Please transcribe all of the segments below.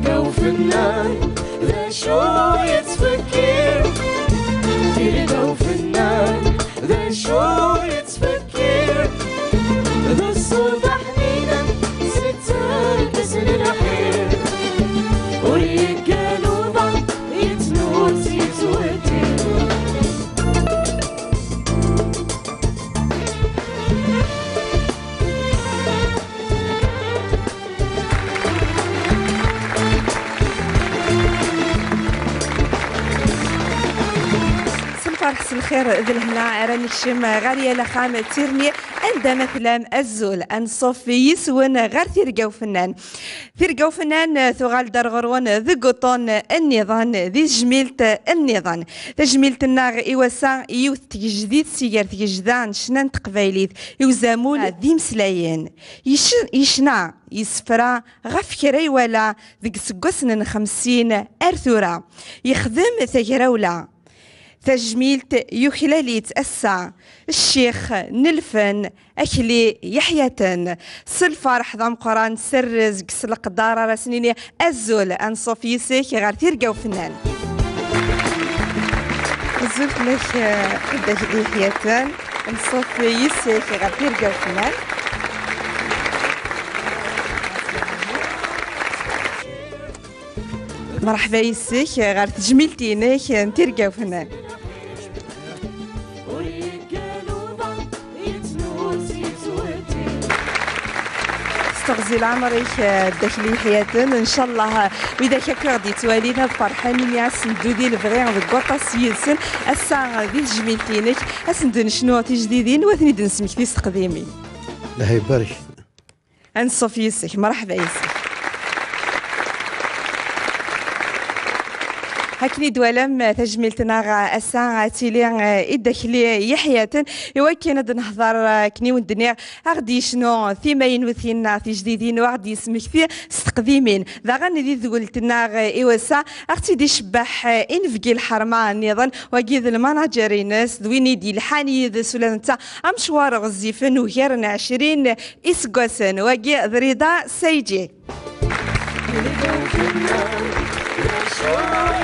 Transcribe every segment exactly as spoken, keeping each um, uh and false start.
Tirga ufennan, d acu yettfekkir? Tirga ufennan, d acu yettfekkir? D ṣṣuda ḥninen, s tterkas n lḥir. Ur yeggan uḍan, yettnuz, yettwettir. S lferḥ, s lxir d lehna ara nekcem ɣer yal axxam d tirni anda ma tellam. Azul, anṣuf yis-wen ɣer Tirga Ufennan. Tirga Ufennan tuɣal-d ar ɣur-wen deg uṭṭun nniḍen, di tejmilt nniḍen. Tajmilt-nneɣ i wass-a, yiwet n tgejdit si gar tgejda n ccna n teqbaylit, i uzamul d imeslayen. Yec-, yecna, yessefra ɣef kra iwala deg iseggasen n xemsin ar tura. Yexdem tagrawla. Tajmilt yuklal-itt ass-a ccix n lfen, Akli Yeḥyaten. S lferḥ d ameqqran, s rrezg, s leqder ara s-nini azul, anṣuf yis-k ɣer Tirga Ufennan. Azul fell-ak, eh, a Dda Akli Yeḥyaten. Anṣuf yis-k ɣer Tirga Ufennan. Mṛeḥba yis-k ɣer tejmilt-inek n Tirga Ufennan. S teɣzi n leɛmer-ik, eh, Dda Akli Yeḥyaten. Ncallah, eh, widak akk i ɣ-d-yettwalin ad ferḥen, imi asendu di lebɣi deg waṭas yid-sen. Ass-a, eh, di tejmilt-inek, asendu n ccnuɣ tijdidin, u ad ten-id-nesmekti s teqdimin. Llah ibarek. Anṣuf yis-k, mṛeḥba yis-k. Akken i d-twalam, tajmilt-nneɣ ass-a ad tili, eh, i Dda Akli Yeḥyaten, i wakken ad nehḍer, eh, akken i wen-d-nniɣ, a ɣ-d-yecnu timaynutin neɣ tijdidin, u a ɣ-d-yesmekti s teqdimin. Daɣen di tedwilt-nneɣ, eh, i wass-a, a ɣ-tt-id-icebbeḥ, eh, inebgi n lḥerma nniḍen, wagi d lmanager-ines, d win i d-yelḥan yid-s ula d netta amecwar ɣezzifen ugar n ɛecrin iseggasen. Wagi d Rida Saïdji. Tirga ufennan, d acu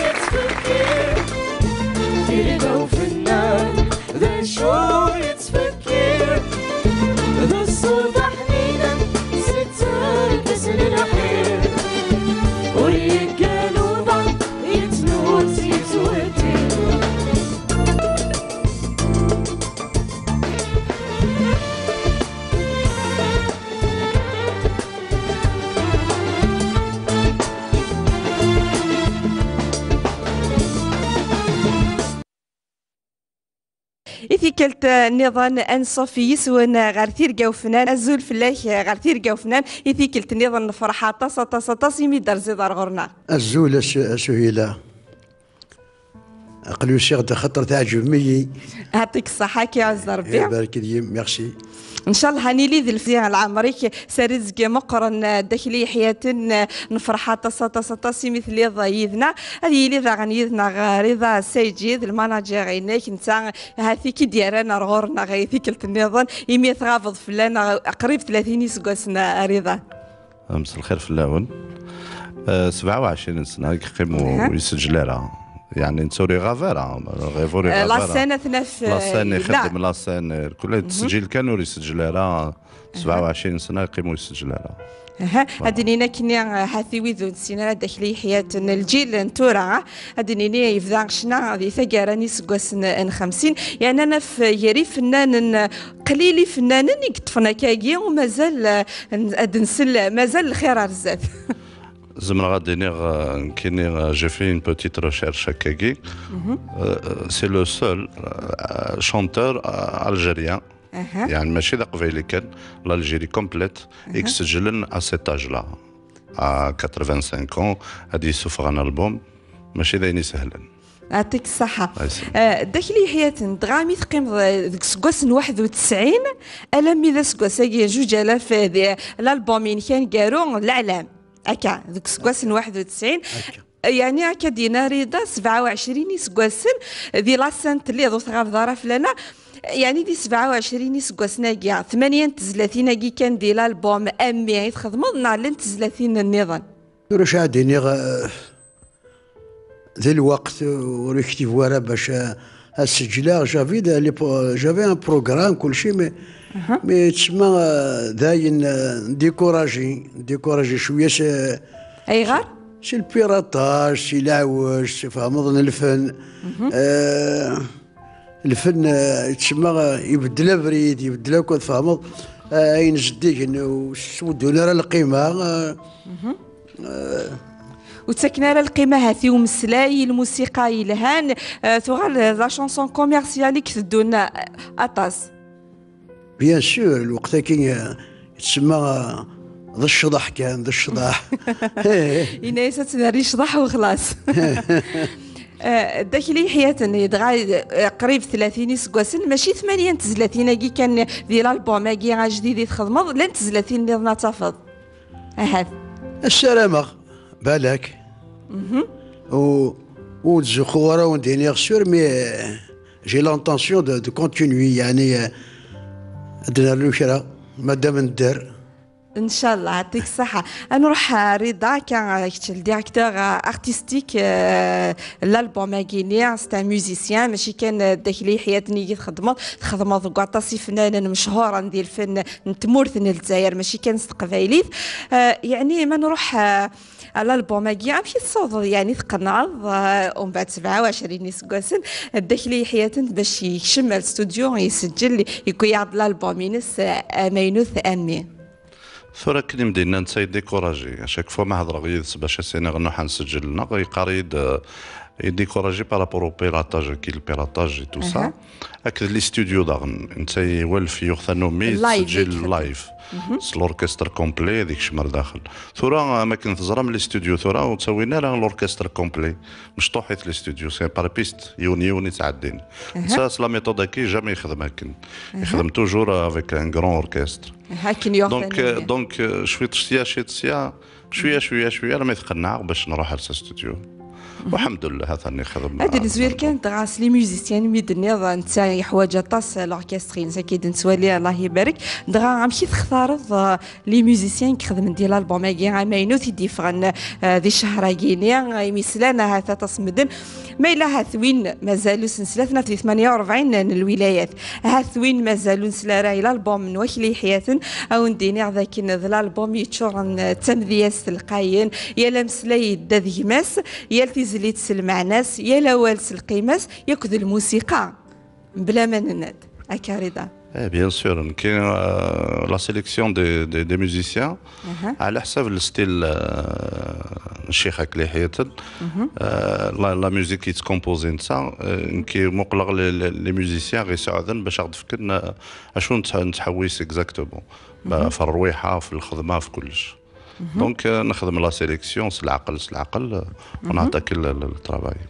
yettfekkir? Tirga ufennan, d acu yettfekkir? D ṣṣuda ḥninen, s tterkas n lḥir. Ur yeggan uḍan, yettnuz, yettwettir. I tikkelt, eh, nniḍen, anṣuf yis-wen ɣer Tirga Ufennan. Azul fell-ak, eh, ɣer Tirga Ufennan. I tikkelt nniḍen nefreḥ aṭas, aṭas, aṭas imi d-terziḍ ar ɣur-neɣ. Azul a Su-, a Suhila. Aql-i usiɣ-d axaṭer teɛǧbem-iyi. Ɛṭik ṣṣeḥḥa, ki ɛezz Rebbi. Ibarek deg-m, merci. Ncallah ad nili d lfi n leɛmer-ik, s rrezg meqqren, eh, Dda Akli Yeḥyaten, eh, nefreḥ aṭas, aṭas, aṭas imi telliḍ yid-neɣ. Ad yili daɣen yid-neɣ, eh, Rida Saïdji, d lmanager-inek, netta ahat i k-id-yerran ar ɣur-neɣ i tikkelt nniḍen, imi tɣabeḍ fell-aneɣ qrib tlatin iseggasen, eh, a Rida. Mselxir fell-awen. Eh, sebɛa u ɛecrin sna i yeqqim ur yesseǧli ara. Yeɛni netta ur iɣab ara. Lɣib ur iɣab ara. La scène ad t-naf, la scène, eh, yella. Ixeddem la scène, eh, kul tettseǧil kan ur yesseǧli ara. Sebɛa u ɛecrin sna yeqqim ur yesseǧli ara. Aha, ad d-nini akkenni, eh, hati wid ur nessin ara Dda Akli Yeḥyaten n lǧil n tura, ad d-nini yebda ccna di taggara n yiseggasen n xemsin, yerna naf gar ifennanen, qlil ifennanen i yeṭṭfen akkagi, u mazal, eh, n-, ad nsel, mazal lxir ar zdat. Zemreɣ ad d-iniɣ, eh, nekkini, eh, j'ai fait une petite recherche akkagi. Euh, c'est le seul, euh, chanteur, euh, algérien. Yeɛni mačči d aqbayli kan, l'Algérie complète, i yesseǧlen à cet âge-là. À quatre-vingt-cinq ans, ad yessufeɣ un album, mačči d ayen isehlen. Ɛṭik ṣṣeḥḥa. Ay, s-, eh, Dda Akli Yeḥyaten, dɣa mi teqqimeḍ, eh, deg useggas n waḥed u tesɛin, alammi d aseggas-agi, zuǧ alaf, eh, di, eh, l'album-inek aneggaru, Leɛlam. Akka, deg useggas n waḥed u tesɛin. Akka. Yeɛni, akka d-yenna Rida, sebɛa u ɛecrin iseggasen, di la scène telliḍ, ur tɣabeḍ ara fell-aneɣ. Yeɛni, di sebɛa u ɛecrin iseggasen-agi, tmanya n tezlatin-agi kan di l'album Ammi i txedmeḍ, neɣ llant tezlatin nniḍen? Tura ad d-iniɣ, eh, di lweqt ur iktib wara bac, eh, ad seǧleɣ. J'avais de, les pro-, j'avais un programme, kulci, mais, mais tsemma, eh, dayen, eh, découragé, découragé cwiya s, eh, Ayɣer? Si le piratage, si leɛweǧ, si fehmeḍ n lfen. Eh, lfen, eh, tsemma, eh, ibeddel abrid, ibeddel akk, ad fehmeḍ, eh, ayen zeddigen, ur s-ttmuddun ara lqima, eh, eh, Ur ttaken ara lqima ahat i umeslay, i lmusiqa yelhan, eh, tuɣal d la chanson commerciale i iteddun, eh, aṭas. Bien sûr, lweqt-agi, eh, tsemma, eh, d ccḍeḥ kan, d ccḍeḥ. Yenna-yas ad tderri ccḍeḥ u xlas. Eh, Dda Akli Yeḥyaten, dɣa, eh, qrib tlatin iseggasen, mačči tmanya n tezlatin-agi kan di l'album-agi ajdid i txedmeḍ, llant tezlatin nniḍen ad tafeḍ. Ahat. Ssarameɣ, balak. Ur, ur ttzuxxuɣ ara wen-d-iniɣ sûr, mais, euh, j'ai l'intention de, de continuer, yeɛni, euh, ad d-nernu kra, madam nedder. Ncallah, yɛṭik ṣṣeḥḥa. Ad nruḥ, eh, Rida, akka, eh, kečč le directeur, eh, artistique, eh, l'album-agi-nni, c'est un musicien, mačči kan, eh, Dda Akli Yeḥyaten i txedmeḍ, txedmeḍ deg waṭas ifennanen mechuren di lfen n tmurt n Lezzayer, mačči kan s teqbaylit. Eh, yeɛni, ma nruḥ, eh, l'album-agi, amek i tessawḍeḍ, yeɛni, tqenɛeḍ, eh, umbeɛd sebɛa u ɛecrin iseggasen, Dda Akli Yeḥyaten bac yekcem ar studio, yesseǧǧel, yewwi-yaɣ-d l'album-ines, eh, amaynut, Ammi? Tura akken i m-d-yenna netta yedikuraji. À chaque fois ma hedreɣ yid-s bac as-iniɣ nruḥ ad nseǧǧel-nneɣ, yeqqar-iyi-d, euh, yedikuraji par rapport au piratage, qui le piratage et tout ça. Akked les studios daɣen. Netta iwalef, yuɣ tanumi, Live, yettseǧǧil yettseǧǧil. Live. S l'orchestre complet, ad ikcem ar daxel. Tura, am akken teẓram, les studios tura ur ttawin ara l'orchestre complet. Mecṭuḥit les studios, c'est par piste, yiwen yiwen i ttɛeddin. Netta s la méthode-agi, jamais yexdem akken. Yexdem toujours avec un grand orchestre. Akken yuɣ Donc, tanumi. euh, donc, euh, cwiṭ sya, cwiṭ sya, cwiya, cwiya, cwiya, armi tqenneɛ bac nruḥ ar s studio. Uḥemdullah, atan yexdem. Ad nezwir kan dɣa s les musiciens mi d-tenniḍ, netta yeḥwaǧ aṭas l'orchestre-ines, akka i d-nettwali, Allah ibarek. Dɣa amek i textareḍ, euh, les musiciens i ixedmen di l'album-agi amaynut i d-yeffɣen, euh, di ccher-agi-ni, imi slan ahat aṭas n medden, ma yella ahat win mazal ur s-neslat naf di tmanya u rebɛin n lwilayat, ahat win mazal ur nesla ara i l'album n Wakli Yeḥyaten, a wen-d-iniɣ dakken d l'album yeččuren d tamedyazt lqayen, yal ameslay yedda d gma-s, yal tizlit s lmeɛna-s, yal awal s lqima-s, yakk d lmusiqa. Mebla ma nenna-d, akka Rida. Eh, bien sûr, nekki, euh, la sélection des, des, des musiciens, ɛla ḥsab le style, euh, n Ccix Akli Yeḥyaten, euh, la, la musique yettcompose netta, euh, nekki muqleɣ les, les, les musiciens ɣ-iseɛden bac ad ɣ-d-fken, euh, acu nettḥ-, nettḥewwis exactement. Ba, f rrwiḥa, f lxedma, f kullec. Donc, euh, nexdem la sélection s leɛqel, s leɛqel, euh, on attaque le, le, le travail.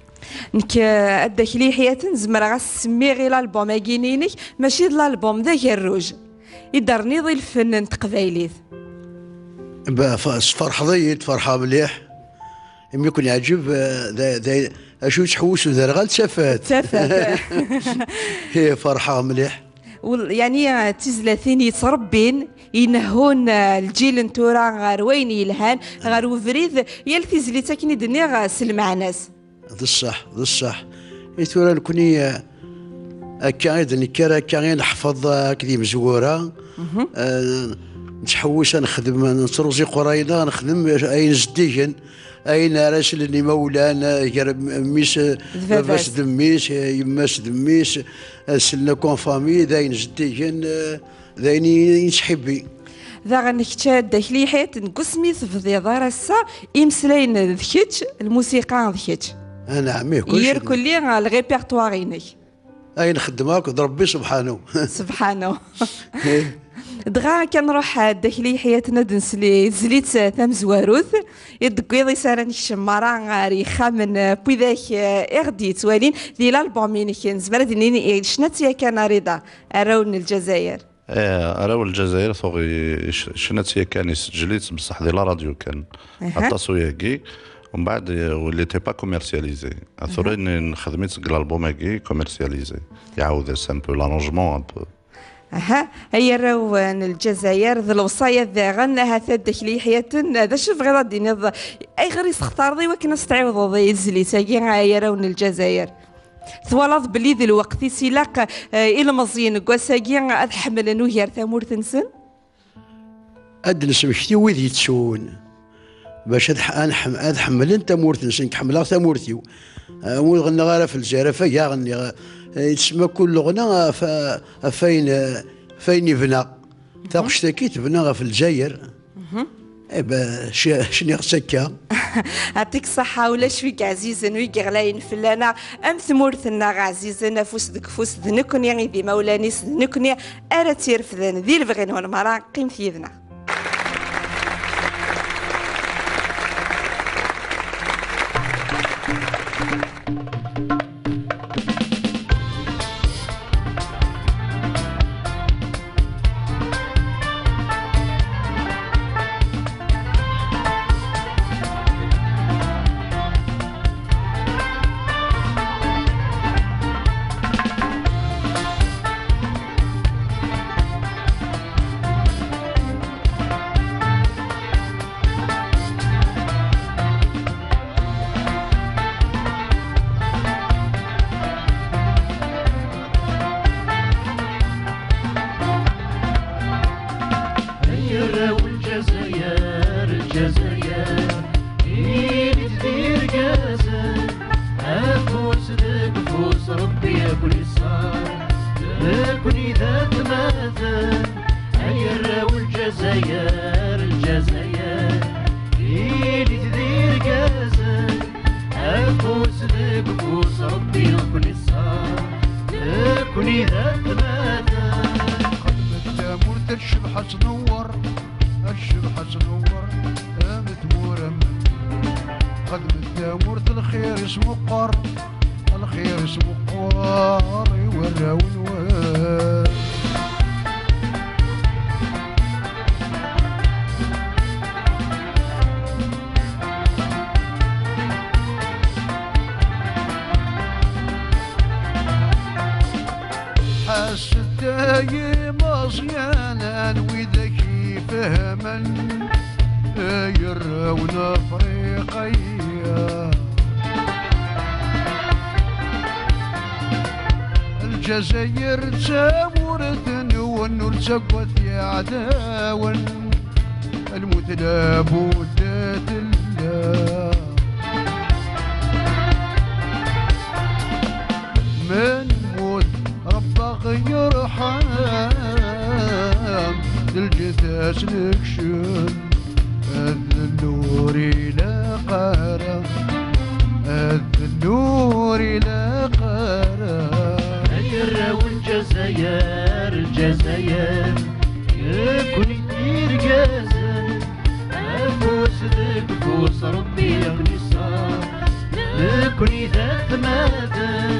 Nekk, euh, a Dda Akli Yeḥyaten, zemreɣ ad s-semmiɣ i l'album-agi-inek, mačči d l'album, d agerruj i d-terniḍ i lfen n teqbaylit. Ba, f-, sferḥeḍ-iyi-d, ferḥeɣ mliḥ. Imi ken-yeɛǧeb, eh, d, d, acu yettḥewwis uderɣal d tafat. Tafat. Eh, ferḥeɣ mliḥ. Wel, yeɛni, eh, d tizlatin yettrebbin, inehhun, eh, lǧil n tura ɣer wayen yelhan, ɣer ubrid, yal tizlit akken i d-nniɣ, eh, s lmeɛna-s. D ṣṣeḥ, d ṣṣeḥ. I tura nekni, eh, akka i d-nekker, akka i neḥfeḍ, eh, akked yimezwura. Eh, nettḥewwis ad nexdem, nettruẓ iqerray-nneɣ, nexdem ayen zeddigen, ayen ara slen imawlan, eh, gar mmi-s, eh, D baba-s. Baba-s d mmi-s, eh, yemma-s d mmi-s, eh, slen akk en famille, d ayen zeddigen, eh, d ayen i, i nettḥibbi. Daɣen kečč a Dda Akli Yeḥyaten, deg wasmi tebdiḍ ar ass-a, imeslayen d kečč, lmusiqa d kečč. Anɛam, ih, kullec. Irkelli, eh, lrépertoire-inek. Ayen xeddmeɣ akk d Rebbi subḥanu. Subḥanu. Dɣa kan nruḥ, eh, Dda Akli Yeḥyaten, ad nsel i tezlit, eh, tamezwarut, i deg wiḍ is ara nekcem mara ar yexxamen, eh, n widak, eh, i ɣ-d-yettwalin di l'album-inek. Nezmer ad nini, eh, ccna-tt yakan a Rida, arraw n Lezzayer. Eh, arraw n Lezzayer tuɣ i-, i-, ccna-tt yakan, isejjel-itt, bṣeḥ di la radio kan. Aṭas uyagi. Umbeɛd, eh, il était pas commercialisé. A tura nexdem-itt deg l'album-agi, commercialisé. Iɛawed-as un peu l'arrangement, un peu. Aha, ay arraw n Lezzayer, d lewṣayat daɣen, ahat ad d-akli yeḥyaten, d acu tebɣiḍ ad d-tiniḍ? Ayɣer i s-textareḍ i wakken ad s-tɛiwdeḍ i tezlit-agi, ay arraw n Lezzayer? Twalaḍ belli d lweqt i s-ilaq, eh, ilmeẓyen n wass-agi ad ḥemmlen ugar tamurt-nsen? Ad d-nesmekti wid yettun bac ad ḥ-, ad nḥem-, ad ḥemmlen tamurt-nsen. Nekk ḥemmleɣ tamurt-iw. Eh, ur ɣenneɣ ara ɣef Lezzayer, ɣef wayen ɣenniɣ. Eh, yettsemma kul leɣna ɣef, ɣef wayen, eh, ɣef wayen yebna. Taɣect-agi tebna ɣef Lezzayer. Eh ben, c-, cniɣ-tt akka. Atik ṣaḥa, ulac wi yeɛzizen, wi yeɣlayen fell-aneɣ, am tmurt-nneɣ ɛzizen, afus deg ufus, d nekkni i d imawlan-is, d nekkni ara tt-irefden. Di lebɣi-nwen merra, qqimet yid-neɣ. Ay arraw n Lezzayer, Lezzayer, init d irgazen, afus deg ufus Rebbi ad ken-iṣer, nekkni d atmaten. Ay arraw n Lezzayer, Lezzayer, init d irgazen, afus deg ufus Rebbi ad ken-iṣer, nekkni d atmaten. Xedmet tamurt ad tcebḥ ad tnewwer, ad tcebḥ ad tnewwer, am tmura am. Xedmet tamurt lxir ismeqqer, lxir ismeqqer i warraw-nwen. Ḥesset ay imeẓyanen widak ifehmen, ay arraw n Afriqya. Lezzayer d tamurt-nwen, ur ttagad iɛdawen. Lmut labudda tella. Ma nmut, Ṛebbi aɣ-yerḥem, d lǧetta-s nekcem. Ad d-nnur ilaq ara, ad d-nnur ilaq ara. Ay arraw n Lezzayer, Lezzayer, nekkni d irgazen, afus deg ufus Rebbi ad ken-iṣer, nekkni d atmaten.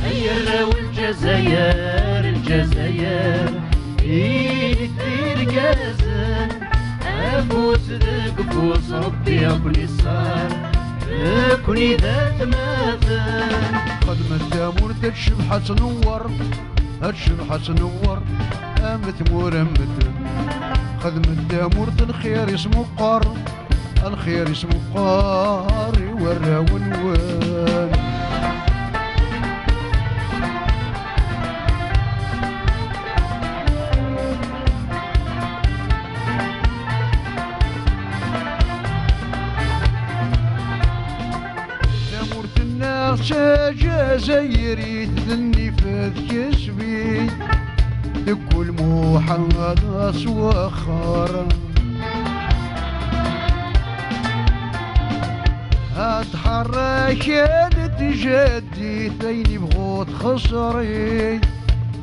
Ay arraw n Lezzayer, Lezzayer, init d irgazen, afus deg ufus Rebbi ad ken-iṣer, nekkni d atmaten. Xedmet tamurt ad tcebḥ ad tnewwer, ad tcebḥ ad tnewwer, am tmura am medden. Xedmet tamurt lxir ismeqqer, lxir ismeqqer i warraw-nwen. Tamurt-nneɣ d tajazayirit, d nnif d kesbi, deg ulmuḥ ad aswexxer. Ad tḥerrek ad tjaddit, ayen ibɣu txeṣri,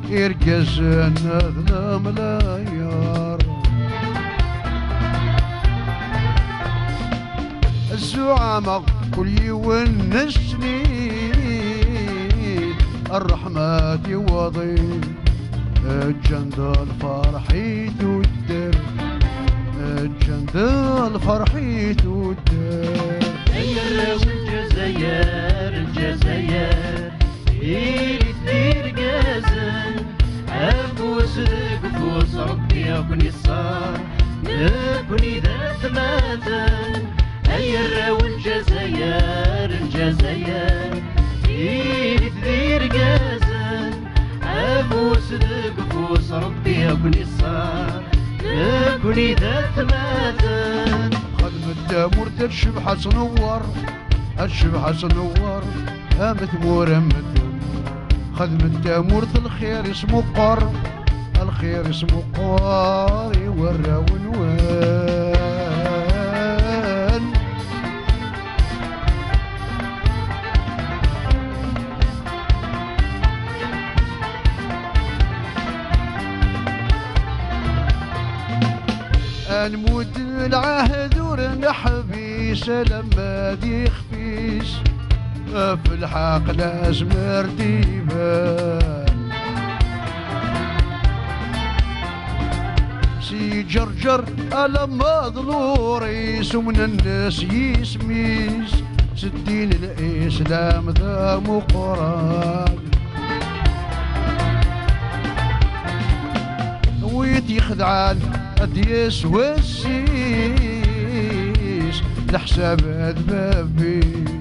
irgazen d lemlayer. Zzuɛama kul yiwen nessen-it, ṛṛeḥma tiwaḍin. Ǧǧan-d lferḥ i tuddar, ǧǧan-d lferḥ i tuddar. Ay arraw n Lezzayer, Lezzayer, ilit d irgazen, afus Deg ufus Rebbi ad ken-iṣṣer, nekkni d atmaten, ay arraw n Lezzayer, n Lezzayer, ilit d irgazen, afus deg ufus Rebbi ad ken-iṣṣer, nekkni d atmaten. Xedmet tamurt ad tcebḥ ad tnewwer, ad tcebḥ ad tnewwer, am tmura n medden. Xedmet tamurt lxir-is meqqer, lxir-is meqqer i warraw-nwen. Ad nmudd lɛahd ur neḥbis alamma d ixef-is, ɣef lḥeqq lazmer d-iban. Si Ǧerǧer alamma d Lewṛis, umnen s yisem-is, s ddin n Lislam d ameqqran. Wi t-ixedɛen ad d-yas wass-is, leḥsab ad bab-is.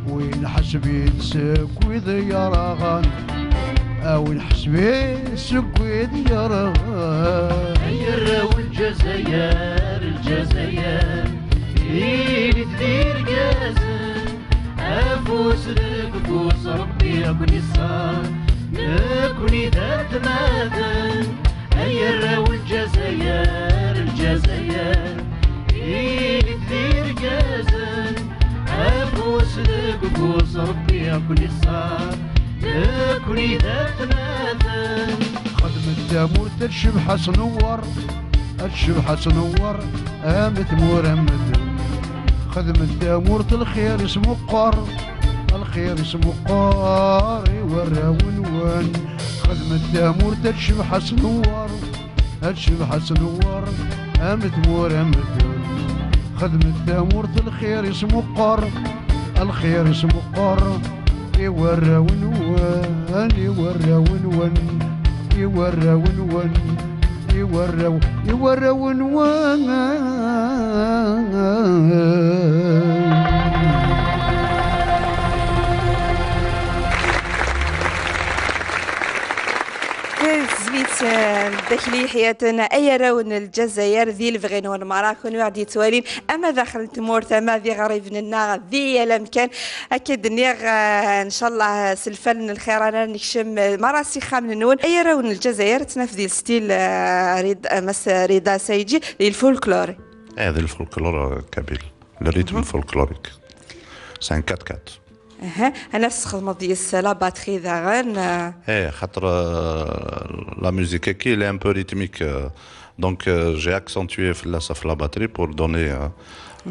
Win ḥesbit seg wid yerɣan, a win ḥesbit seg wid yerɣan. Ay arraw n Lezzayer, Lezzayer, ilit d irgazen, afus deg ufus Rebbi ad ken-iṣṣer, nekkni d atmaten, ay arraw n Lezzayer, Lezzayer, ilit d irgazen, afus deg ufus Rebbi ad ken-iṣṣer, nekkni d atmaten. Xedmet tamurt ad tcebḥ ad tnewwer, ad tcebḥ ad tnewwer, am tmura n medden. Xedmet tamurt lxir-is meqqer, lxir-is meqqer i warraw-nwen. Xedmet tamurt ad tcebḥ ad tnewwer, ad tcebḥ ad tnewwer, am tmura n medden. Xedmet tamurt lxir-is meqqer, lxir-is meqqer i warraw-nwen, i warraw-nwen, i warraw-nwen, i warraw, i warraw-nwen. Tizlit, eh, n Dda Akli Yeḥyaten, ay arraw n Lezzayer, di lebɣi-nwen merra, kunwi ɣ-d-yettwalin, ama daxel n tmurt, ama d iɣriben-nneɣ, di yal amkan. Akka d-nniɣ, eh, ncallah, s lfal n lxir ara nekcem, eh, merra s ixxamen-nwen. Ay arraw n Lezzayer, ttnaf di lstil, eh, Rid-, eh, Mass Rida Saïdji, di lfolklore. Eh, di lfolklore, euh, kabyle. Le rythme folklorique. C'est un quatre quatre. Aha, ana tesxedmeḍ deg-s la batterie daɣen, eh. Eh, xaṭer, euh, la musique-agi, elle est un peu rythmique, euh, donc, euh, j'ai accentué fell-as ɣef la batterie pour donner, euh,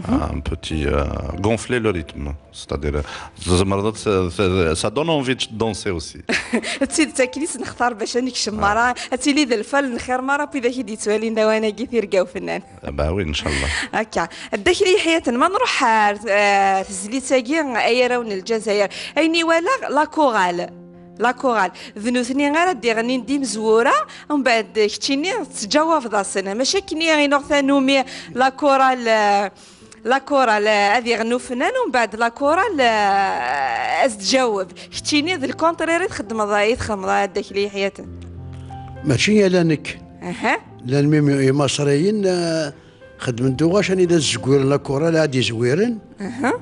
un petit, euh, gonfler le rythme. C'est-à-dire, euh, tzemreḍ ad t-, t-, ça donne envie de danser aussi. D tidet akken i s-nextar bac ad nekcem merra, ad tili d lfal n lxir merra n widak i d-yettwalin lawan-agi, tirga ufennan. Ah, bah oui, ncallah. Akka. Dda Akli Yeḥyaten, ma nruḥ ar, eh, tezlit-agi, ay arraw n Lezzayer. Ayen i walaɣ, la chorale. La chorale. D nutni ara d-iɣennin d imezwura, mbeɛd keččini tettǧawabeḍ-asen. Mačči akken i inuɣ tanumi la chorale, eh, la chorale, eh, ad iɣennu fennan, mbeɛd la chorale, eh, ad s-tǧaweb. Keččini d le contraire i txeddmeḍ, i txeddmeḍ, a Dda Akli Yeḥyaten. Mačči ala nekk. Aha. Llan même imaṣriyen, eh, xedmen tuɣac anida zezwiren la chorale ad izwiren. Aha.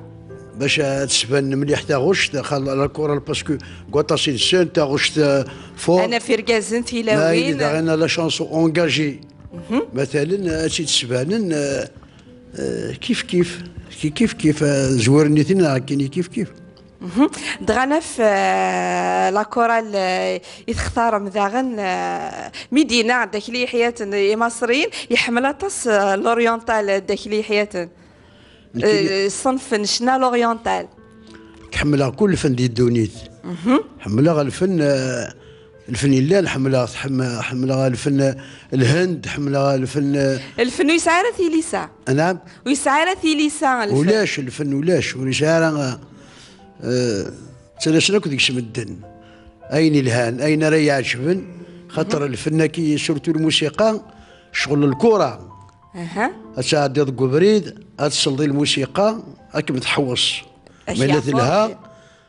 Bac ad tesban mliḥ taɣect, xal-, la chorale, parce que deg waṭas i nsant taɣect, euh, fort. Anaf irgazen, tilawin. Ma yili daɣen la chanson engagée. Mhm. Matalen, ad tt-id-sbanen, euh, euh, kif kif. Ki-, kif kif, euh, zwiren nitni neɣ akken i kif kif. Mhm. Dɣa naf, eh, la chorale, eh, i textarem daɣen, eh, mi d-yenna Dda Akli Yeḥyaten, imaṣriyen, iḥemmel aṭas, eh, l'oriental, Dda Akli Yeḥyaten. Nekk Eh, ṣṣenf n ccna l'oriental. Ḥemmleɣ kul lfen di ddunit. Mhm. Ḥemmleɣ lfen, eh, lfen yellan, ḥemmleɣ, ḥemmleɣ lfen, eh, Lhend, ḥemmleɣ lfen, eh, Lfen ur yesɛi ara tilisa. Anɛam? Ur yesɛi ara tilisa, lfen. Ulac, lfen ulac, ur yesɛi ara, eh, Eh, ttalasen akk deg-s medden. Ayen ilhan, ayen ara iɛeǧben, Xaṭer lfenn-agi, surtout lmusiqa, ccɣel lkura. Aha. Ad tɛeddiḍ deg ubrid, ad tesleḍ i lmusiqa, ad kem-tḥewweṣ. Ma yella telha,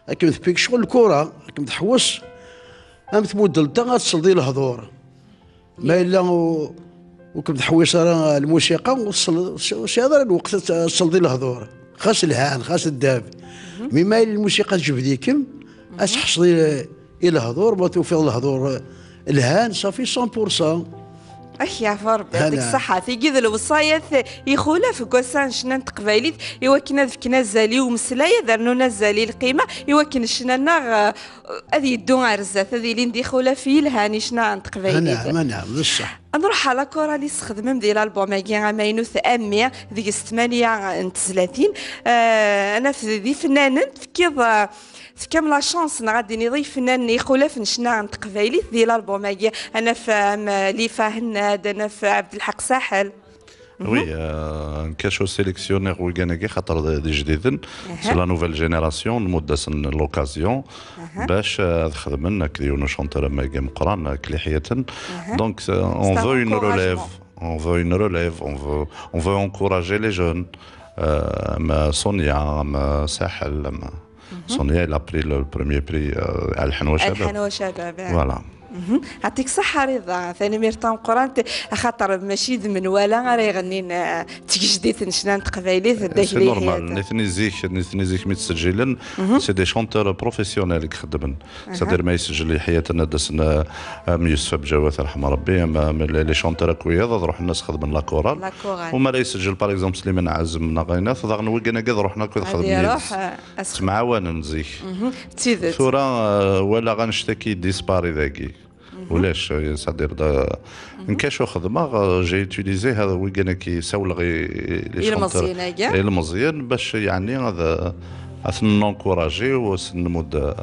ad kem-tpik ccɣel lkura, ad kem-tḥewweṣ. Am tmuddelt-a, ad tesleḍ i lehdur. Ma yella ur, ur kem-tḥewwiṣ ara lmusiqa, ur tesleḍ, ur tesɛiḍ ara lweqt ad tesleḍ i lehdur. Xas lhan, xas ddheb. Mi ma yella lmusiqa tejbed-ikem, ad tḥesleḍ i, i lehdur, ma tufiḍ lehdur lhan, safi cent pour cent. Ak yeɛfu Rebbi, yɛṭik ṣṣeḥḥa. Tigi d lewṣayat ixulaf deg wass-a n ccna n teqbaylit, i wakken ad fken azal i umeslay, ad rnun azal i lqima, i wakken ccna-nneɣ, eh, ad yeddu ar zdat, ad ilin d ixulaf yelhan i ccna n teqbaylit. Anɛam, anɛam, d ṣṣeḥ. Ad nruḥ ɣer la chorale i tesxedmem di l'album-agi amaynut Ammi, deg-s tmanya n tezlatin. Eh, ad naf d ifennanen, tefkiḍ, eh, tefkam la chance, neɣ ad d-tiniḍ i ifennanen, ixulaf n ccna n teqbaylit di l'album-agi. Ad naf, eh, am Lifa Hennad, ad naf Abdelḥaq Saḥel. Oui, euh, kacu sélectionner wigan-agi, xaṭer d, d ijdiden, c'est la nouvelle génération, nmudd-asen l'occasion, bac, euh, ad xedmen akked yiwen n uchanteur am wagi meqqran, euh, Kli Ḥyaten. Donc, euh, on veut une relève, on veut une relève, on veut, on veut encourager les jeunes. Euh, am Sonia, am Saḥel, am Sonia, elle a pris le premier prix, euh, à Lḥenwa Cabab. Lḥenwa Cabab, eh. Voilà. Mhm. Yɛṭik ṣṣeḥḥa Rida, tanemmirt tameqqrant, axaṭer mačči d menwala ara iɣennin, eh, d tgejdit n ccna n teqbaylit, d C'est normal. Nitni zik, nitni zik mi ttseǧǧilen, c'est des chanteurs professionnels i ixeddmen. C'est-à-dire ma yesseǧǧel Yeḥyaten ad d-asen, eh, am Yusef Abǧawat, yerḥem Rebbi, am, am les, les chanteurs akk wiyaḍ ad ruḥen ad sxedmen la chorale. La chorale. U mi ara yesseǧǧel, par exemple, Sliman Ɛazem neɣ Ɛinat, daɣen wigan-agi ad ruḥen akk ad xedmen yid-s. Ad iruḥ, eh, ad s- Ttemɛawanen zik. Mhm. D tidet. Tura, eh, walaɣ annect-agi dispari dagi. Ulac, eh, c'est-à-dire da, nkac u xedmeɣ, eh, j'ai utilisé hada wigan-agi, sawleɣ i, i les chanteurs, ilmeẓyen-agi, ilmeẓyen, bac, yeɛni, ad, ad ten-nencourager u ad sen-nmudd, eh,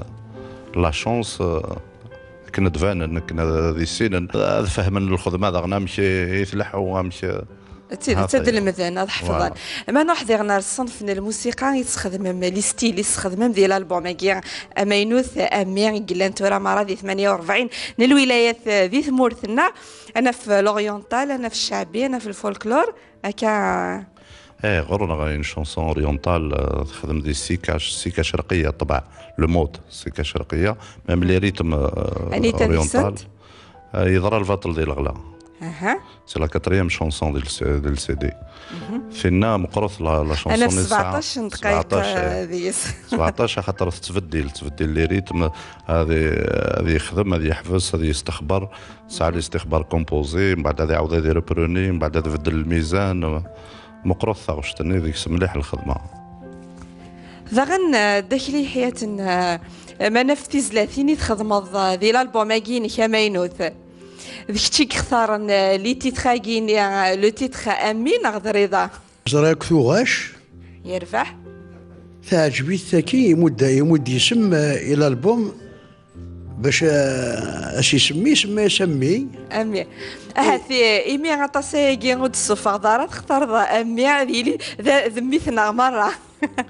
la chance, eh, akken ad d-banen, akken ad, ad issinen, ad fehmen lxedma daɣen amek i, i tleḥḥu, amek, eh, D tidet, ad lemden, ad ḥefḍen. Voilà. Ma nruḥ diɣen ar ṣṣenf n lmusiqa i tesxedmem, les styles i tesxedmem di l'album-agi amaynut, Ammi, i yellan tura merra di tmanya u rebɛin n lwilayat, eh, di tmurt-nneɣ, ad naf l'oriental, ad naf ccaɛbi, ad naf lfolklor, akka. Eh, ɣur-neɣ une chanson orientale, eh, texdem di sika, sika cerqiya, ṭṭbeɛ, le mode, sika cerqiya, même les rythmes, eh, orientales. Anita deg-sent? Eh, yeḍra lbaṭel di leɣla. Aha. C'est la quatrième chanson di le C-, di le C D. Tinna meqqret la, la chanson. Ana f sbeɛṭac n ddqayeq, sbeɛṭac, eh, eh, deg-s. Sbeɛṭac, axaṭer tettbeddil, tettbeddil les rythmes, ad, ad yexdem, ad yeḥbes, ad yestexber, tesɛa listixbar composé, mbeɛd ad iɛawed ad irepreni, mbeɛd ad ibeddel lmizan. Meqqret taɣect-nni, deg-s mliḥ lxedma. Daɣen, eh, Dda Akli Yeḥyaten, eh, ma naf tizlatin i txedmeḍ, eh, di l'album-agi-inek amaynut, d kečč i yextaren, eh, les titres-agi-nni, eh, le titre Ammi neɣ d Rida? Ẓriɣ akk tuɣac. Yerbeḥ. Teɛǧeb-it tagi, imudd, imudd isem, eh, i l'album. Bac, eh, as-isemmi, isemma-yas Ammi. Ammi. Ahat, eh, imi aṭas ayagi ur d-tessufɣeḍ ara, textareḍ Ammi, ad yili d, d mmi-tneɣ merra.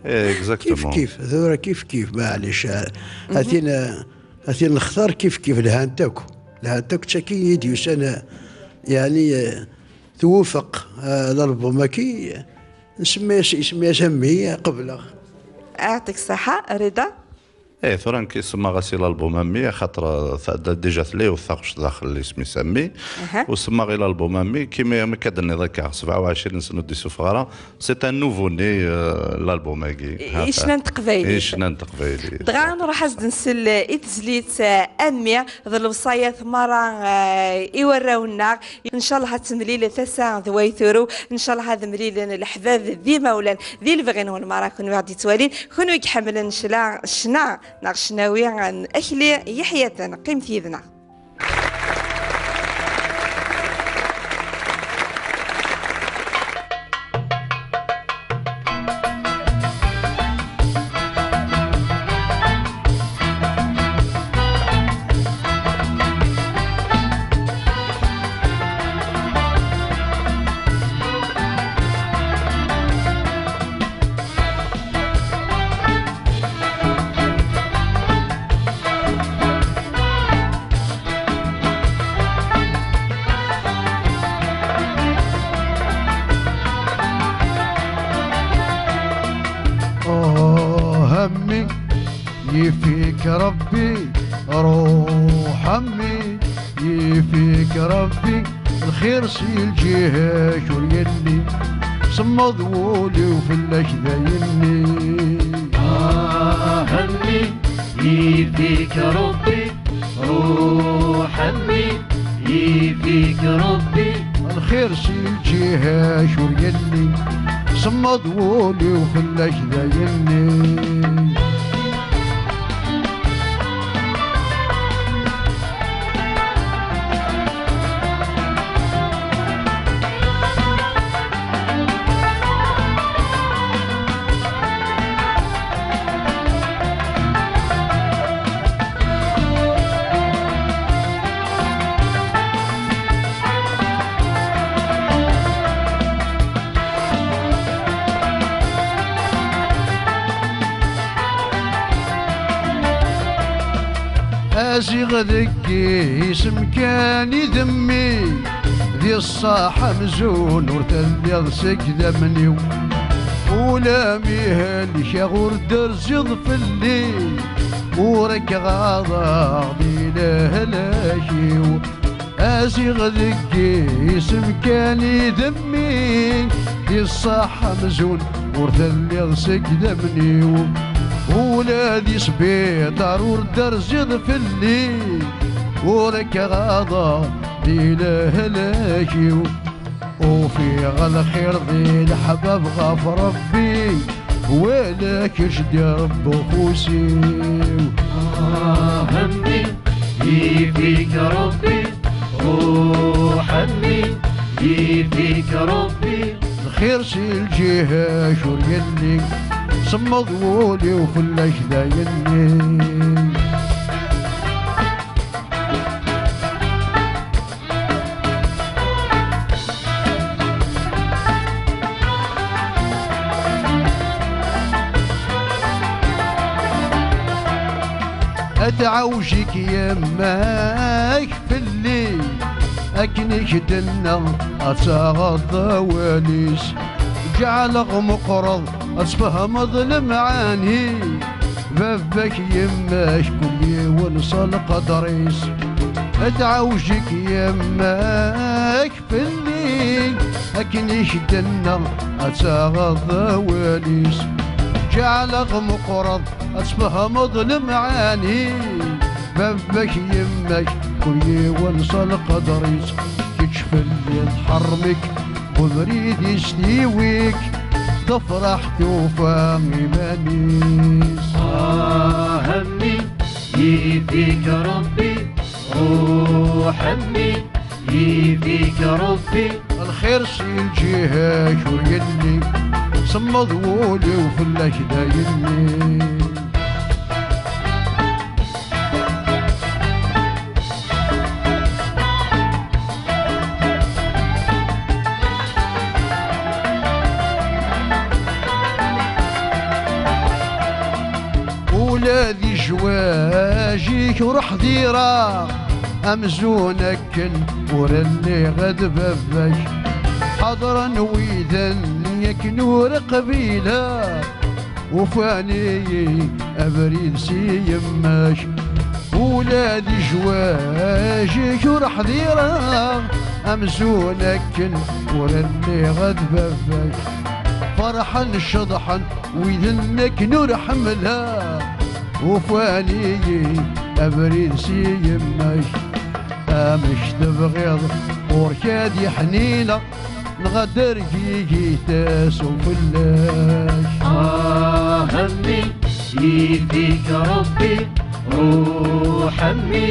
Eh, exactement. Kif kif, tura kif kif, maɛlic, eh, atin, eh, atin nextar kif kif, lhant akk. Lhant akk, d tagi i d-yusan, eh, yeɛni, eh, twufeq, eh, l'album-agi, eh, nsemmi-yas, isemmi-yas Ammi, eh, qebleɣ. Yeɛṭik ṣṣeḥḥa, Rida. Eh, tura nekk semmaɣ-as i l'album Ammi, axaṭer, eh, ta-, da-, déjà tella yiwet taɣect daxel isem-is Ammi. Aha. U semmaɣ i l'album Ammi, kima, mi akka d-tenniḍ akka, sebɛa u ɛecrin sena ur d-isufeɣ ara, c'est un nouveau-né, euh, l'album-agi. I, i ccna n teqbaylit. I ccna n teqbaylit. Dɣa nruḥ ad s-d-nsel i tezlit, eh, Ammi, d lewṣayat merra, eh, i warraw-nneɣ. Ncallah ad temlil tasa d way turew, ncallah ad mlilen leḥbab d imawlan di lebɣi-nwen merra, kunwi ɣ-d-yettwalin, kunwi i iḥemmlen ccna, ccna neɣ ccnawi n Akli Yeḥyaten, qqimet yid-neɣ. عمي، يفيك ربي، روح عمي، يفيك ربي، الخير سي الجهة شور يلي، صمد وولي وفلاك دايني. آه عمي، يفيك ربي، روح عمي، يفيك ربي، الخير سي الجهة شور يلي، صمد وولي وفلاك دايني. Aziɣ deg isem kan i d mmi, di ṣṣaḥ amzun ur telliḍ seg damniw. Ula mi helkeɣ ur d-terziḍ fell-i, ur k-ɣaḍeɣ di lehlak-iw. Aziɣ deg isem kan i d mmi, di ṣṣaḥ amzun ur telliḍ seg damniw. Ula di sbiṭar ur d-terziḍ fell-i, ur k-ɣaḍeɣ di lehlak-iw. Ufiɣ lxir di leḥbab ɣef Rebbi, wala kečč di Rebbi ufus-iw. Ah, a mmi, yif-ik Rebbi, ruḥ a mmi, yif-ik Rebbi. Lxir si lǧiha-k ur yelli, semmeḍ wul-iw fell-ak dayenni. Ad tɛawj-ik yemma-k fell-i, akken i k-d-tenna ad taɣeḍ awal-is. Ǧeɛleɣ meqqreḍ ad tfehmeḍ lemɛani, baba-k yemma-k kul yiwen s lqedr-is. Ad tɛawj-ik yemma-k fell-i, akken i k-d-tenna ad taɣeḍ awal-is. Ǧeɛleɣ meqqreḍ ad tfehmeḍ lemɛani, baba-k yemma-k kul yiwen s lqedr-is. Kečč fell-i tḥerrem-ik, ubrid istiwi-k, tefreḥ tufa iman-is. Ah, a mmi, yif-ik Rebbi, ruḥ a mmi, yif-ik Rebbi. Lxir si lǧiha-k ur yelli, semmeḍ wul-iw fell-ak dayenni. Ula di zzwaǧ-ik ur ḥdireɣ, amzun akken ur lliɣ d baba-k. Ḥeḍren widen akken ur qbileɣ, ufan-iyi abrid si yemma-k. Ula di zzwaǧ-ik ur ḥdireɣ, amzun akken ur lliɣ d baba-k. Ferḥen, ceḍḥen widen akken ur ḥemmleɣ, ufan-iyi abrid si yemma-k. Amek tebɣiḍ ɣur-k ad iḥnineɣ, neɣ ad d-tergigi tasa fell-ak? Ah, a mmi, yif-ik Rebbi, ruḥ a mmi,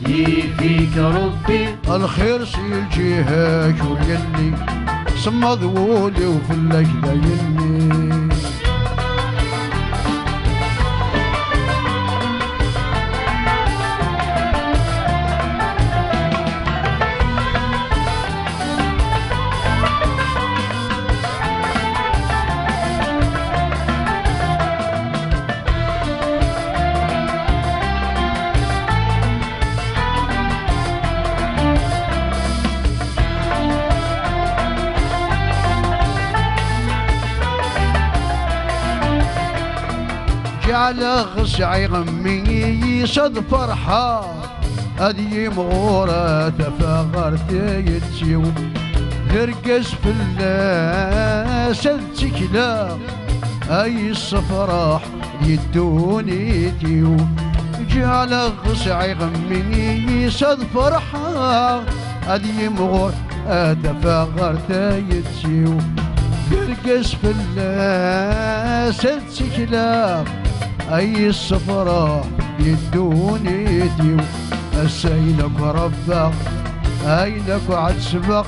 yif-ik Rebbi. Lxir si lǧiha-k ur yelli, semmeḍ wul-iw fell-ak dayenni. Yeɛleɣ sɛiɣ mmi-is ad ferḥeɣ, ad yimɣur ad afeɣ ɣer tayet-iw. D argaz fell-as ad ttekleɣ, ay yessefreḥ di ddunit-iw. Ǧeɛleɣ sɛiɣ mmi-is ad ferḥeɣ, ad yimɣur ad afeɣ ɣer tayet-iw. D argaz fell-as ad ttekleɣ, ay yessefreḥ di ddunit-iw. Ass ayen akk rebbeɣ, ayen akk ɛettbeɣ,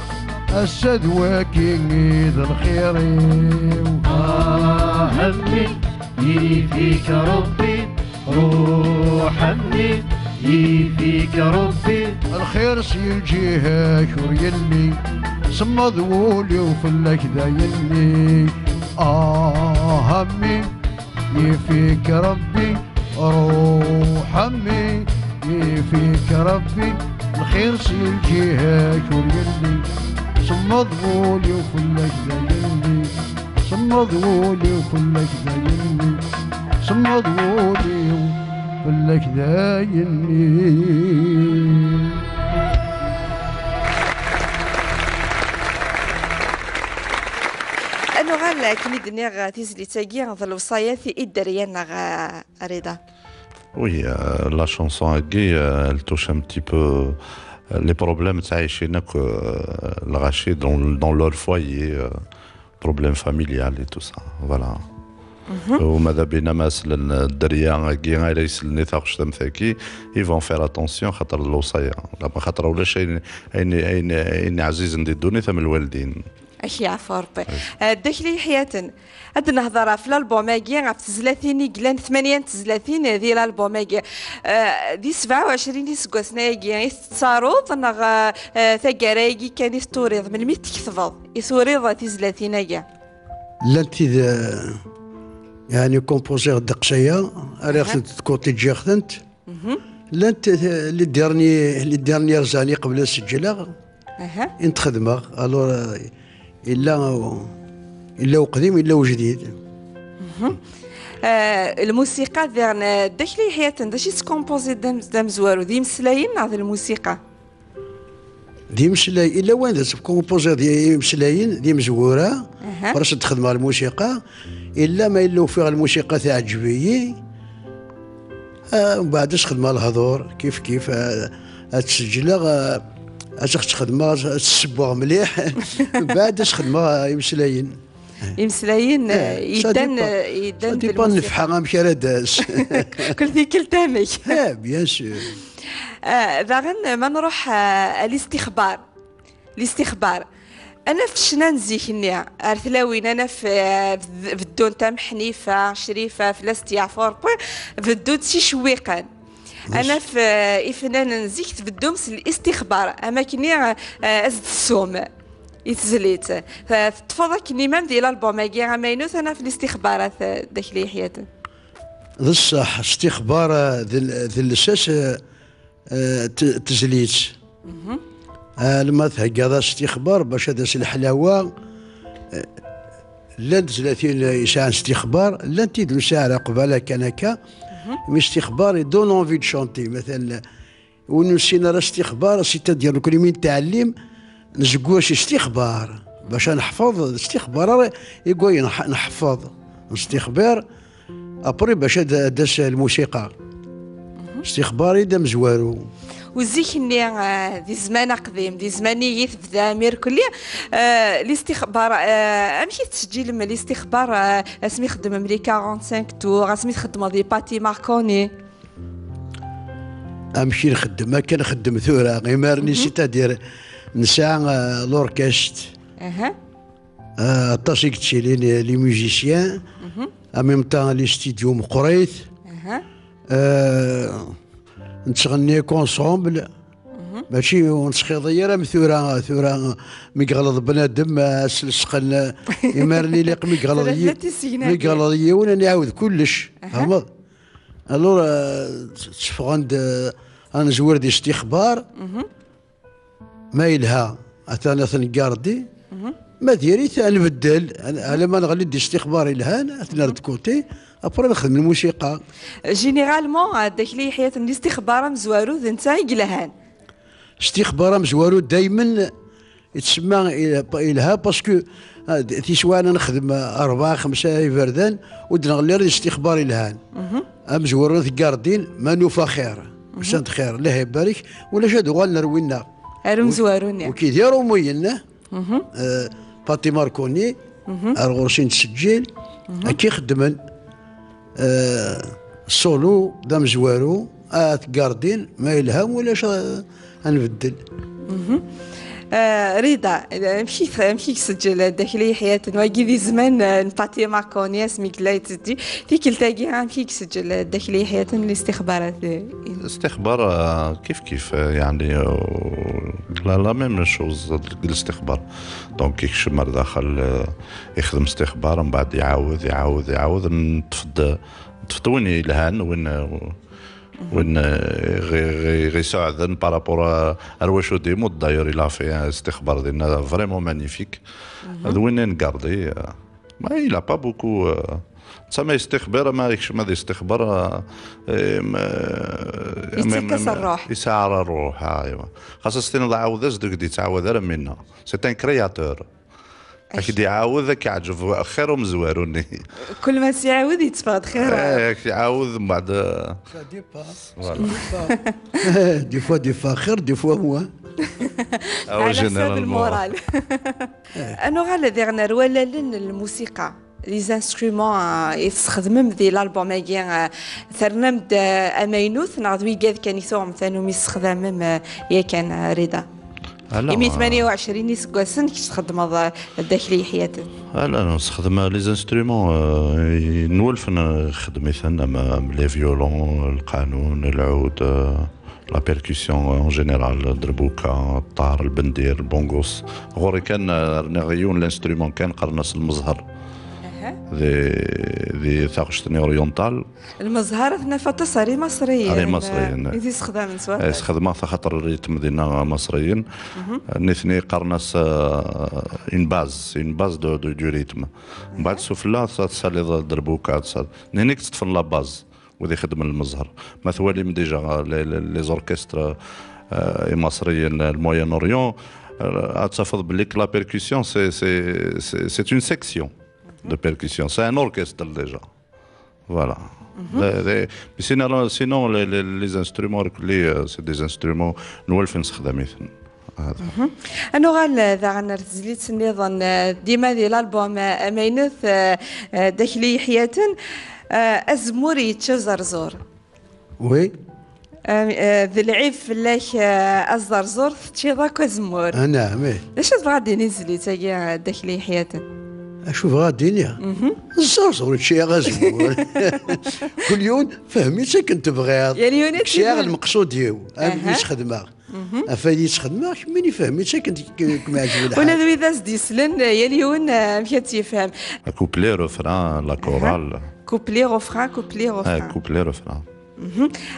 ass-a d waki i d lxir-iw. Ah, a mmi, yif-ik Rebbi, ruḥ a mmi, yif-ik Rebbi. Lxir si lǧiha-k ur yelli, semmeḍ wul-iw fell-ak d ayenni. Ah, a mmi, yif-ik Rebbi, ruḥ a mmi, yif-ik Rebbi. Lxir si lǧiha-k ur yelli, semmeḍ wul-iw fell-ak d ayenni. Semmeḍ wul-iw fell-ak d ayenni, semmeḍ wul-iw fell-ak d ayenni. Ad nuɣal akken i d-nniɣ tizlit-agi d lewṣayat i dderya-nneɣ, a Rida. Oui, euh, la chanson-agi, euh, elle touche un petit peu, euh, les problèmes ttɛicin akk, euh, lɣaci dans, dans leur foyer, euh, problème familial et tout ça, voilà. Uma d abina ma slen dderya-agi ara islen i taɣect am tagi, ils vont faire attention, xaṭer d lewṣaya. Lama xaṭer ulac ayen, ayen, ayen, ayen ɛzizen di ddunit am lwaldin. Ak yeɛfu Rebbi. Ay. Eh, Dda Akli Yeḥyaten, ad nehḍer ɣef l'album-agi, ɣef tezlatin i yellan, tmanya n tezlatin di l'album-agi. Eh, di sebɛa u ɛecrin iseggasen-agi i tettaruḍ, neɣ, eh, eh, taggara-agi kan i tetturiḍ? Melmi i tketbeḍ, i turiḍ tizlatin-agi? Llant tid, eh, yeɛni, composiɣ ddeqs-aya, rriɣ-tent de côté, ǧǧiɣ-tent. Llant, eh, les derniers, les dernières années qbel ad seǧǧleɣ, i n-t-xedmeɣ. Alors, eh, yella, yella uqdim, yella ujdid. Eh, lmusiqa diɣen, eh, Dda Akli Yeḥyaten, d acu i teskumpuziḍ d am-, d amezwaru, d imeslayen neɣ d lmusiqa? D imeslay, illa wanda tkompuziḍ d imeslayen, d imezwura, ur as-d-xedmeɣ lmusiqa, illa ma yella ufiɣ lmusiqa teɛǧeb-iyi, ah, mbeɛd ad s-xedmeɣ lehdur, kif kif, ah, ad tt-seǧleɣ, ah, ad tt-xedmeɣ, ad tt-ssewweɣ mliḥ, mbeɛd ad s-xedmeɣ, ah, imeslayen. Imeslayen, eh, yeddan, eh, yeddan d lmusiqa. Ça dépend nnefḥa amek ara d-tas. Kul tikkelt amek. Eh, bien sûr. Eh, daɣen, ma nruḥ, eh, à l'istixbar. L'istixbar. Ad naf ccna n zik-nni, ar tlawin, ad naf, eh, bed-, beddunt am Ḥnifa, Crifa, fell-as yeɛfu Rebbi, beddunt s icewwiqen. Ad naf, eh, ifennanen n zik tbeddum s l'istixbar, am akken i, eh, as-d-tessum i tezlit. Teṭṭfeḍ akken imam di l'album-agi amaynut, ad naf l'istixbarat, eh, Dda Akli Yeḥyaten. D ṣṣeḥ, istixbar, eh, d l-, d lsas, eh, eh, t-, tezlit. Eh, lma theggaḍ astixbar bac ad as leḥlawa, eh, llant tezlatin yesɛan istixbar, llant tid ur nesɛi ara qbala kan akka. Mi istixbar i donne envie de chanter. Matalan, win ur nessin ara istixbar, c'est-à-dire nekkni mi nettɛellim, nezggu s istixbar. Bac ad neḥfeḍ, d istixbar ara i gwayen nḥ-, nḥeffeḍ. Nestixbir, après bac ad, ad d-tas lmusiqa. Istixbar i d amezwaru. U zik-nni, eh, di zzman aqdim, di zzman-agi tebda mirkelli, eh, l'istixbar, eh, amek i tettseǧǧilem l'istixbar, eh, asmi txeddmem les quarante-cinq tours, asmi txeddmeḍ di Patti Marconi? Amek i nxeddem? Akka nxeddem tura, imar-nni, c'est-à-dire, nesɛa, eh, l'orchestre. Aha. Ah, aṭas i yettilin, eh, les musiciens, en même temps, les studios meqqrit. Aha. Eh, nettɣenni ensemble. Mačči ur nettxiḍi ara am tura, tura mi yeɣleḍ bnadem, ah, s-, lesqen, eh, imar-nni ilaq mi yeɣleḍ yi-, mi yeɣleḍ yiwen, ad nɛawed kullec. Aha. Tfehmeḍ? Alors, eh, tteffɣen-d, eh, ad nezwir di istixbar. Ma yelha, atan ad t-ngardi. Ma diri-t, ad nbeddel, ad- alamma neɣli-d istixbar ilhan, ad t-nerr de côté, après ad nexdem lmusiqa. Généralement, Dda Akli Yeḥyaten, listixbar amezwaru d netta i yelhan. Istixbar amezwaru daymen yettsemma il- ilha, parce que, ah, d- tiswaɛin ad nexdem, ah, rebɛa, xemsa iberdan, ur d-neɣli ara d istixbar ilhan. Amezwaru n tgardin, ma nufa xir, ussan-d xir, Allah ibarek, ulac ad uɣalen ar winna. Ar umezwaru-nni. Wiki d iṛumuyen, eh, Pati Marconi, ar ɣur-s i nettseǧǧil, akka i xeddmen, eh, solo, d amezwaru, ad t-gardin, ma yelha, ma ulac, eh, ad nbeddel. Eh, Rida, amek i t- amek i yesseǧǧel Dda Akli Yeḥyaten? Wagi d izman, eh, n Pati Marconi, asmi yella yettseǧǧil. Tikkelt-agi, amek i yesseǧǧel Dda Akli Yeḥyaten listixbarat, eh, inu? Istixbar, eh, kif kif, eh, yeɛni, eh, la, la même chose deg listixbar. Donc, yekcem ar daxel, eh, yexdem istixbar, mbeɛd iɛawed, iɛawed, iɛawed, neṭṭef-d, neṭṭef-d win yelhan, win, eh, win, eh, ɣi-, ɣi-, ɣ-iseɛden par rapport à, ar wacu d-yemmut. D'ailleurs, il a fait un istixbar dinna vraiment magnifique. D win i ngardi, eh, mais il a pas beaucoup, eh, netta ma yestixbir, ma yekcem ad yestixber, eh, em, eh, Yettak-as em, em, rruḥ. Yesɛa rruḥ, aywa. Xas as tiniḍ ɛawed-as, deg d-yettɛawad ara minna. C'est un créateur. Ak-d-iɛawed, ak-iɛǧeb xir umezwaru-nni. Kul ma s-iɛawed, yetteffeɣ-d xir. Eh, ak-iɛawed, mbeɛd, eh, Ça dépend. Voilà. Des fois, des fois xir, des fois moins. Ah, على حساب généralement. المورال. Ad nuɣal diɣen ar wallalen n lmusiqa. Les instruments, ah, i tesxedmem di l'album-agi, ah, ternam-d, ah, amaynut, neɣ d wigad kan i tuɣem tanumi tessexdamem, ah, yakan, ah, Rida? Alors, imi euh, tmanya u ɛecrin iseggasen kečč txeddmeḍ, ah, Dda Akli Yeḥyaten. Ah, la, nessexdem, ah, les instruments, euh, i-, nwulef nxeddem-iten, am, am les violons, lqanun, lɛud, euh, la percussion en général, derbuka, ṭṭar, lbendir, lbungos. Ɣur-i kan, euh, rniɣ yiwen l'instrument kan, qqaren-as lmezher. Aha. Di, di taɣect-nni orientale. Lmezher ad t-naf aṭas ar Imaṣriyen, ar Imaṣriyen, eh, i t-issexdamen s waṭas. Eh, sxedmeɣ-t axaṭer rrytm dinna Imaṣriyen. Nitni qqaren-as, eh, une base, une base de, de, du rythme. Mbeɛd sufella, ad tsaliḍ derbuka, ad tsal-, nitni i yeṭṭfen la base, wid ixeddmen lmezher. Ma twalim déjà, eh, les, les, les orchestres, eh, imaṣriyen, le Moyen-Orient, eh, ad tafeḍ belli que la percussion, c'est, c'est, c'est, c'est une section de percussion. C'est un orchestre déjà. Voilà. Les, les, mais sinon, sinon, les, les, les instruments, les, euh, c'est des instruments, nwulef nessexdam-iten. Hada. Ad nuɣal, eh, daɣen ar tezlit nniḍen, eh, dima di l'album, eh, amaynut, eh, eh, Dda Akli Yeḥyaten, eh, Azemmur yečča aẓerẓur. Oui. Eh, eh, d lɛib fell-ak, eh, aẓerẓur, teččiḍ akk azemmur. Ah, naɛam, eh. D acu tebɣa ad d-tini tezlit-agi, eh, Dda Akli Yeḥyaten? Acu bɣa ad d-iniɣ? Ẓẓerẓur, ččiɣ azemmur. Kul yiwen fehm-itt akken tebɣiḍ. Yal yiwen ad Čiɣ lmeqsud-iw, am i s-xedmeɣ. Afaydi i s-xedmeɣ, kemmini fehm-itt akken k-, kem-iɛǧeb lḥal. Ula d wid as-d-yeslen, yal yiwen, eh, amek ad tt-yefhem. Couplet, refrain, la chorale. Couplet, refrain, couplet, refrain. Eh, couplet, refrain.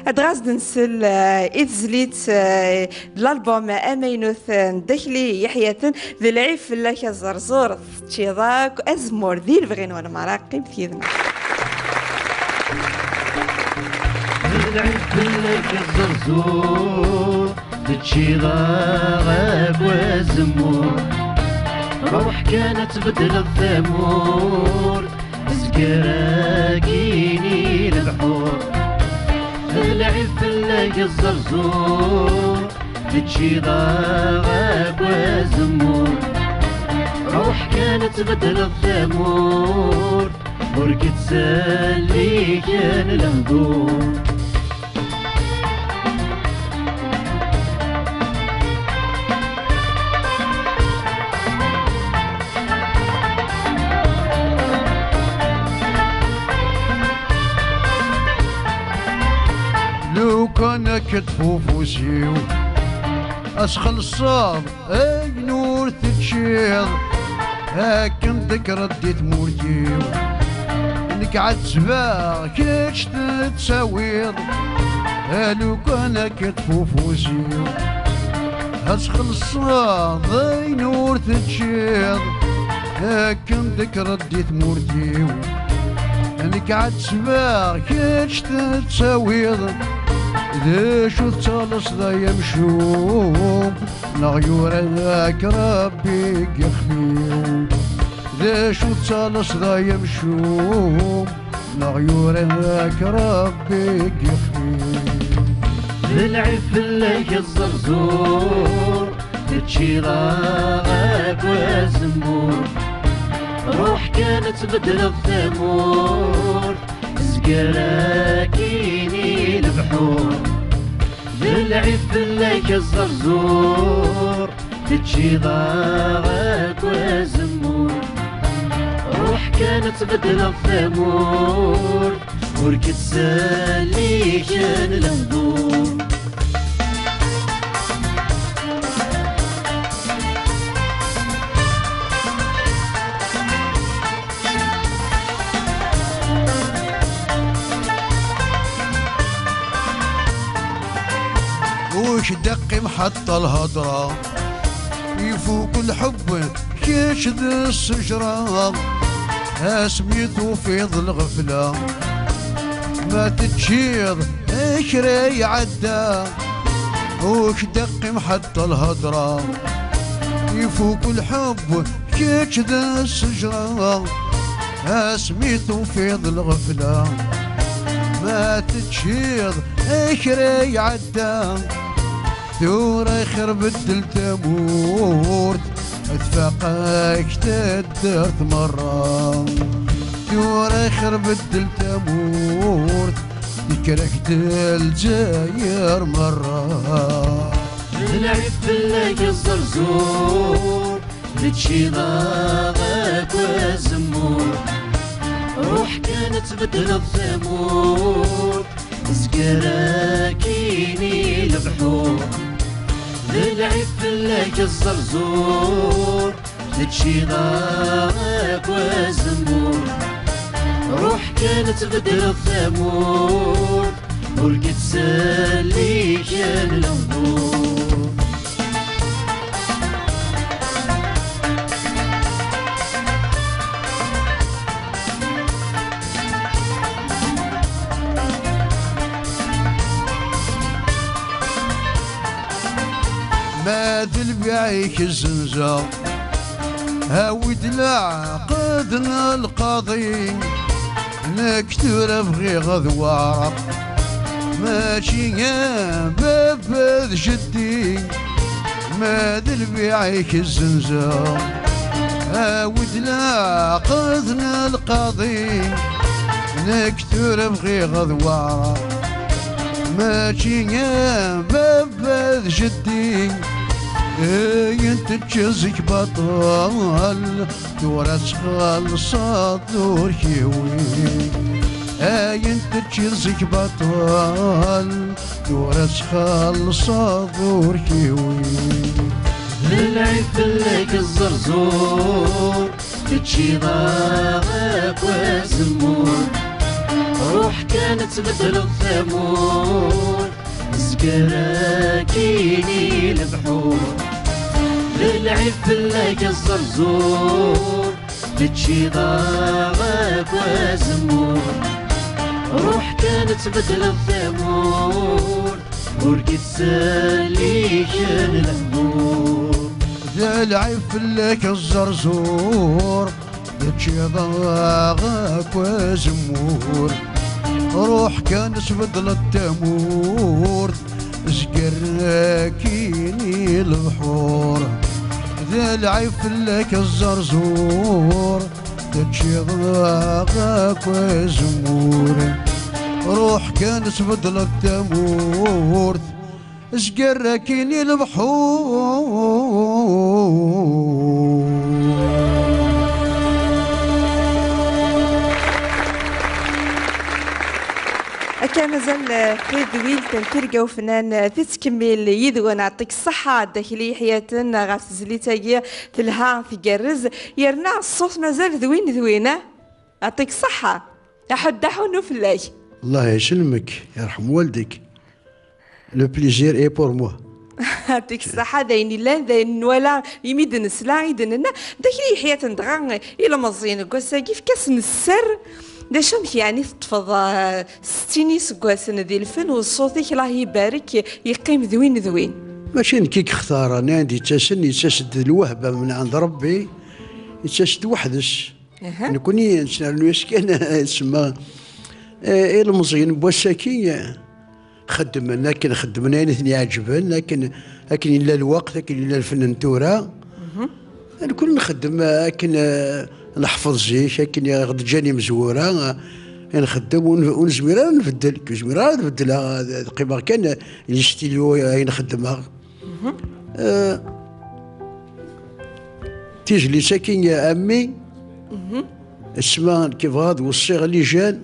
Ad ɣas d-nsel, eh, i tezlit, eh, d l'album amaynut, eh, n Dda Akli Yeḥyaten, d lɛib fell-ak aẓerẓur, teččiḍ akk azemmur, di lebɣi-nwen merra, qqimet yid-neɣ. D lɛib fell-ak aẓerẓur, teččiḍ akk azemmur, ruḥ kan ad tbeddleḍ tamurt. Zger akkin i lebḥur, d lɛib fell-ak aẓerẓur, teččiḍ-aɣ akk azemmur. Ruḥ kan ad tbeddleḍ tamurt, ur k-ttselliken lehdur. Lukan ad k-ṭṭef ufus-iw, ad s-xellṣeɣ ayen ur teččiḍ, akken d-tekkreḍ di tmurt-iw. Nekk ɛettbeɣ, kečč tettawiḍ. A lukan ad k-ṭṭef ufus-iw, ad txellṣeḍ ayen ur teččiḍ, Akken d-tekkreḍ di tmurt-iw, nekk ɛettbeɣ, kečč tettawiḍ. D acu tettalaseḍ ay amcum, neɣ yura-k Rebbi deg ixef-iw? D acu tettalaseḍ ay amcum, neɣ yura-k Rebbi deg ixef-iw? D lɛib fell-ak ẓerẓur, teččiḍ-aɣ akk azemmur. Ruḥ kan ad tbeddleḍ tamurt, zger akkin i lebḥur. D lɛib fell-ak ẓerẓur, teččiḍ-aɣ akk azemmur. Ruḥ kan ad tbeddleḍ tamurt, ur k-ttselliken lehdur. Ur k-d-qqim ḥaṭṭa lhedra, ifuk lḥebb kečč d ssejra. Asmi tufiḍ lɣefla, ma teččiḍ kra iɛedda. Ur k-d-qqim ḥaṭṭa lhedra, ifuk lḥebb kečč d ssejra. Asmi tufiḍ lɣefla, ma teččiḍ kra iɛedda. Tura ixir beddel tamurt, tfaq-ak taddart merra. Tura ixir beddel tamurt, tekker-ak-d Lezzayer merra. D lɛib fell-ak ẓerẓur, teččiḍ-aɣ akk azemmur. Ruḥ kan ad tbeddleḍ tamurt, zger akkin i lebḥur. D lɛib fell-ak ẓerẓur, teččiḍ-aɣ akk azemmur. Ruḥ kan ad tbeddleḍ tamurt, ur k-ttselliken lehdur. Ma d lbiɛ-ik zzenzeɣ, awi-d leɛqed n lqaḍi. Nekk tura bɣiɣ ad weɛreɣ, mačči am baba d jeddi. Ma d lbiɛ-ik zzenzeɣ, awi-d leɛqed n lqaḍi. Nekk tura bɣiɣ ad weɛreɣ, mačči am baba d jeddi. Ayen teččiḍ zik baṭel, tura txellṣeḍ ur kiwi. Ayen teččiḍ zik baṭel, tura txellṣeḍ ur kiwi. D lɛib fell-ak ẓerẓur, teččiḍ-aɣ akk azemmur. Ruḥ kan ad tbeddleḍ tamurt, zger akkin i lebḥur. D lɛib fell-ak ẓerẓur, teččiḍ-aɣ akk azemmur. Ruḥ kan ad tbeddleḍ tamurt, ur k-ttselliken lehdur. D lɛib fell-ak ẓerẓur, teččiḍ-aɣ akk azemmur. Ruḥ kan sbeddleḍ tamurt, zger akkin i lebḥur. D lɛib fell-ak ẓerẓur, teččiḍ-aɣ akk azemmur. Ruḥ kan sbeddleḍ tamurt, zger akkin i lebḥur. Akka mazal, eh, tadwilt n tirga ufnan, eh, tettkemmil yid-wen. Ɛṭik ṣṣeḥḥa, Dda Akli Yeḥyaten, ɣef tezlit-agi telha, tgerrez, yerna ṣṣut mazal d win d win, eh? Ɛṭik ṣṣeḥḥa. Aḥuddu aḥunnu fell-ak. Allah icelmek, yerḥem waldik. Le plaisir est pour moi. Yɛṭik ṣṣeḥḥa, d ayen illan, d ayen nwala, imi d-nesla i d-nenna. D akli yeḥyaten dɣa, ilmeẓyen n wass-agi, fk-asen sser. D acu amek yeɛni teṭṭfeḍ, ah, settin iseggasen di lfen u ṣṣut-ik, Allah ibarek, yeqqim d win d win? Mačči nekk i yextaren, anda yettasen, yettas-d d lwehba min ɛend Rebbi, yettas-d weḥd-s. Aha. Nekni nettnernu-yas kan, tsemma, eh, ilmeẓyen n wass-agi, eh, xeddmen akken, xeddmen ayen i ten-iɛeǧben, akken, akken yella lweqt, akken yella lfen n tura. Mhm. Nekni nxeddem akken, eh, neḥfeḍ zik, akken i ɣ-d-ǧǧan imezwura, eh, i nxeddem, ur n-, ur nezmir ara nbeddel, ur zmireɣ ara ad beddleɣ, ad, ad qqimeɣ kan, eh, listilu, eh, ayen xeddmeɣ. Mhm. Eh, tizlit-agi, a mmi, mhm, tsemma, nekk bɣiɣ ad weṣṣiɣ lijan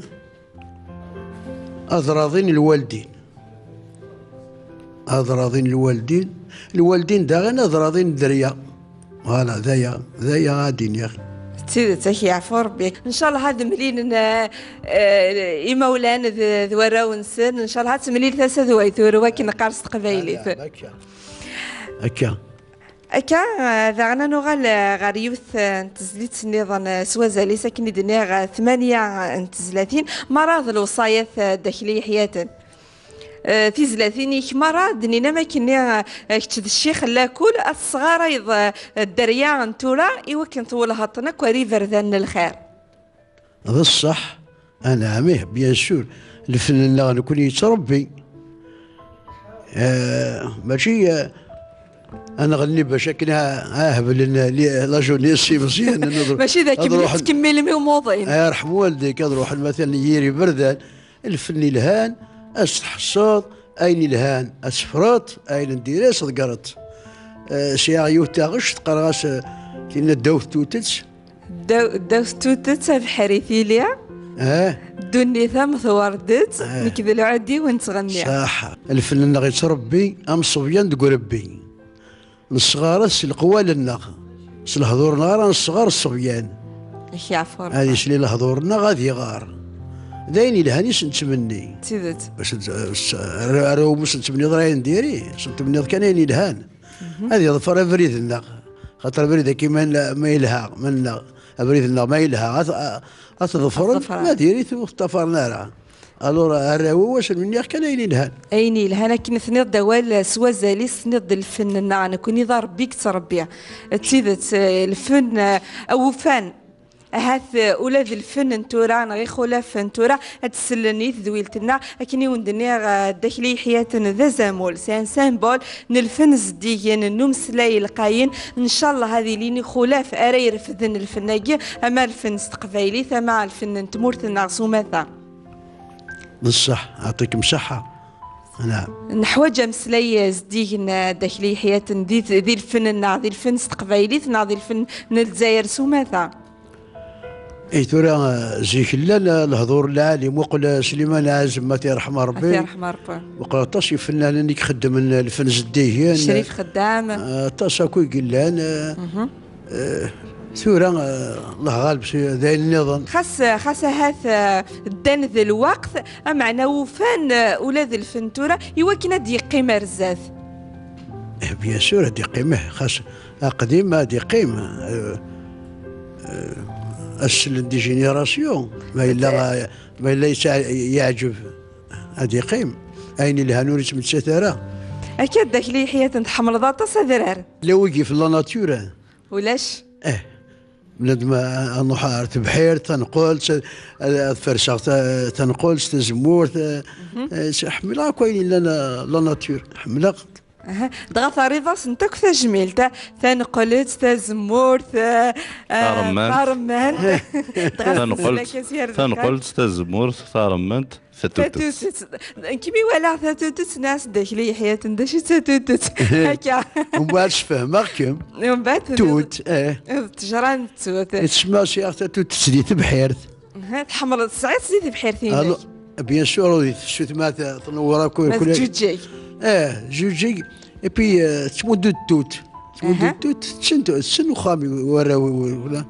ad raḍin lwaldin. Ad raḍin lwaldin. Lwaldin daɣen ad raḍin dderya. Voilà, d aya, d aya ad iniɣ. D tidet, ad k-yeɛfu Rebbi. Ncallah ad mlilen, eh, eh, imawlan d, d warraw-nsen. Ncallah ad temlil tasa d way turew, akken neqqar s teqbaylit. Akka. Akka. Akka, eh, daɣen ad nuɣal, eh, ɣer yiwet, eh, n tezlit nniḍen, eh, s wazal-is, akken i d-nniɣ, eh, tmanya, eh, n tezlatin, mara d lewṣayat, eh, d akli yeḥyaten. Eh, tizlatin-ik mara d-nnin am akkenni, eh, kečč d ccix n lakul, ad tesɣarayeḍ, eh, dderya n tura, i wakken twellheḍ-ten akk ar iberdan n lxir. D ṣṣeḥ, anɛam, ih, bien sûr, lfen-nneɣ nekni yettrebbi. Eh, mačči, eh, ad nɣenni bac akken a, a heblen li, la jeunesse imeẓyanen, ad ru-, mačči d akken ad ruḥen, tettkemmilem i umuḍin. Ay, yerḥem waldik, ad ruḥen matalan yir iberdan, lfen ilhan, ad s-tḥesseḍ, ayen ilhan ad tefreḍ, ayen n diri ad tḍeggreḍ. Eh, sɛiɣ yiwet taɣect, qqareɣ-as, eh, tinna ddaw tutett, Ddaw, ddaw tutett abeḥri tili. Eh? Ddunit am twerdet, eh, nekk d lɛud-iw nettɣenni. Saḥa. Lfen-nneɣ yettrebbi am ṣṣebyan deg urebbi. Nesɣar-as s leqwal-nneɣ. S lehdur-nneɣ ara nesɣar ṣṣebyan. Ad k-yeɛfu Rebbi. Ad yesli lehdur-nneɣ, ad iɣar. D ayen yelhan i s-nettmenni. D tidet. Bas, s-, s-, arraw-, arraw-im ur s-nettmenniḍ ara ayen diri, s-nettmenniḍ kan ayen yelhan. Mhm. Ad yeḍfer abrid-nneɣ. Xaṭer abrid-agi ma, ma yelha, ma nneɣ, abrid-nneɣ ma yelha, ad, ad t-ḍefren, ad t-ḍefren, ma diri-t ur t-ṭṭafaren ara. Alors, arraw-iw ad sen-nniɣ kan ayen yelhan. Ayen yelhan, akken tenniḍ-d awal s wazal-is, tenniḍ-d lfen-nneɣ, nekkni d Rebbi i yettrebbi. D tidet, eh, lfen, eh, awufan. Ahat, eh, ula d lfen n tura neɣ ixulaf n tura ad d-sellen i tedwilt-nneɣ, akken i wen-d-nniɣ, eh, Dda Akli Yeḥyaten d azamul, c'est un symbole n lfen zeddigen, n umeslay lqayen. Ncallah ad ilin ixulaf ara irefden lfen-agi, ama lfen s teqbaylit, ama lfen n tmurt-nneɣ s umata. D ṣṣeḥ, yeɛṭikem ṣṣeḥḥa. Neḥwaǧ ameslay zeddigen, eh, Dda Akli Yeḥyaten di, di lfen-nneɣ, di lfen s teqbaylit neɣ di lfen n Lezzayer s umata. I tura, eh, zik llan, eh, lehdur lɛali, muqel, eh, Sliman Ɛazem, ad t-yerḥem Rebbi. Ad t-yerḥem Rebbi. Muqel aṭas ifennanen i ixeddmen, eh, lfen zeddigen. Crif Xeddam. Eh, aṭas akk i yellan, eh, eh, tura, eh, Allah ɣaleb, s-, d ayen nniḍen. Xas, xas ahat, eh, ddan d lweqt, ameɛna ufan, eh, ula d lfen tura, i wakken ad d-yeqqim ar zdat. Eh, bien sûr, ad d-yeqqim, eh, xas aqdim ad d-yeqqim, eh, eh, ad sellen des générations, ma yella, ma yella yesɛa-, yeɛǧeb, ad d-yeqqim. Ayen yelhan ur yettmettat ara. Akka Dda Akli Yeḥyaten tḥemmleḍ aṭas adrar. La wigi f la nature. Ulac? Eh, bnadem a, a nruḥ ar tebḥirt, taneqqult, ad, ad ferseɣ ta-, taneqqult, tazemmurt, eh, eh, ḥemmleɣ akk ayen yellan, eh, la nature. Ḥemmleɣ. Aha. Dɣa terriḍ-asent akk tajmilt, ta-, taneqqult, tazemmurt, eh, eh, taremmant. Taremmant. Dɣa taneqqult, taneqqult, tazemmurt, taremmant, tatutut. Tatutut. Nekk mi walaɣ tatutut, nniɣ-as Dda Akli Yeḥyaten, d acu d tatutut? Akka. Umbeɛd sfehmeɣ-kem. Umbeɛd tut, eh. D ttejra n ttut. Tsemma sɛiɣ tatutut di tebḥirt. Aha, tḥemmleḍ, tesɛiḍ di tebḥirt-inek? Alors, bien sûr, ur di tessut ma t-, tnewwer akk. Ma teǧǧuǧǧeg. Eh, teǧǧuǧǧeg. Et puis, eh, tettmuddu ttut. Tettmuddu ttut, tessen, tessen uxxam-iw, warraw-iw, wala.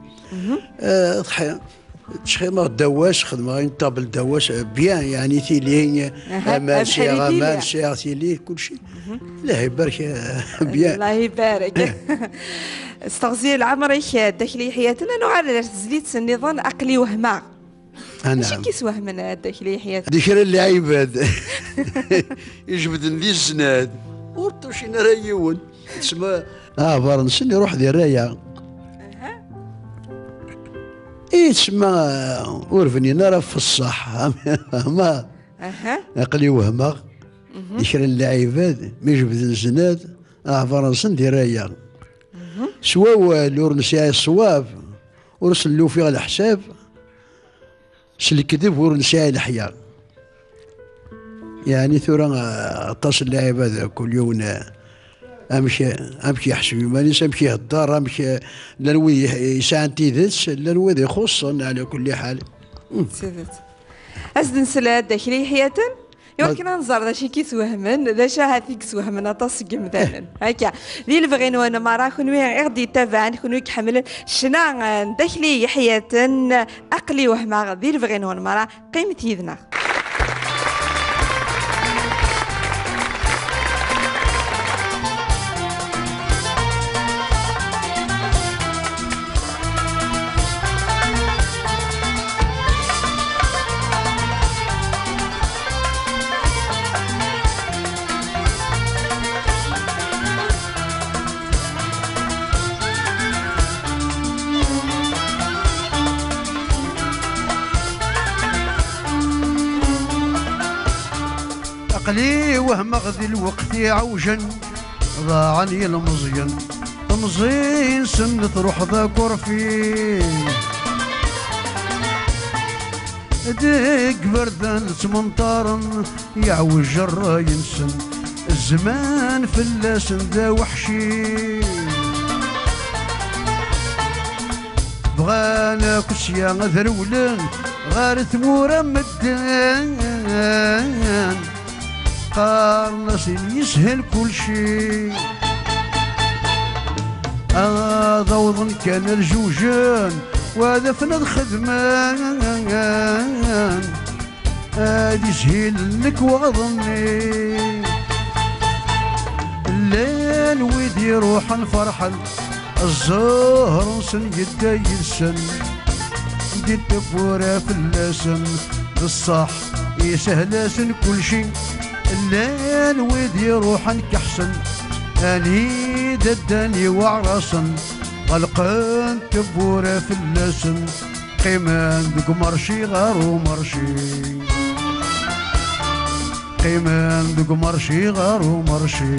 Eh, tḥi-, Ttxedmeɣ ddaw wass, xedmeɣ une table ddaw wass, bien, yeɛni tili, aman, sɛiɣ aman, sɛiɣ tili, kulci. Allah ibarek, bien. Allah ibarek. S teɣzi n leɛmer-ik, Dda Akli Yeḥyaten, ad nuɣal ar tezlit nniḍen, Aql-i wehmeɣ. Acu i k-iswehmen, Dda Akli Yeḥyaten? Di kra n lɛibad ijebden di zznan, ur ṭṭucin ara yiwen. Tesma aɛbar-nsen iruḥ di rraya. I tesma ur bnin ara ɣef ṣṣeḥ. Ma aql-i wehmeɣ. Di kra n lɛibad mi jebden zznan, aɛbar-nsen di rraya. S wawal ur nesɛi ṣṣwab, ur sen-lufiɣ leḥsab. S lekdeb ur nesɛi leḥya. Yeɛni tura, ah, aṭas n lɛibad, kul yiwen, ah, amek, amek yeḥseb iman-is, amek ihedder, amek, ah, llan wid yeh-, yesɛan tidet, llan wid ixuṣṣen, ɛla kulli ḥal. Hmm. Tidet. As-d-nsel Dda Akli Yeḥyaten, iwakken ad nẓer d acu i k-iswehmen, d acu ahat i yeswehmen aṭas seg yimdanen. Akka, di lebɣi-nwen merra, kunwi i ɣ-d-yettabaɛen, kunwi i iḥemmlen ccna, eh, n Dda Akli Yeḥyaten, Aql-i wehmeɣ, di lebɣi-nwen merra, qqimet yid-neɣ. Aql-i wehmeɣ di lweqt iɛewjen, ḍaɛen yilmeẓyen, temẓi-nsen truḥ d akurfi. Deg iberdan ttmenṭaren, yeɛwej ṛṛay-nsen, zzman fell-asen d aweḥci. Bɣan akk sya ad rewlen ɣer tmura n medden. Qqaren-asen yeshel kulci. Ad awḍen kan ad zewjen, wa ad afen ad xedmen. Ad ishil lekwaɣeḍ-nni. Llan wid iruḥen ferḥen, zzher-nsen yedda yid-sen. Di tewwura fell-asen, d ṣṣeḥ, isehel-asen kulci. Llan wid iruḥen keḥsen, anida ddan iweɛrasen, ɣelqen tewwura fell-asen. Qqimen deg umerci ɣer umerci. Qqimen deg umerci ɣer umerci.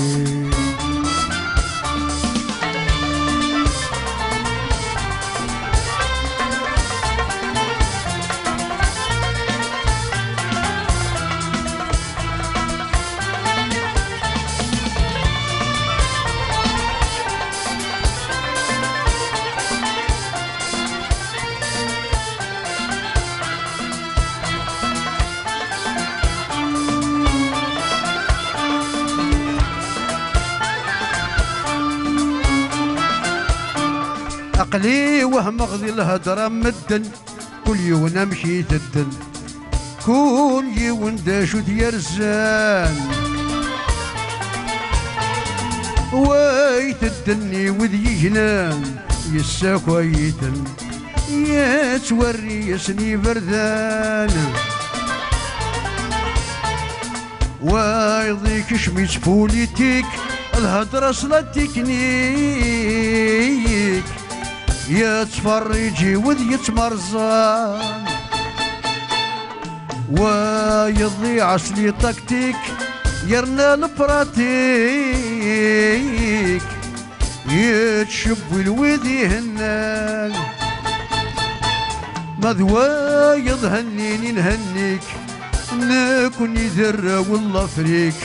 Aql-i wehmeɣ di lhedra n medden, kul yiwen amek itedden, kul yiwen d acu t-yerzan. Wa itedden i wid yegnen, yessakay-iten, yettwerri-yasen iberdan. Wayeḍ ikcem-itt politik, lhedra-s la technique, yettferrij i wid yettmerẓan. Wayeḍ iɛess les tactiques, yerna le pratique, yettcewwil wid ihennan. Ma d wayeḍ hennin i nhennik, nekni d arraw n Lafrik,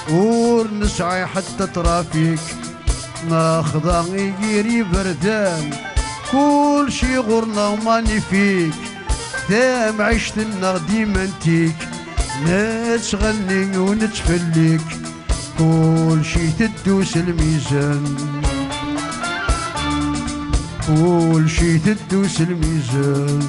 ur nesɛi ḥetta trafik. Nexḍa i yir iberdan, kulci ɣur-neɣ manifik. Tamɛict-nneɣ d imantik, nettɣenni u nettfellik. Kulci iteddu s lmizan. Kulci iteddu s lmizan.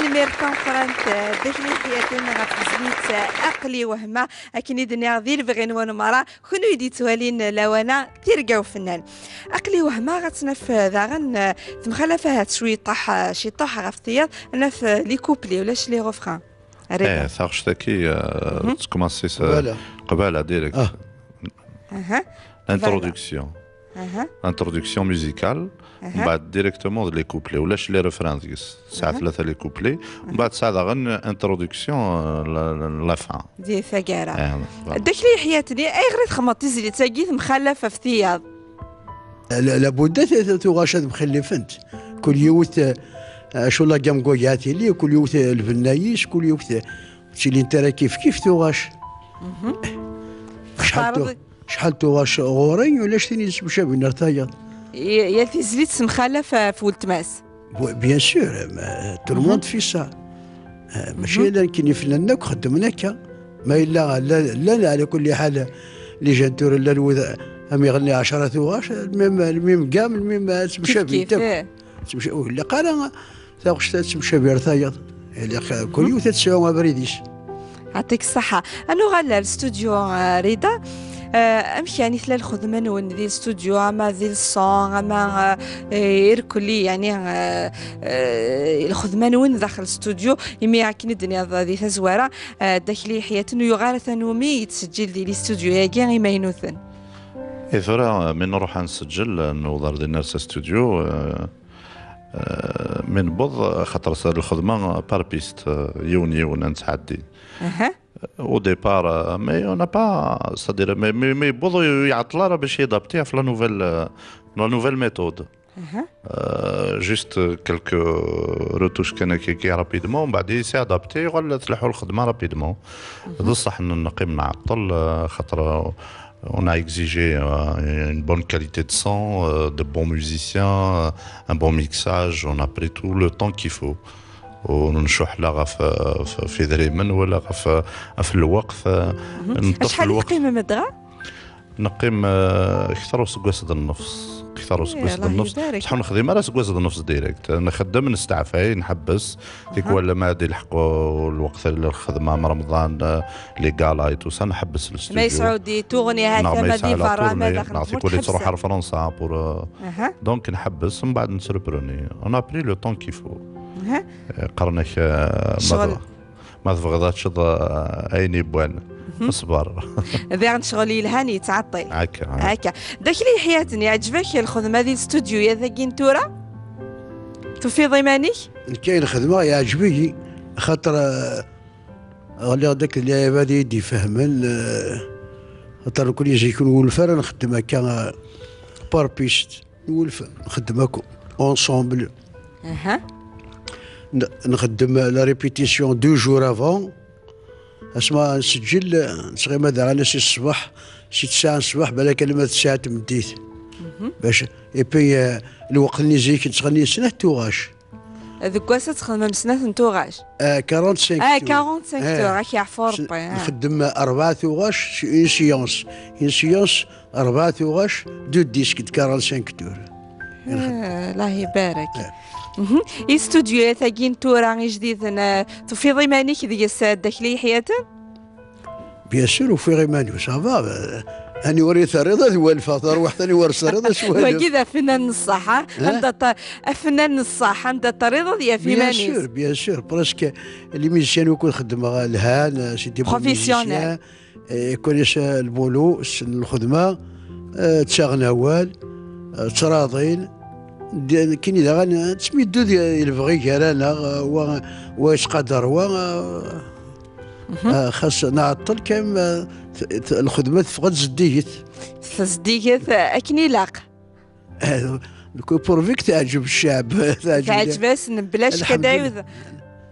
Tanemmirt tameqqrant, eh, Dda Akli Ḥyaten ɣef tezlit, eh, Aql-i wehmeɣ, akken i d-nniɣ di lebɣi-nwen merra, kunwi i d-yettwalin lawan-a, Tirga Ufennan. Aql-i wehmeɣ, ad tt-naf, eh, daɣen, eh, temxalaf ahat cwiṭaḥ, eh, ciṭuḥ ɣef tiyaḍ, ad naf, eh, les couplets, ulac les refrains. Rida. Eh, taɣect-agi, eh, Mhm. tettkumaṣi s, Qbala. Qbala, direct. Ah. Aha. Introduction. Aha. Introduction musicale. Aha. Mbaɛd directement d les couplets. Ulac les refrains deg-s. Tesɛa Aha. tlata les couplets. Aha. Mbaɛd tesɛa daɣen introduction, euh, la, la, la fin. Di taggara. Eh, voilà. Dda Akli Ḥyaten, ayɣer i txedmeḍ tizlit-agi temxalaf ɣef tiyaḍ? La, la budda t-, t-, tuɣac ad mxellifent. Kul yiwet, eh, acu la gamme goya tili, kul yiwet, eh, lbenna-is, kul yiwet, eh, ur ttilint ara kif kif tuɣac. Mhm. Acḥal tu-, Textareḍ acḥal tuɣac ɣur-i, ulac tin yettemcabin ar tayeḍ. Y-, yal tizlit temxalaf ɣef weltma-s. Bien sûr, ma, tout le Mhm. monde fait ça. Eh, mačči Mhm. ala nekkini, fennanen akk xeddmen akka. Ma yella, llan, llan, ɛla kulli ḥal, les jeunes tura llan wid am iɣenni ɛecra tuɣac, le même, le même gamme, le même, eh, Kif temcabin kif, akk. Eh. Temca-, ur ilaq ara taɣect ad temcabi ar tayeḍ. Ilaq, eh, kul Mhm. yiwet ad tesɛu abrid-is. Yɛṭik ṣṣeḥḥa. Ad nuɣal ar studio, eh, Rida. Eh, amek yani tella lxedma-nwen di studio, ama di le son, ama, eh, eh, irkelli, yani, eh, eh, lxedma-nwen daxel studio, imi akken i d-tenniḍ di tazwara, eh, Dda Akli Ḥyaten ur yuɣ ara tanumi yettseǧǧil di les studio-agi imaynuten. I tura, eh, mi nruḥ ad nseǧǧel, eh, newweḍ ar dinna s studio, eh, eh, mi newweḍ, eh, xaṭer s lxedma par piste, eh, yiwen yiwen ad nettɛeddi. Aha. Au départ, euh, mais on n'a pas, c'est-à-dire, mais, mais, mais bon, il y a la nouvelle, euh, la nouvelle méthode. Uh-huh. Euh, juste quelques retouches kan akka rapidement, بعد s'est adapté, ولا تلحو الخدمة rapidement. Uh-huh. بصح ن-، نقيم نعطل، euh, خاطر، euh, on a exigé, euh, une bonne qualité de son, euh, de bons musiciens, euh, un bon mixage, on a pris tout le temps qu'il faut. ونشوح لا غف-، في، في دريمن ولا غف-، في الوقت. نطف شحال الوقت. تقيم مدغا؟ نقيم، آه، أكثر وسقواس د النفس. أكثر وسقواس د النفس. الله يبارك. بصح نخدم على سقواس د النفس direct. نخدم، نستعفي، نحبس. تيك ولا ما عاد يلحقوا الوقت للخدمة من رمضان، آه، les galas et tout ça، نحبس الاستوديو. ما يسعودي تغني هذا ما دي فرا، ما داخل نعطي كل تروح على فرنسا pour، آه، donc نحبس، من بعد نتربروني. On a pris le temps qu'il faut. قرنك، آه، ما شغل. تبغ-، ما تبغض هاد الشيء، آه، عيني بوان. اصبر. داغن شغل يلهاني تعطي. هكا، هكا. هكا. داك اللي حياتني، عجبك الخدمة ديال الاستوديو يا ذاكين تورا؟ تفيض إيمانك؟ كاين خدمة يعجبني، خاطر، آه، غلي داك اللعيبة هادي يدي فهمن، آه، خاطر كل يجي يكون ولفة، أنا نخدم هكا، آه، par piste. نولف نخدم هاكو ensemble. اها. ن-، نخدم la répétition deux jours avant. اسمع، نسجل، نتغيما داغ انا سي الصباح، سي تسعة الصباح، بالك انا ما تسعة تمديت. باش، et puis، آه، الوقت اللي زيك نتغني سنة توغاش. Deg wass ad txedmem snat n tuɣac. آه، quarante-cinq آه، tours. Quarante-cinq آه. Tours، راك يعفو س-، ربي، آه. نخدم أربعة توغاش، c'est une séance. Une séance، أربعة توغاش، deux disques de quarante-cinq tours. آه، الله يبارك. آه. مهم. الاستوديوهات هاكين تورا جديدين، آه، تفيض إيمانك ديال السادة كلي حياتن؟ Bien sûr، وفي غيمانيو، ça va. آه، أنا وريت الرضا ذي والفا، تروح ثاني ورس الرضا شوية. وكذا فنان الصحة، ها؟ عند الط-، فنان الصحة، عند الطريضة ذي في bien sûr، bien sûr، parce que les musiciens وكل خدمة الهان، c'est des bons professionnels. Musiciens. آه، كل شيء البولو، السن الخدمة، آه، تشاغن هوال، آه، تراضين. د-، كاين إذا غن-، تسميدو دي-، يلبغي كرانا، آه، و-، ويتقدر و-، آه، آه، خاص نعطل كم، آه، ت-، ت-، الخدمة تفقد زديت. تزديكت، آه، أكن يلاق. آه، pourvu que تعجب الشعب، تعجب. تعجب-، بلاش الحمد كدايوذ. لله.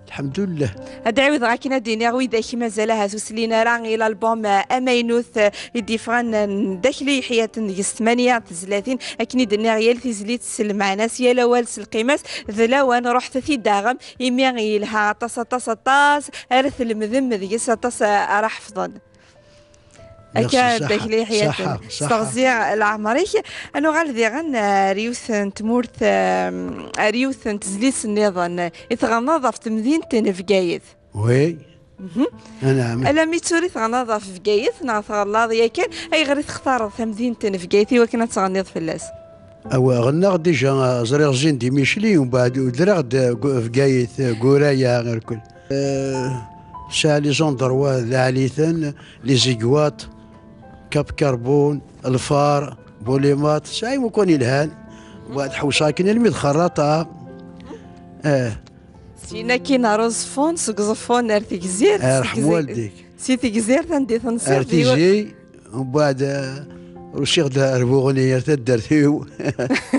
الحمد لله. Ad ɛiwdeɣ akken ad d-iniɣ widak mazal ahat ur slin ara i l'album, eh, amaynut, eh, i d-yeffɣen, eh, n Dda Akli Ḥyaten deg-s tmanya tezlatin. Akken i d-nniɣ, yal tizlit s lmeɛna-s, yal awal s lqima-s. D lawan, ruḥet ad t-id-taɣem, imi yelha aṭas, aṭas, aṭas ara tlemdem deg-s, aṭas, eh, ara ḥefḍen. Akka, Dda Akli Ḥyaten. Ṣṣeḥḥa, ṣṣeḥḥa. S teɣzi n leɛmer-ik. Ad nuɣal diɣen, eh, ar yiwet n tmurt, eh, ar yiwet n tezlit nniḍen, eh, i tɣennaḍ ɣef temdint n Bgayet. Oui. Mhm. Anɛam. Alammi d tura i tɣennaḍ ɣef Bgayet, neɣ tɣennaḍ yakan, ayɣer i textareḍ tamdint n Bgayet i wakken ad tɣenniḍ fell-as? Awa, ɣennaɣ déjà, eh, ẓriɣ Zindi Micheli, umbeɛd udreɣ-d, eh, gu-, Bgayet, eh, Guraya, irkel. Eh, sɛiɣ les endroits d Ɛliten, les Igwaṭ, Cap Carbon, Lfar, Bulimaṭ, sɛiɣ imukan yelhan. Umbeɛd ḥewseɣ akken almi d Xerraṭa. Eh. Syin akkin ar Uẓeffun, seg Uẓeffun ar Tegzirt, seg Arḥem Tegzi-, waldik. Si Tegzirt anda i tensiḍ, ar di wa- Tizi, umbeɛd, eh, usiɣ-d ar Buɣni, ar taddart-iw.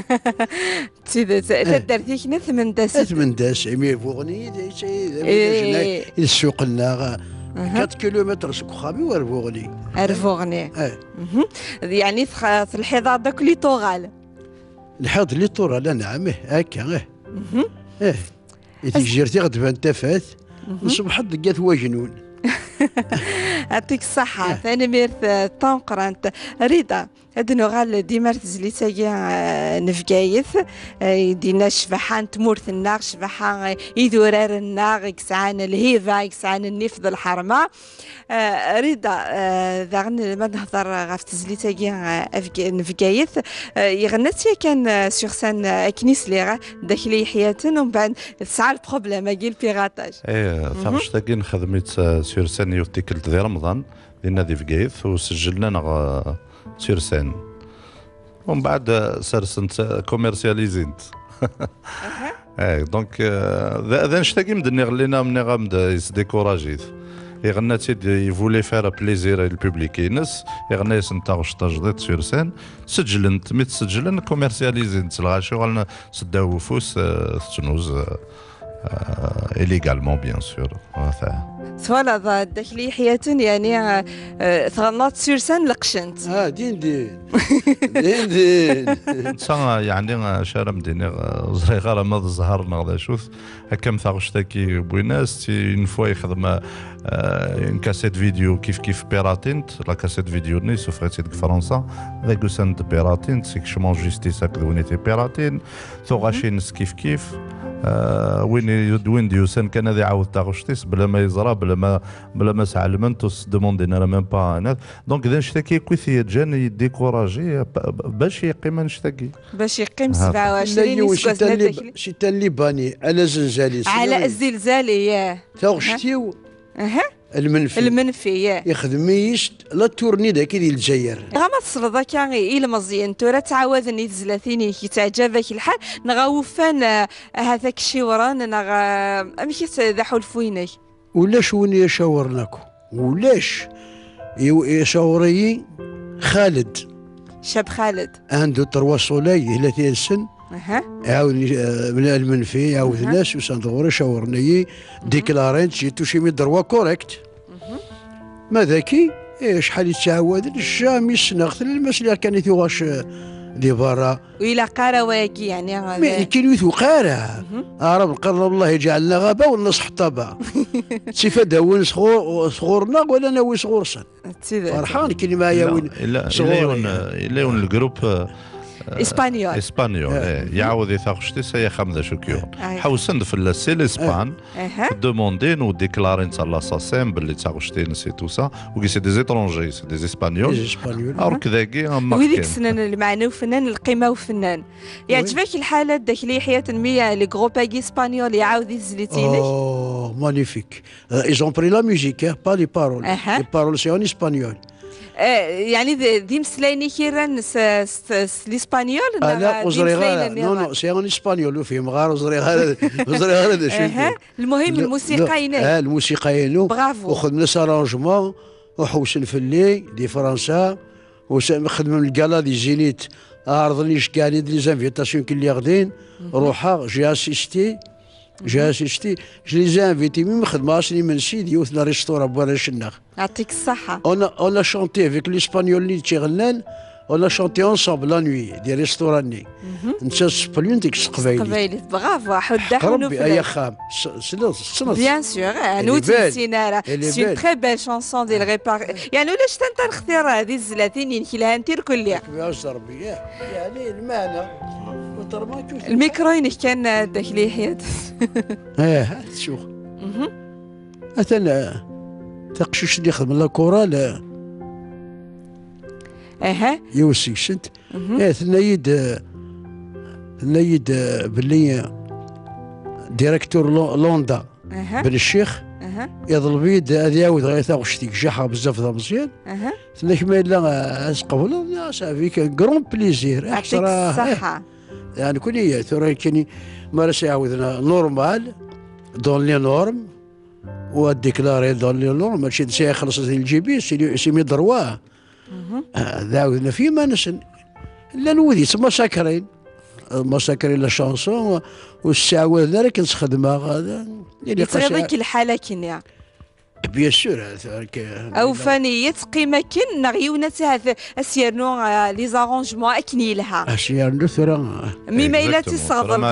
D tidet, eh, taddart-ik n At Mendas. At Mendas, imi Buɣni, d, d, d, d, Eh. d ssuq-nneɣ, Aha. quatre kilomètres seg uxxam-iw ar Buɣni. Ar Buɣni. Eh. Mhm. Yeɛni tx-, telḥiḍ-aɣ-d akk littoral. Lḥiḍ littoral, anɛam, ih, akka, ih. Mhm. Ih. I Tegzirt i ɣ-d-tban tafat, Mhm. nṣebḥ-d deg At Wagnun. Yɛṭik ṣṣeḥḥa, Eh. tanemmirt, eh, tameqqrant. Rida, ad nuɣal dima ar tezlit-agi, eh, n Bgayet, eh, i d-yenna ccbaḥa n tmurt-nneɣ, ccbaḥa, eh, idurar-nneɣ, i yesɛan lhiba, i yesɛan nnif d lḥerma. Eh, Rida, eh, daɣen ma nehḍer ɣef tezlit-agi, eh, afg-, n Bgayet, eh, yeɣna-tt yakan, eh, sur scène, eh, akken i sliɣ, eh, Dda Akli Ḥyaten, umbeɛd tesɛa lproblème-agi, lpiratage. Eh, Mhm. taɣect-agi nexdem-itt, eh, sur scène yiwet tikkelt di Remḍan, dinna di Bgayet, u sejjlen-aneɣ, eh, sur scène. Umbeɛd, eh, sersen-tt, eh, commercialisin-tt. Aha. Eh, donc, eh, d, d annect-agi m-d-nniɣ, Lina, nniɣ-am-d, eh, yesdécourage-it. Iɣenna-tt-id, il voulait faire plaisir i lpublic-ines, iɣenna-yasen taɣect tajdiṭ sur scène, seǧǧlen-t, mi tt-seǧǧlen, commercialisin-tt, lɣaci uɣalen seddaw ufus, eh, tettnuz, eh, eh, illégalement, bien sûr. Ata. Twalaḍ, eh, Dda Akli Ḥyaten, yeɛni, eh, eh, tɣennaḍ sur scène, leqcent. Ah, din din. Din din. Netta, yeɛni, acu ara m-d-iniɣ, ur ẓriɣ ara ma d zzher neɣ d acu-t. Akka am taɣect-agi wwin-as-tt, une fois yexdem, euh, une cassette vidéo kif kif piratin-t, la cassette vidéo-nni yessufeɣ-itt-id deg Fransa, dagi usan-d piratin-t, sekcem en justice akked win i t-ipiratin, tuɣac-ines kif kif, euh, win i, win d-yusan kan ad iɛawed taɣect-is, bla ma yeẓra, bla ma, bla ma s-ɛelment, ur s-demandin ara même pas. Donc, d annect-agi akk i t-yeǧǧan yedikuraji, ba-, bac yeqqim annect-agi. Bac yeqqim sebɛa u ɛecrin iseggasen. C'est un Lib-, c'est un Libanais, Ala Zenzali. Ala Zenzali, yah. Taɣect-iw, Aha. Lmenfi. Lmenfi, yah. Ixdem-iyi-d la tournée dagi di Lezzayer. Dɣa ma tesleḍ akka i, i ilmeẓyen, tura ttɛawaden i tezlatin-ik, yettɛǧab-ak lḥal, neɣ awufan, eh, ahat ad k-ciwren, neɣ, eh, amek i t-, d aḥulfu-inek? Ulac win i yi-icawren akk. Ulac. Iw-, icawr-iyi Xaled. Cab Xaled. Un, deux, trois, soleil, di tlata yid-sen. Aha. Iɛawed, eh, mla lmenfi, iɛawed Aha. nas, usan-d ɣur-i, cawren-iyi, Mhm. déclaren-t, j'ai touché mes droits corrects. Mhm. Ma daki, eh, acḥal i ttɛawaden, jamais ssneɣ-t, lma sliɣ kan i tuɣac, eh, di berra. Ur ilaq ara wayagi, yeɛni, Mais ad- nekkini ur tuq ara. Mhm. Aɛrab qqaren: "Allah yeǧɛel-aneɣ ɣaba wa nṣeḥ ṭṭaba." Ttif ad d-awin sɣur-, sɣur-neɣ wala nawi sɣur-sen. D tidet. Ferḥeɣ nekkini ma Yella, yawin yella, yella sɣur-i. yiwen, yella yiwen n lgrup, eh, Espagnol. Espagnol, Eh. eh, yeɛawed i taɣect-is, ay axxam d acu k-yuɣen. Ay. Ḥewsen-d fell-as si l'Espagne, Aha. demandin u déclarin-tt à la SACEM belli d taɣect-ines et tout ça. Wigi c'est des étrangers, c'est des Espagnols. Des Espagnols. Alors que dagi, am Wid i Marken. yessnen lmeɛna ufennan, lqima ufennan. Oui. Yeɛǧeb-ak lḥal a Dda Akli Ḥyaten mi, eh, le groupe-agi espagnol iɛawed i tezlit-inek? Oh, magnifique. Euh, ils ont pris la musique, hein, pas les paroles. Aha. Les paroles, c'est en espagnol. Eh, yeɛni d, d imeslayen-ik i rran s, s, s l'espagnol, neɣ Ala, d ur ẓriɣ ara. imeslayen-nniḍen? Non, non, c'est en espagnol, ur fhimeɣ ara, ur ẓriɣ ara, ur ẓriɣ ara d acu Aha. i d-, Lmuhim, le, lmusiqa-inek. Ah, lmusiqa-inu. Bravo. U xedmen-as arrangement, u ḥewsen fell-i, di Fransa, u s-, xedmen lgala di Zénith, ɛerḍen iceggeɛen-id les invitations ki lliɣ din, Mhm. ruḥeɣ, j'ai assisté, j'ai Mhm. assisté, je les ai invités, mi xedmeɣ-asen imensi di yiwet n restaurant n warrac-nneɣ. Yɛṭik ṣṣeḥḥa. On a, on a chanté avec l'espagnol-nni d-iɣennan, On a chanté ensemble la nuit, di restaurant-nni. Netta s tseqbaylit, deg s teqbaylit. Teqbaylit, bravo, ḥuddaḥ. Rebbi, ay axxam. Tessneḍ, tessneḍ. Bien sûr, eh, ur tt-nessin ara. C'est une très belle chanson di lɣipa. Yeɛni ulac tanta nextir di tezlatin-inek yelhan tirkelli. Rebbi, yeɛni lmeɛna. Lmikru-inek kan, eh, Dda Akli Yeḥya. Eh, tsuɣ. Atan, eh, taqcict-nni ixedmen la chorale, eh, Aha. Yiwet seg-sent. Eh, tenna-yi-d, eh, tenna-yi-d, eh, belli, eh, directeur Lo-, Londa, Ben Ccix, yeḍleb-iyi-d ad iɛawed ɣer taɣect-ik, jaḥeɣ bezzaf d ameẓyan. Tenna-k ma yella, eh, ad tqebleḍ, neɣ ça avec un grand plaisir. Yeɛṭik ṣṣeḥḥa. Yeɛni, kuni, eh, tura kini, ma ara s-iɛawden, eh, normal, dans les normes, u ad déclarer dans les normes, mačči d sɛiɣ xelṣet di lǧib-is, c'est mes droits. Ah, d ɛawden ɣef yiman-nsen. Llan wid yettmasakrin. Masakrin la chanson, ur ssiɛwaden ara akken sxedmeɣ. Yettɣiḍ-ik lḥal akken, ya. Bien sûr. Awfan-iyi, teqqim akken, neɣ yiwen ad tt-, ad s-yernu, ah, les arrangements akken yelha. Ad s-yernu tura. Mi ma yella ad tt-isseɣḍel, d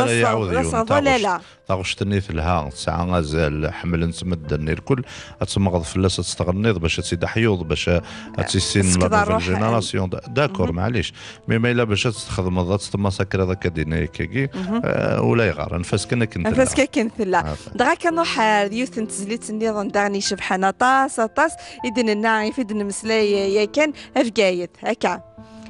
aseɣḍel, ala. Taɣect-nni telha, tesɛa azal, ḥemmlen-tt medden, irkul ad temmɣeḍ fell-as, ad tt-tɣenniḍ bac ad tt-id-aḥyuḍ, bac a-, ad tt-issinen la nouvelle génération. D'accord, maɛlic. Mi ma yella bac ad tt-txedmeḍ, ad tt-temmasakriḍ akka dinna yakkagi, eh, ulayɣer, anef-as kan akken tella. Anef-as kan akken tella. Dɣa kan nruḥ ar yiwet n tezlit nniḍen daɣen icebḥen aṭas, aṭas, i d-nenna, i d-nemmeslay yakan, a Bgayet, akka.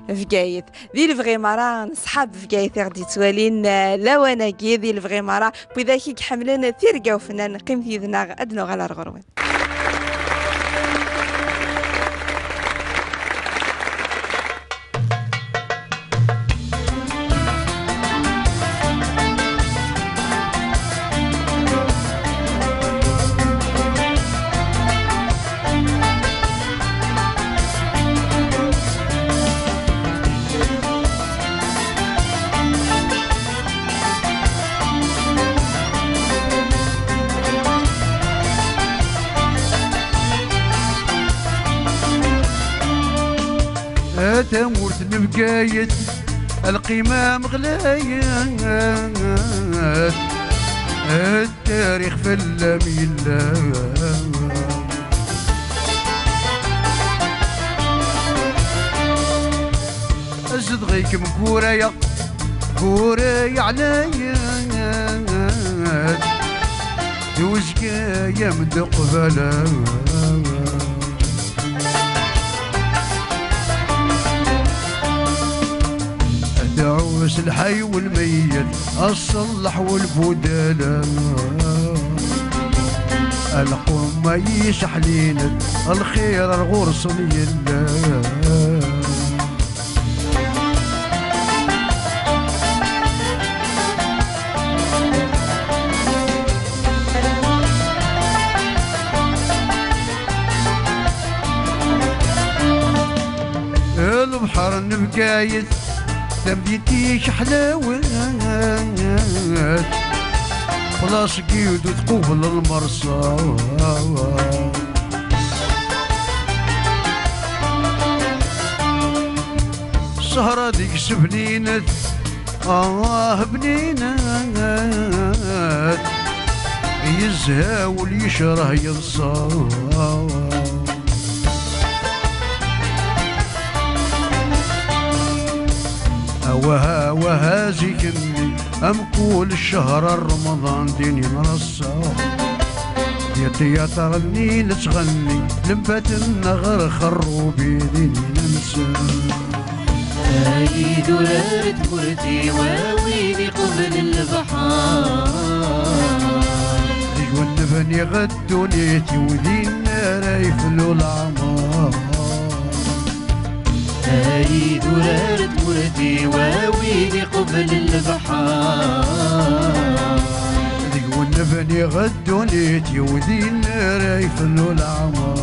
Bgayet. Di lebɣi mara neṣḥab Bgayet i ɣ-d-yettwalin, eh, lawan-agi, di lebɣi mara n widak i iḥemmlen tirga ufennan, qqimet yid-neɣ ad nuɣal ar ɣur-wen. A tamurt n Bgayet, a lqima meɣlayet, a tarix fell-am yella. Zedɣ-ikem Guraya, Guraya ɛlayet, d uzekka-yam d uqbala. Ad tɛuss lḥay u lmeyyet, aṣelleḥ u lbudala. A lqumma yiseḥlinet, lxir ar ɣur-sen yella. Lebḥer n Bgayet, tamdint-ik ḥlawet, plasgid ur tqubel lmersa. Sahra deg-s bninet, ah, bninet, yezha wul yecreh yeḍsa. Awah, awah, a zik-nni, amkul ccehr n Remḍan din i nreṣṣa. Di tyaṭr-nni nettɣenni, lembat-nneɣ ɣer xerrubi din i nensa. Ay idurar n tmurt-iw, a wid iqublen lebḥer. Deg-wen bniɣ ddunit-iw, din ara yeflu leɛmer. Ay idurar n tmurt-iw, a wid iqublen lebḥer. Deg-wen bniɣ ddunit-iw, din ara yeflu leɛmer.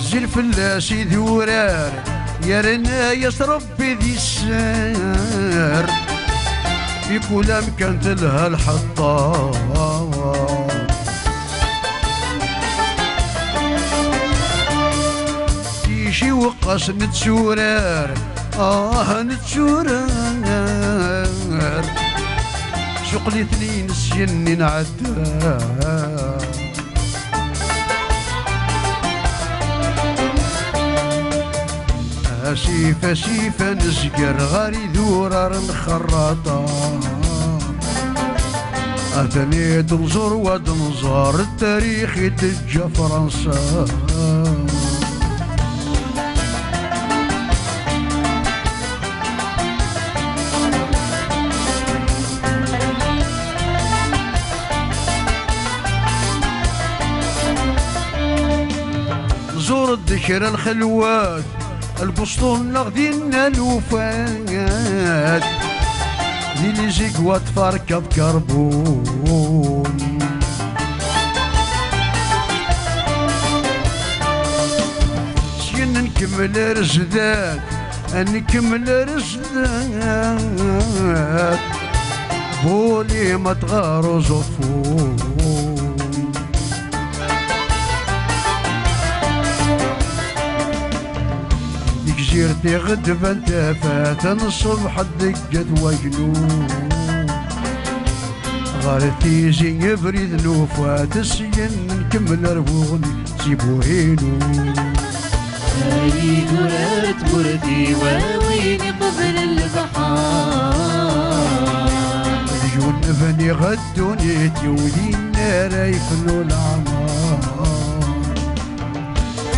Zzin fell-as idurar, Yerna-yas Rebbi di sser, di kul amkan telha lḥeṭṭa. Iciweqqas netturar, ah, netturar, suqel-iten-in syenni nɛedda. Asif, asif, a nezger ɣer idurar n xerraṭa. Atni d nẓur wa d nẓar, tarix i d-teǧǧa Fransa. Nẓur-d kra lxelwat, lbusṭun neɣ dinna lufat, di lizigwa tfarkaḍ karbun. Syin nkemmel ar zdat, nkemmel ar zdat, buli ma tɣar uẓufu. Deg zir tiɣedban tafat, n ṣṣbeḥ deg at wagnu. Ɣer tizi abrid nufa-t, syen nkemmel ar Buɣni si Buhinu. Ay idurar n tmurt-iw, a win iqeblen lebḥer. Deg-wen bniɣ ddunit-iw, din ara yefnu leɛmer.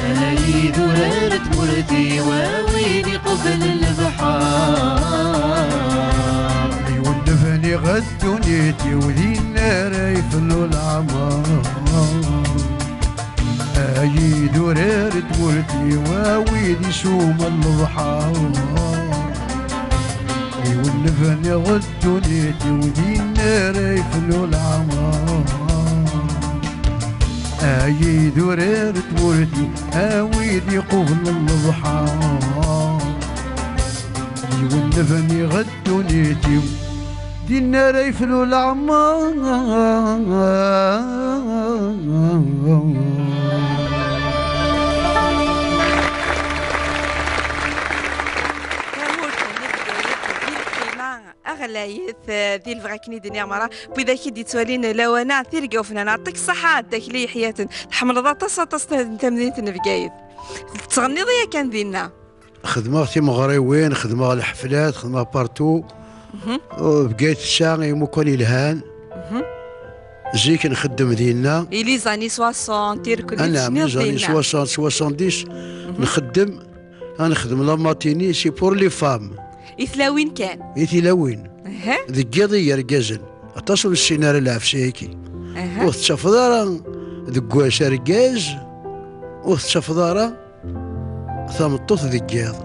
Ay idurar n tmurt-iw, a win iqublen lebḥer. Yiwen bniɣ ddunit-iw, din ara yefnu leɛmer. Ay idurar n tmurt-iw, a wid isuman lebḥer. Yiwen bniɣ ddunit-iw, din ara yefnu leɛmer. Ay idurar n tmurt-iw, a wid iqublen lebḥer. Yiwen bniɣ ddunit-iw, din ara yefnu leɛmer. Tamurt n Bgayet di lqima. Aɣlayet, eh, di lebɣi akken i d-nniɣ merra, n widak i d-yettwalin lawan-a, tirga ufnan, yeɛṭik ṣṣeḥḥa, Dda Akli Yeḥyaten. Tḥemmleḍ aṭas, aṭas ta-, tamdint n Bgayet. Tettɣenniḍ yakan dinna? Xedmeɣ timeɣriwin, xedmeɣ lḥeflat, xedmeɣ partout. Mhm. Oh, Bgayet tesɛa imukan yelhan. Mhm. Zik nxeddem dinna. I les années soixante, irkelli. Anɛam, tecniḍ les années dinna. Soixante, soixante-dix, mhm, nxeddem. Ad nexdem la matinée, c'est pour les femmes. I tlawin kan? I tilawin. Aha. Deg yiḍ i yergazen. Aṭas ur nessin ara lɛefs-agi. Aha. Ur tettafeḍ ara deg wass argaz, ur tettafeḍ ara tameṭṭut deg yiḍ.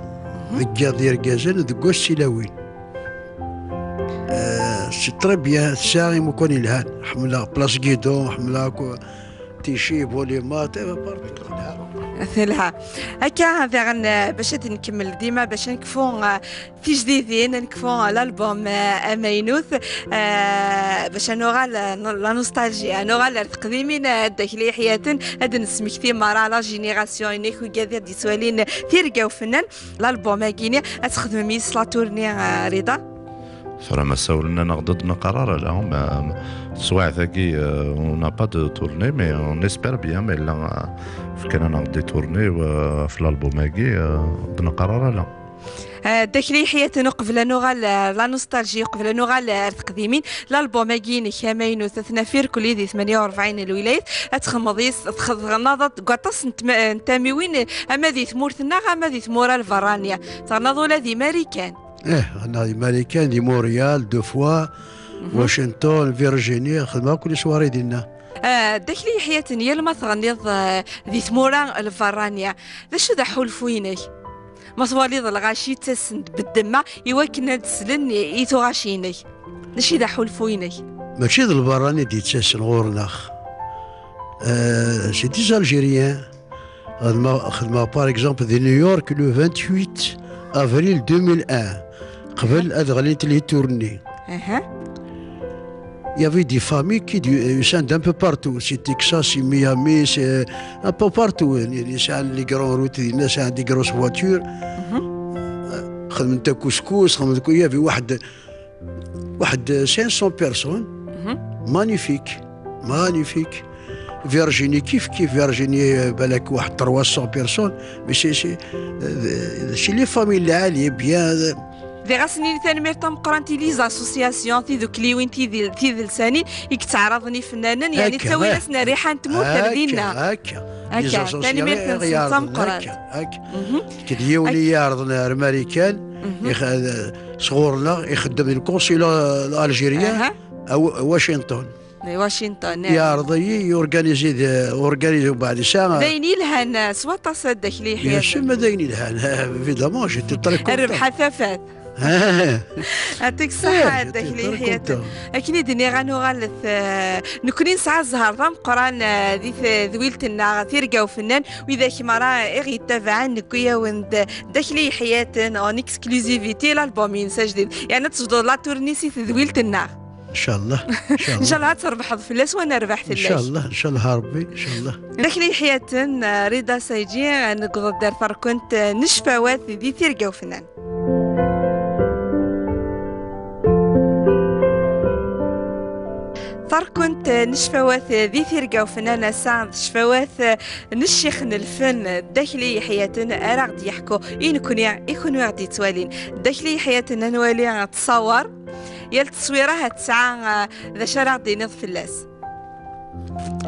Mhm. Deg yiḍ d yergazen, deg wass d tilawin. Euh, c'est très bien, tesɛa imukan yelhan. Ḥemmleɣ Place Guidon, ḥemmleɣ akk Tici, Bolimat, eh, partout. Telha. Akka daɣen, eh, bac ad nkemmel dima, bac ad nekfu, eh, tijdidin, ad nekfu, eh, l'album, eh, amaynut, eh, bac ad nuɣal, eh, la nostalgie, ad nuɣal ar teqdimin, eh, Dda Akli Yeḥyaten, ad nesmekti merra la génération-inek, wigad i d-yettwalin tirga ufennan. L'album-agi-ni, ad txedmem yis la tournée, eh, Rida? Tura ma sawlen-aneɣ-d ur d-neqqar ara la, ma, ma, teswiɛt-agi, euh, on n'a pas de tournée, mais on espère bien, mais la, euh, fkan-aneɣ-d des tournées, euh, ɣef l'album-agi, euh, ur d-neqqar ara la. Eh, Dda Akli Yeḥyaten, uqbel ad nuɣal, eh, la nostalgie, uqbel ad nuɣal, eh, ar teqdimin, l'album-agi-inek amaynut, ad t-naf irkelli di tmanya u rebɛin n lwilayet, ad txedmeḍ yis-, txedmeḍ deg waṭas n tma-, n tamiwin, ama di tmurt-nneɣ, ama di tmura lberraniya. Ternaḍ ula di Marikan. Eh, ɣennaɣ di Marikan, di Montréal, deux fois, mhm, Washington, Virginie, xedmeɣ akk les soirées dinna. Ah, Dda Akli Yeḥyaten, yal ma tɣenniḍ, eh, di tmura lberraniya, d acu d aḥulfu-inek? Ma twaliḍ lɣaci ttasen-d beddemma i wakken ad d-slen i, i tuɣac-inek, d acu i d aḥulfu-inek? Mačči d lberrani i d-yettasen ɣur-neɣ. Euh, c'est des Algériens. Xedmeɣ, xedmeɣ, par exemple, di New York le vingt-huit avril deux mille un, qbel ad ɣlint les tournées. Il y avait des familles qui du- euh, descendent d'un peu partout. C'est Texas, c'est Miami, c'est un peu partout. Ils sont les grandes routes, ils sont des grosses voitures. Xedment akuskus, xedment ku- il y avait واحد واحد cinq cents personnes. Magnifique, magnifique. Virginie كيف كيف. Virginie, euh, بالك واحد trois cents personnes. Mais c'est, c'est, euh, c'est les familles العالية, bien, euh. Diɣ asen-nini tanemmirt tameqqrant i les associations, tidukliwin, tidil- tidelsanin i yettɛaraḍen ifennanen, yeɛni ttawin-asen rriḥa n tmurt ar dinna. Akka, les associations tanemmirt-nsen d tameqqrant. Akka. Ked yiwen i yeɛrḍen ar Marikan, sɣur-neɣ, ixeddem di lkonsula algérien à Washington. Di Washington, eh. Yeɛreḍ-iyi, organizi, organizi, ubeɛd yesɛa. D ayen yelhan, eh, s waṭas, a Dda Akli Yeḥyaten. Bien sûr, ma d ayen yelhan, évidemment, j'étais très content. Rrbeḥ a tafat. Yeɛṭik ṣṣeḥḥa, a Dda Akli Yeḥyaten. Akken i d-nniɣ, ad nuɣalet, eh, nekkni nesɛa zzher d ameqqran, eh, di tedwilt-nneɣ Tirga Ufennan, widak merra i ɣ-yettabaɛen, newwi-yawen-d Dda Akli Yeḥyaten en exclusivité l'album-ines ajdid. Yeɛni ad tejdeḍ la tournée si tedwilt-nneɣ. Ncallah, ncallah. Ncallah ad trebḥeḍ fell-as wa nerbeḥ fell-ak. Ncallah, ncallah a Rebbi, ncallah. Dda Akli Yeḥyaten, eh, Rida Saïdji, eh, newweḍ-d ar terkent, eh, n ccfawat di Tirga Ufennan. Terkent, eh, n ccfawat, eh, di Tirga Ufennan ass-a d ccfawat, eh, n ccix n lfen, Dda Akli Yeḥyaten, ara ɣ-d-yeḥku i nekni, i kunwi ɣ-d-yettwalin. Dda Akli Yeḥyaten, ad nwali, eh, ttṣawer. Yal tteswira ha tesɛa, eh, d acu ara ɣ-d-tiniḍ fell-as.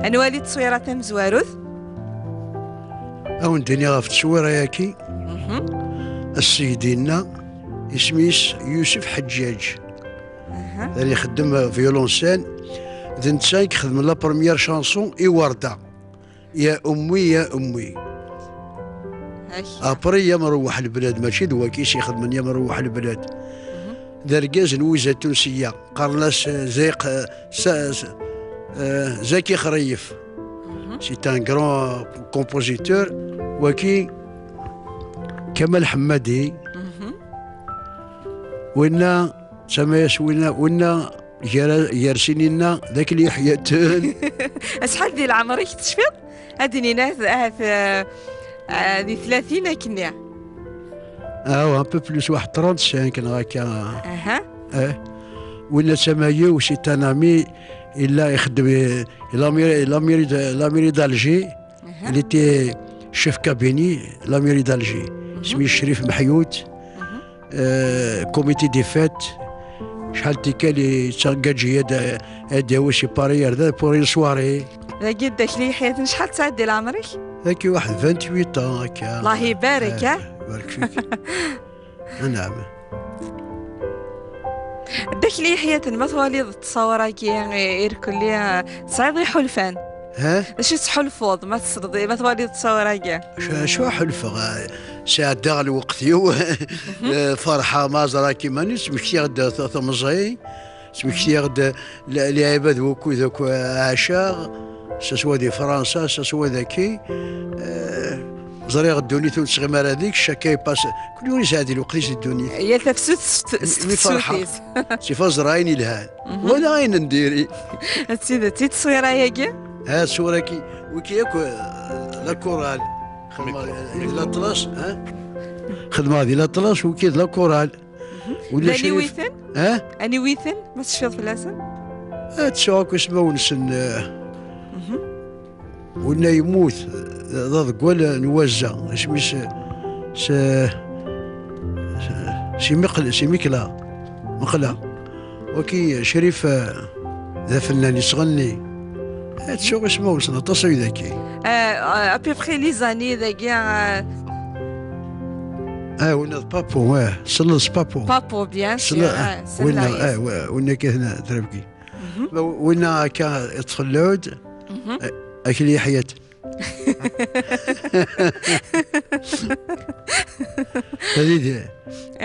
Ad nwali tteswira tamezwarut. Ad wen-d-iniɣ ɣef tteswira-yaki. Ass-agi dinna, isem-is Yusef Ḥeǧǧaǧ. Ad ixeddem violoncelle. D netta i ixedmen la première chanson i Warda. يا أمي يا أمي. Après, يا مروح البلاد، ماشي d waki i s-ixedmen يا مروح البلاد. D argaz n Wizan Tunsiya, qqaren-as, eh, Zayq, eh, Sa-, Sa-, eh, Zaki Xrayef. C'est un grand compositeur. Waki Kamal Ḥemmadi. Winna, tama-yas winna, winna gar, gar sin-inna, d Akli Yeḥyaten. Acḥal di leɛmer-ik, tecfiḍ? Ad d-nini ahat, ahat, eh, eh, di tlatin akkenni. Ah, un peu plus, واحد trente-cinq neɣ akka. Aha. Eh. Winna d tama-iw, c'est un ami, yella ixeddem, eh, la mairie, la mairie de, la mairie d'Alger. Il était chef cabinet la mairie d'Alger. Isem-is Crif Meḥyut. Euh, comité des fêtes. Acḥal n tikkal yettengagé ad, ad yawi si Paris ar da pour une soirée. Dagi Dda Akli Yeḥyaten, acḥal tesɛiḍ di leɛmer-ik? Dagi واحد vingt-huit ans akka. Allah ibarek, eh, ah? Ibarek fik. Anɛam. Dda Akli Yeḥyaten, ma twaliḍ ttṣawra-agi, eh, irkelli, eh, tesɛiḍ iḥulfan? Ha? D acu tettḥulfuḍ ma tesleḍ, ma twaliḍ ttṣawra-agi? Acu, acu ḥulfeɣ? Eh, sɛeddaɣ lweqt-iw, eh, ferḥeɣ ma ẓriɣ iman-iw, smektiɣ-d t-, temẓi, smektiɣ-d l-, lɛibad wukud akk ɛaceɣ, saswa di Fransa, saswa daki. Eh, ẓriɣ ddunit ur tettɣim ara dik, chacun passe. Kul yiwen yesɛa di lweqt-is di ddunit. Yal tafsut s t-, s mi ferḥeɣ, tefsut-is. Sif ad ẓreɣ ayen yelhan. Wala ayen n diri. D tidet, i ttṣwira-agi? Ha, ttṣwira-agi. Wiki akk, eh, la chorale. Xedmeɣ di l'Atlas, ha? Xedmeɣ di l'Atlas, wiki d la chorale. Ula d Crif. Aniwi-ten? Ha? Aniwi-ten? Ma tecfiḍ fell-asen? Eh, ttuɣ akk ismawen-nsen, eh. Winna yemmut, d, d aḍeggal n Wazza, isem-is, s, s, si Miql-, si Mikla, Meqla. Waki Crif, eh, d afennan yettɣenni. Eh, ttuɣ ismawen-nsen aṭas ay daki. Eh, à peu près les années dagi, eh. Ah, winna d Papo, eh, selleḍ s Papo. Papo, bien sûr, eh, winna, eh, winna akka tna-, trabki. Ma winna akka iṭṭef lɛud, eh, Akli Yeḥyaten. Hadi d-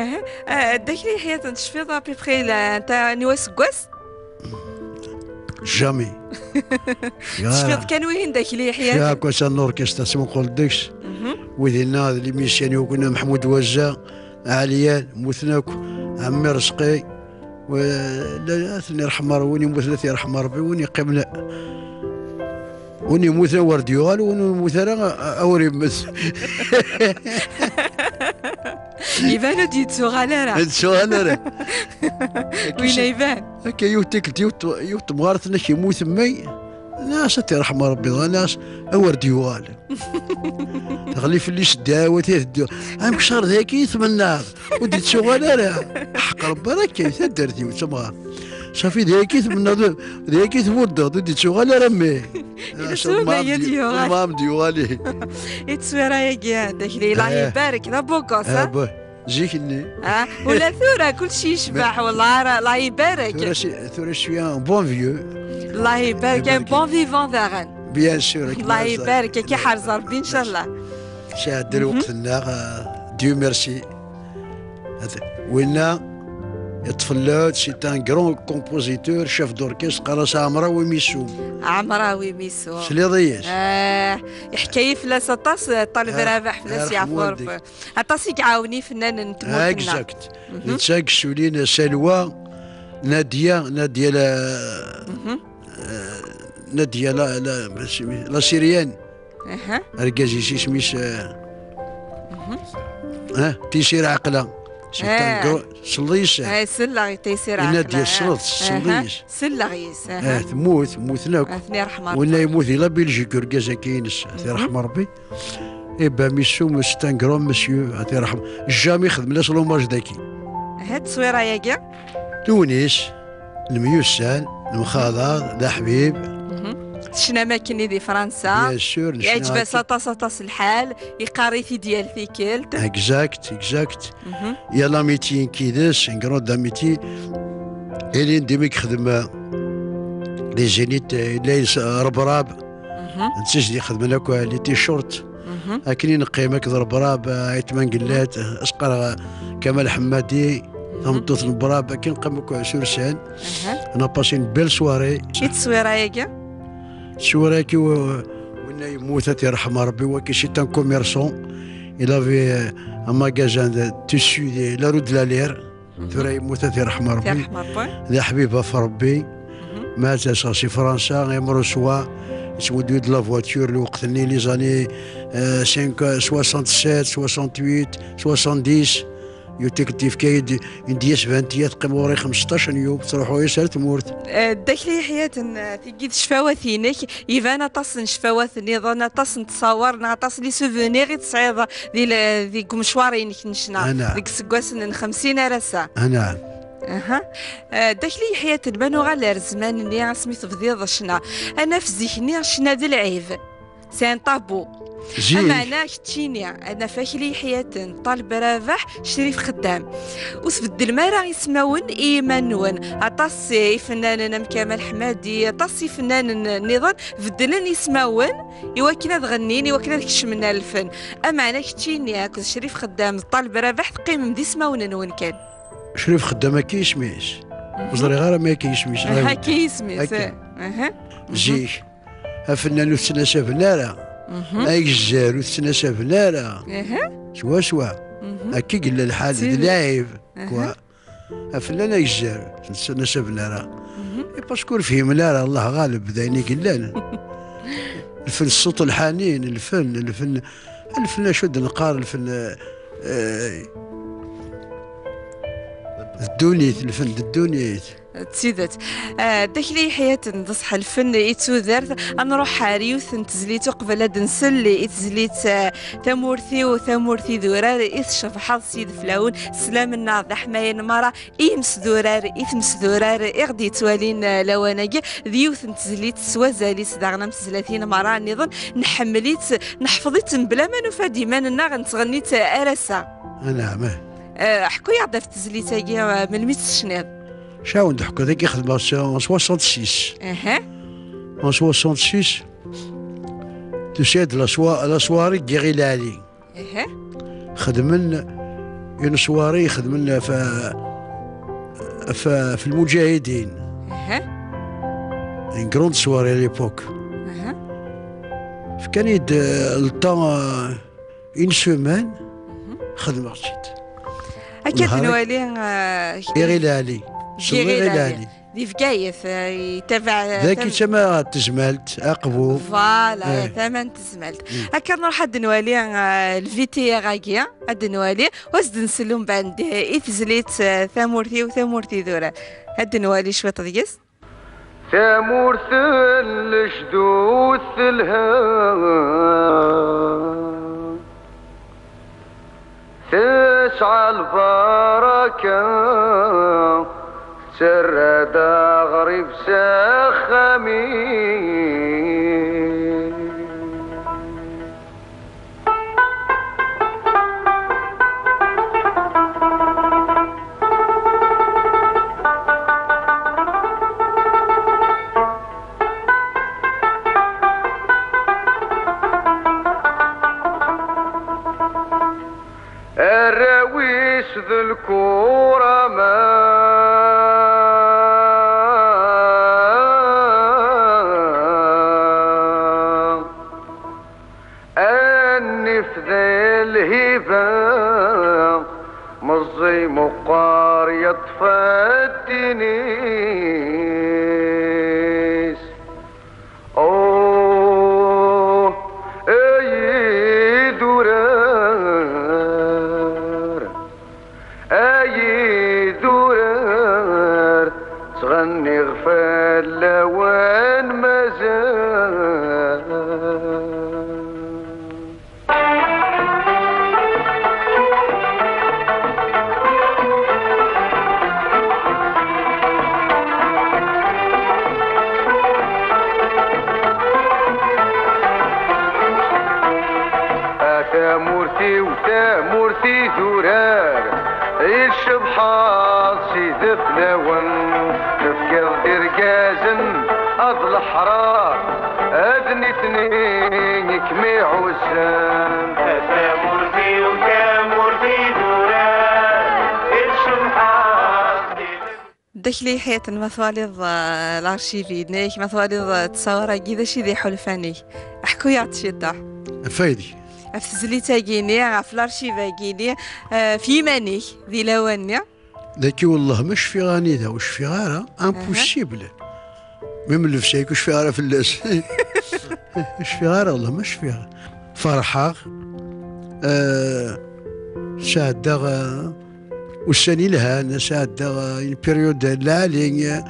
Aha. Eh, Dda Akli Yeḥyaten, tecfiḍ à peu près la, anta, aniwa aseggas? Jamais. Tecfiḍ kan wihin Dda Akli Yeḥyaten? Yakk ass-a n l'orchestre, tesmuqul deg-s. Wid-inna d les musiciens-iw kunna, Meḥmud Wazza, Ɛliyan, mmuten akk, Ɛemmi Rezqi, w-, la, ad ten-irḥem Ṛebbi, win yemmuten ad t-yerḥem Ṛebbi, win yeqqimen, win yemmuten a wer d-yuɣal, win ur yemmut ara a, a wer yemmet. Iban ur d-yettuɣal ara. Ur d-yettuɣal ara. Winna iban. Akka yiwet tikkelt, yiwet, yiwet temɣart-nnek yemmut mmi, nniɣ-as ad t-yerḥem Ṛebbi, dɣa nniɣ-as a wer d-yuɣal. Teɣli fell-i s ddeɛwat i teddu. Amecṭer d ayagi i tmennaḍ, ur d-yettuɣal ara. Ḥeqq Ṛebbi ara akka, i taddart-iw d tamɣart. Safi d ayagi i tmennaḍ, d ayagi i tbuddeḍ, ur d-yettuɣal ara mmi. Tura ad d-yuɣal. Ma d-yuɣal. I tteswira-agi, d akli, Allah ibarek, d abukas, ha? Zik-nni. Ah, ula tura kullec yecbeḥ, wallah, Allah ibarek. Tura si-, tura je suis un bon vieux. Allah ibarek, un bon vivant daɣen. Bien sûr. Allah ibarek, ad k-iḥrez Ṛebbi, ncallah. Sɛedda lweqt-nneɣ, euh, Dieu merci. Winna, yeṭṭef-d, c'est un grand compositeur, chef d'orchestre, qqaren-as Ɛemrawi Missum. Ɛemrawi Missum. Tesliḍ-iyi-as? Ah, iḥka-yi fell-as aṭas, Ṭaleb Rabaḥ, fell-as yeɛfu Ṛebbi. Aṭas i iɛawen ifennanen n tmurt-nneɣ. Exact. Netta i yessulin Salwa, Nadia, Nadia la, euh, Nadia la, la, la Syrienne. Argaz-is isem-is, euh, ah, Tissir Ɛeqla. Selleɣ-is. Nadia tessneḍ, selleɣ-is. Selleɣ-is. Temmut, mmuten akk. Winna yemmut di la Belgique, urgaz-agi-ines, ad t-yerḥem Ṛebbi. Eh ben, Missum, c'est un grand monsieur, ad t-yerḥem. Jamais xedmen-as l'hommage daki. Ha tteswira-agi? Tunis, nemyussan, nemxalaḍ, d aḥbib. Tecnam akkenni di Fransa. Bien sûr, necna. Iɛǧeb-as aṭas, aṭas lḥal, iqqar-it-id yal tikkelt. Exact, exact. Il y a l'amitié n yid-s, une grande amitié. Ilindi mi yexdem, euh, les Zénith, euh, yella yels Rebrab. Netta i s-d-ixedmen akk, euh, les t-shirts. Akken i neqqim akked Rebrab, euh, Ayt Mangellat, euh, as-qqareɣ, euh, Kamal Ḥemmadi, tameṭṭut n Rebrab, akken neqqim akk, euh, s ursan. On a passé une belle soirée. I tteswira-agi? Tteswira-agi, euh, winna yemmut, ad t-yerḥem Ṛebbi, wagi c'est un commerçant. Il avait, euh, un magasin de tissus de la rue de la Lire. Tura yemmut, ad t-yerḥem Ṛebbi. D aḥbib ɣef Ṛebbi. Ma d-aseɣ si Fransa, imreṣwa, yettmuddu-d la voiture, lweqt-nni, les années, euh, cinq, soixante-sept, soixante-huit, soixante-dix. Yiwet tikkelt yefka-yi-d une dièse vingt, teqqim ɣur-i xmesṭac n yum, ttruḥu-yas ar tmurt. Eh, Dda Akli Yeḥyaten, eh, tigi d ccfawat-inek, iban aṭas n ccfawat nniḍen, aṭas n ttṣawar, neɣ aṭas n les souvenirs i tesɛiḍ di le-, deg umecwar-inek n ccna, deg iseggasen n xemsin ar ass-a. Aha. Eh, Dda Akli Yeḥyaten, ma nuɣal ar zzman-nni asmi tebdiḍ ccna, ad naf zik-nni ccna d lɛib. C'est un tabou. Ameɛna keččini, ad naf Akli Yeḥyaten, Ṭaleb Rabaḥ, Crif Xeddam. Ur tbeddlem ara ismawen i yiman-nwen. Aṭas ifennanen am Kamal Ḥemmadi, aṭas ifennanen nniḍen beddlen ismawen i wakken ad ɣennin, i wakken ad kecmen ar lfen. Ameɛna keččini akked Crif Xeddam d Ṭaleb Rabaḥ teqqimem d ismawen-nwen kan. Crif Xeddam akka isem-is. Ur ẓriɣ ara ma akka isem-is. Akka isem-is. Zik. Afennan ur ttnasaben ara. Agezzer ur ttnasaben ara. Swaswa. Akka i yella lḥal d lɛib. Kwa. Afennan agezzer ur ttnasaben ara. Et parce que ur fhimen ara, Allah ɣaleb, d ayen i yellan. Lfen ṣṣut lḥanin, lfen, lfen, lfen acu d-neqqar, lfen, eh, d ddunit, lfen d ddunit. D tidet. Ah, Dda Akli Yeḥyaten, d ṣṣeḥ, lfen i tudert. Ad nruḥ ar yiwet n tezlit uqbel ad nsel i tezlit, ah, Tamurt-iw, tamurt idurar i tcebḥeḍ s yideflawen. Sslam-nneɣ d aḥmayan merra i yimesdurar, i tmesdurar i ɣ-d-yettwalin, ah, lawan-agi. D yiwet n tezlit s wazal-is daɣen am tezlatin merra nniḍen. Nḥemmel-itt, neḥfeḍ-itt mebla ma nufa-d iman-nneɣ nettɣenni-tt ar ass-a. Anɛam, ah. Ah, ḥku-yaɣ-d ɣef tezlit-agi, ah, melmi tt-tecniḍ? Cawen d-ḥku dagi xedmeɣ s, en soixante-six. Aha. En soixante-six, tusa-d la soi-, la soirée n Yiɣil Ɛli. Aha. Xedmen une soirée, xedmen f, f, f Lmuǧahidin. Aha. Une grande soirée à l'époque. Aha. Fkan-iyi-d, euh, le temps, euh, une semaine, xedmeɣ-tt-id. Akka ad nwali, ah, Iɣil Ɛli. Semma Iɣil Ɛli. Di Bgayet, ah, yetabaɛ, ah, dagi tama n tezmalt, aqbu. Voilà, tama n tezmalt. Akka nruḥ ad nwali, ah, lvitiyeɣ-agi, ad nwali, u ad s-d-nsellum band i tezlit, ah, Tamurt-iw, tamurt idurar. Ad nwali cwiṭ deg-s. Tamurt n lejdud telha, tesɛa lbaraka, tettarra-d aɣrib s axxam-is. Arraw-is d lkurama, annif d lhiba, meẓẓi muqqar yeṭṭef ddin-is. Oh, ay idurar, ay idurar, ttɣenniɣ fell-awen mazal. A tamurt-iw, tamurt idurar, i tcebḥeḍ s ideflawen, tefkiḍ-d irgazen ad leḥrar, ad nitni i kem-iɛuzzan. A tamurt-iw, tamurt idurar, i tcebḥeḍ. Dda Akli Ḥyaten, ma twaliḍ, eh, l'archive-inek, ma twaliḍ, eh, ttṣawar-agi, d acu i d iḥulfan-ik? Ḥku-yaɣ-d ciṭuḥ. Ɣef waydi. Ɣef tezlit-agi-ni, ɣef l'archive-agi-ni, eh, ɣef yiman-ik, di lawan-nni. Dagi, wellah, ma cfiɣ anida, ur cfiɣ ara, impossible. Même llebsa-ik ur cfiɣ ara fell-as. Ur cfiɣ ara, wellah, ma cfiɣ. Ferḥeɣ, eh, sɛeddaɣ, eh, ussan ilhan, sɛeddaɣ, eh, une période lɛali, eh,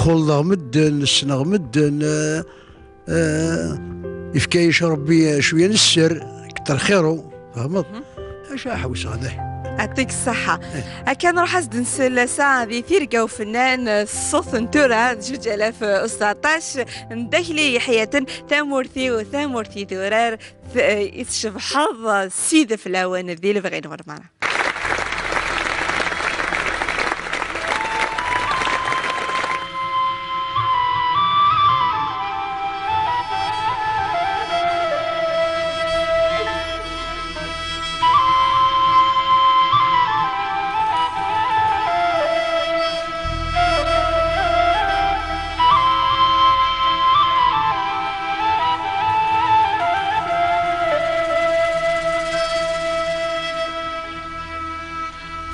xulḍeɣ medden, ssneɣ medden, eh, eh, yefka-yi Rebbi, eh, cwiya n sser, kter xiru, tfehmeḍ? Acu ḥewseɣ dahi. Yɛṭik ṣṣeḥḥa. Akka nruḥ ad s-d-nsel ass-a di tirga ufennan, eh, s ṣṣut n tura, d juǧ alaf u seɛṭac, n Dda Akli Ḥyaten, tamurt-iw, tamurt idurar, t-, eh, i tcebḥeḍ, eh, s ideflawen di lebɣi n wanmara.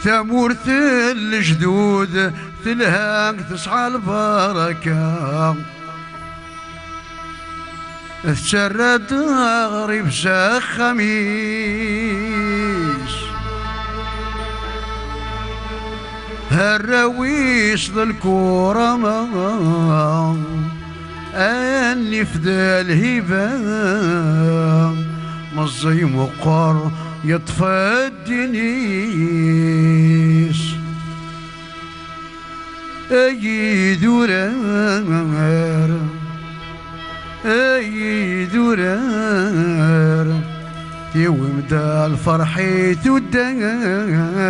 Tamurt n lejdud telha, tesɛa lbaraka, tettarra-d aɣrib s axxam-is. Arraw-is d lkurama, annif d lhiba, meẓẓi meqqer yeṭṭef ddin-is. Ay idurar, ay idurar, tiwim-d lferḥ i tuddar.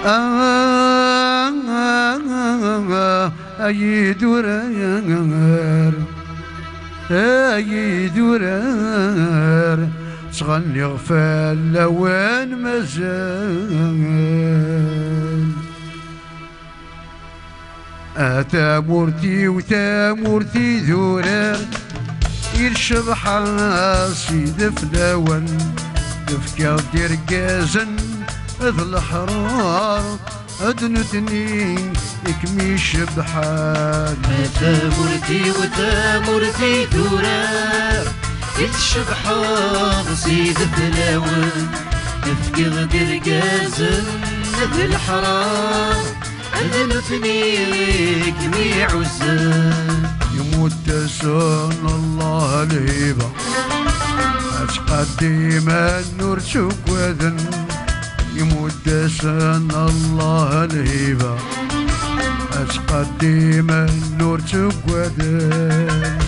Ah, ah, ah, ay idurar, ay idurar, ttɣenniɣ fell-awen mazal. A tamurt-iw, tamurt idurar, Ccebḥa s ideflawen, tefkiḍ-d irgazen d leḥrar, d nutni i kem-icebbḥen. A tamurt-iw, tamurt i turar, i tcebḥeḍ s ideflawen, tefkiḍ-d irgazen d leḥrar, d nutni i kem-iɛuzzan. Imudd-asen Allah lhiba, ad ttqaddimen ur ttuggaden. Imudd-asen Allah lhiba, ad ttqaddimen ur ttuggaden.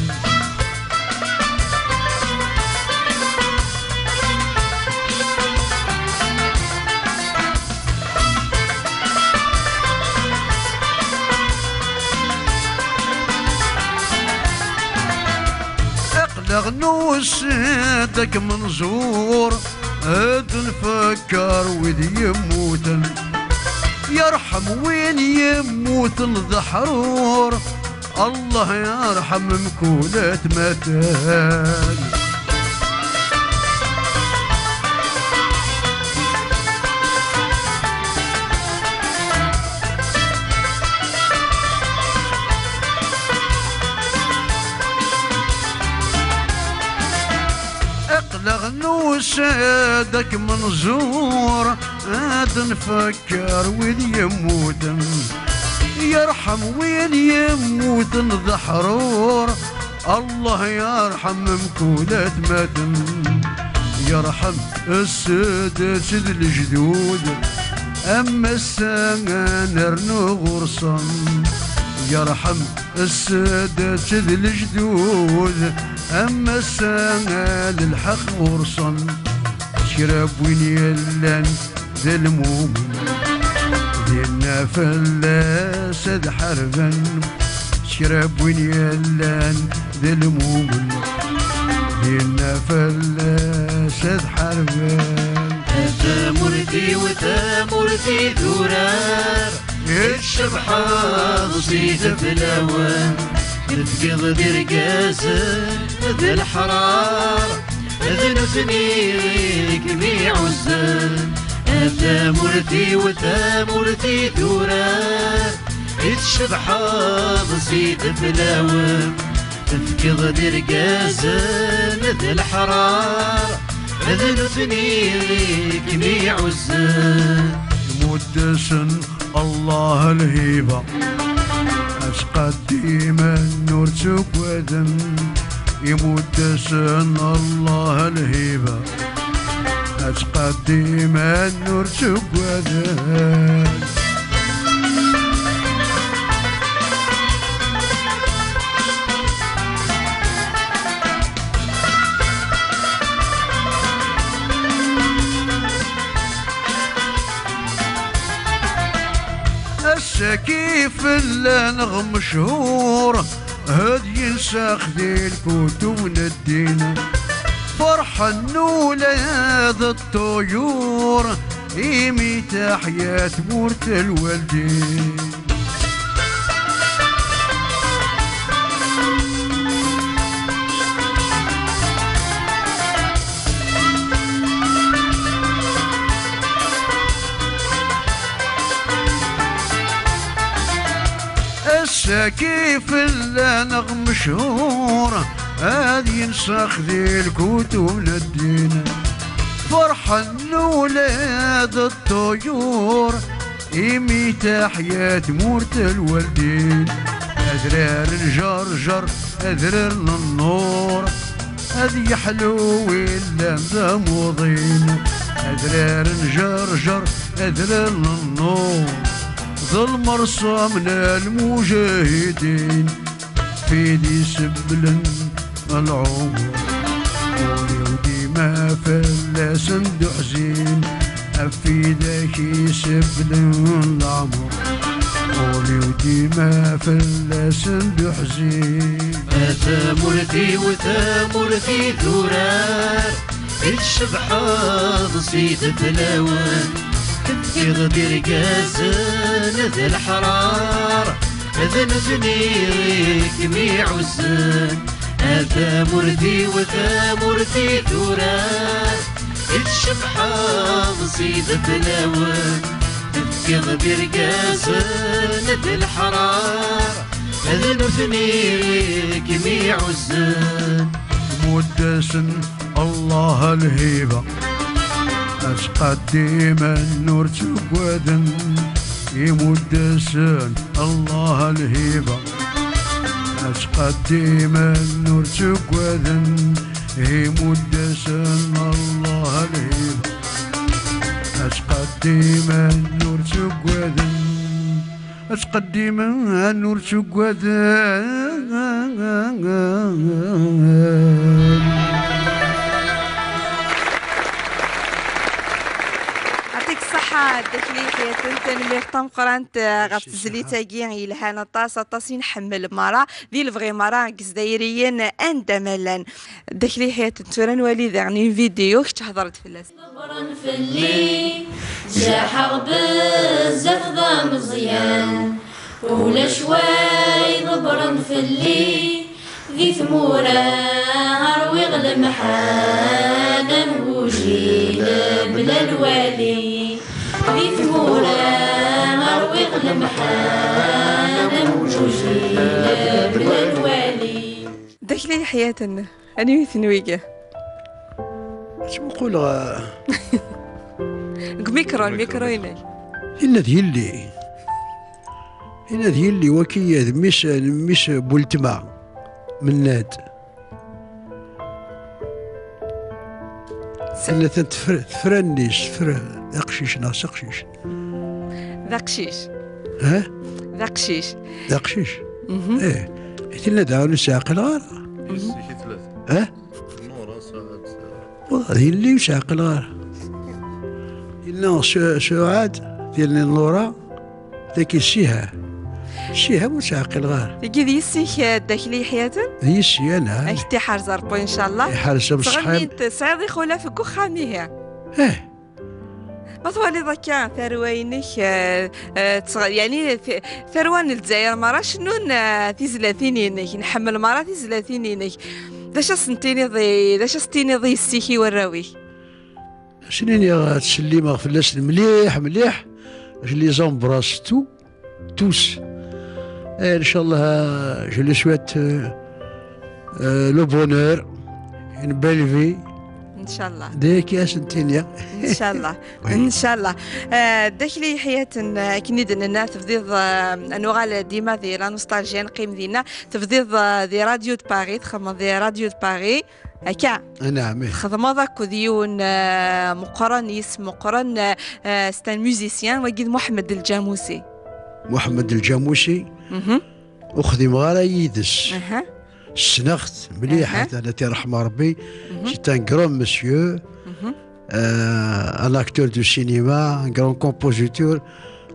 Aql-aɣ nusa-d ad kem-nẓur, ad nfakker wid yemmuten. Yerḥem win yemmuten d aḥrur, Allah yerḥem mkul atmatan. Aql-aɣ nusa-d ad kem-nẓur, ad nfakker wid yemmuten. Yerḥem win yemmuten d aḥrur, Allah yerḥem mkul atmaten. Yerḥem ssedat d lejdud, am ass-a nernu ɣur-sen. Yerḥem ssedat d lejdud, am ass-a lḥeqq ɣur-sen. Kra n win yellan d lmumen, dinna fell-as ad ḥarben. Kra n win yellan d lmumen, dinna fell-as ad ḥarben. A tamurt-iw, tamurt i turar, i tcebḥeḍ s ideflawen, tefkiḍ-d irgazen d leḥrar, d nutni i kem-iɛuzzan. A tamurt-iw, tamurt i turar, i tcebḥeḍ s ideflawen, tefkiḍ-d irgazen d leḥrar, d nutni i kem-iɛuzzan. Imudd-asen Allah lhiba, ad ttqaddimen ur ttuggaden. Imudd-asen Allah lhiba, ad ttqaddimen ur ttuggaden. Ass-agi fell-aneɣ mechur, ad yensex di lkutub n ddin. Ferḥen ula d ṭṭuyur, imi teḥya tmurt n lwaldin. Ass-agi fell-aneɣ mechur, ad yensex di lkutub n ddin. Ferḥen ula d ṭṭuyur, imi teḥya tmurt n lwaldin. Adrar n Ǧerǧer, adrar n nnur, ad yeḥlu illan d amuḍin. Adrar n Ǧerǧer, adrar n nnur, d lmersum n lmujahidin. Fid isebblen lɛumur, ul-iw dima fell-asen d uḥzin. Ɣef widak isebblen leɛmer, ul-iw dima fell-asen d uḥzin. A tamurt-iw, tamurt i turar, i tcebḥeḍ s ideflawen, tefkiḍ-d irgazen d leḥrar, d nutni i kem-iɛussen. A tamurt-iw, tamurt i tura, i tcebḥeḍ s ideflawen, tefkiḍ-d irgazen d leḥrar, d nutni i kem-iɛussen. Tmudd-asen Allah lhiba, ttqaddimen ur ttuggaden. Imudd-asen Allah lhiba, ttqaddimen ur ttuggaden. Imudd-asen Allah lhiba, ttqaddimen ur ttuggaden. Ttqaddimen ur ttuggaden. Yɛṭik ṣṣeḥḥa, Dda Akli Yeḥyaten, tanemmirt tameqqrant, eh, ɣef tezlit-agi yelhan aṭas, aṭas i nḥemmel mara, di lebɣi mara, deg Izdayriyen, anda ma llan. Dda Akli Yeḥyaten, tura nwali daɣen une vidéo, kečč hder-d fell-as. Ḍebren fell-i, jaḥeɣ bezzaf d ameẓyan. Ulac wa iḍebren fell-i, di tmura rwiɣ lemḥan am wujil bla lwali. Di tmura rwiɣ lemḥan am wujil bla lwali. Dda Akli Yeḥyaten. Anwi-ten wigi? Ttmuquleɣ, eh, deg mikro, lmikru-inek. Yenna d yelli. Yenna d yelli, waki d mmi-s, mmi-s n weltma. Mennad. Tenna-ten tefra, tefra-nni-s, tefra, d aqcic neɣ s aqcic. D aqcic. Eh? D aqcic. D aqcic? Mhm. Eh. Tenna daɣen ur tt-ɛqileɣ ara. Mhm. Yes-ik i tlata. Eh? Nura, Saɛad. Wa, d yelli ur tt-ɛqileɣ ara. Yenna Su-, Suɛad, d yelli n Laura, tagi d Siha. Siha ur tt-ɛqileɣ ara. Tagi d yessi-k, eh, Dda Akli Yeḥyaten? D yessi, ana. Ak-t-iḥrez Ṛebbi, incallah. Iḥrez am ṣṣeḥ-im. Ttɣennint, tesɛiḍ ixulaf deg uxxam, ihi? Eh. Ma twaliḍ akka tarwa-inek, eh, eh, ttɣ-, yani, t-, tarwa n Lezzayer merra cennun, eh, tizlatin-inek, nḥemmel merra tizlatin-inek. D acu as-tiniḍ i, d acu as-tiniḍ i yessi-k, i warraw-ik? Ad sen-iniɣ, eh, ttsellimeɣ fell-asen mliḥ, mliḥ. Je les embrasse tous, tous. Eh, inchallah, eh, je les souhaite, eh, eh, le bonheur, une belle vie. Inchallah. D ayagi ad sen-iniɣ. Inchallah. Oui. Inchallah. Eh, Dda Akli Yeḥyaten, eh, akken i d-nenna, tebdiḍ, eh, ad nuɣal dima di la nostalgie, ad neqqim dinna. Tebdiḍ, eh, di Radio de Paris, txedmeḍ di Radio de Paris. Akka. Anɛam, ih. Txedmeḍ akked yiwen, eh, meqqren, yis meqqren, eh, eh, c'est un musicien, wagi d Muḥemmed Lǧamusi. Muḥemmed Lǧamusi, mhm, ur xdimeɣ ara yid-s. Aha. Ssneɣ-t mliḥ, aha, ad t-irḥem Ṛebbi. Mhm. C'est un grand monsieur, mhm, euh, un acteur de cinéma, un grand compositeur.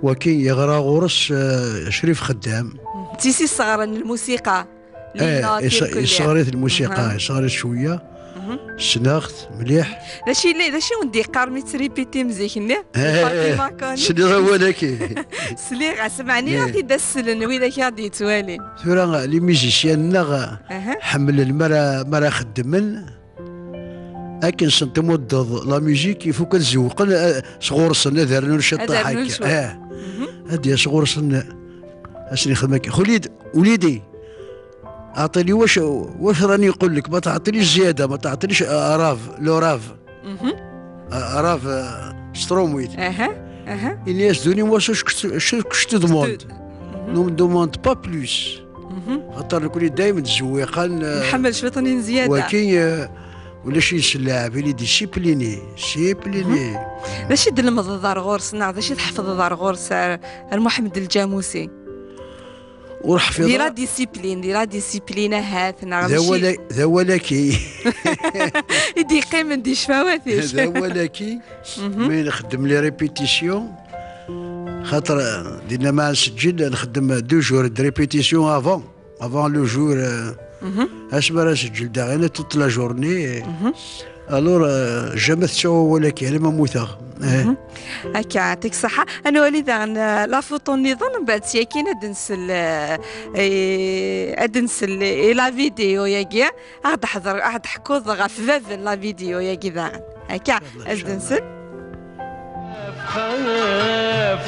Waki yeɣra ɣur-s, euh, Crif Xeddam. Mhm. D tisi sseɣren lmusiqa. Eh, Lina, yess-, tirkelli. Yesseɣr-it lmusiqa, aha, yesseɣr-it cwiya. Mhm. Ssneɣ-t mliḥ. D acu yella, d acu i wen-d-yeqqar mi tettripitim zik-nni? Eh, Fatima Koni. Sliɣ awal-agi. Sliɣ-as, meɛni, eh, ad t-id-asslen widak i aɣ-d-yettwalin. Tura, les musiciens-nneɣ, aha, ḥemmlen mi ara, mi ara xeddmen. Akken sentmuddeḍ la musique, il faut ad zewqen, eh, sɣur-sen, ad rnun ciṭṭaḥ akka. Ad rnun cwiṭ. Eh. Mhm. Ad d-yas ɣur-sen, ad sen-yexdem akka. Xulid, ulidi, أعطيني واش، واش راني نقول لك، ما تعطينيش زيادة، ما تعطينيش، آه، راف، لو راف. Mhm. آه، راف، آه، سترومويت. Aha, aha. Ini-as, donnez-moi ce que, ce que je te demande. Mhm. Ne me demande pas plus. Mhm. خاطر نكوني دايما تزويقا، آه، نحمل شويطني زيادة. Waki, آه، ولا شي يسلعب، il est discipliné, discipliné. Mhm. D acu i d-tlemdeḍ ar ɣur-s, neɣ d acu i tḥefḍeḍ ar ɣur-s, ar, ar Muḥemmed Lǧamusi? Ur ḥfiḍeɣ. Di la discipline, di la discipline ahat, neɣ d mačči awal-, d awal-agi. I d-yeqqimen di ccfawat-ik. D awal-agi, mhm, mi nxeddem les répétitions, xaṭer, eh, dinna ma nseǧǧel, nxeddem deux jours de répétition avant, avant le jour, eh, mhm, asmi ara nseǧǧel daɣen toute la journée. Mhm. Alors, euh, jamais tettaɣ wawal-agi, alamma mmuteɣ. Eh. Mhm. Akka, yeɛṭik ṣṣeḥḥa. Ad nwali daɣen, eh, la photo nniḍen, mbeɛd syakin ad nsel, eh, eh, ad nsel i la vidéo-yagi. Ad ɣ-d-ḥḍer, ad ɣ-d-ḥkuḍ ɣef bab n la vidéo-yagi daɣen. Akka, ad nsel. خاف،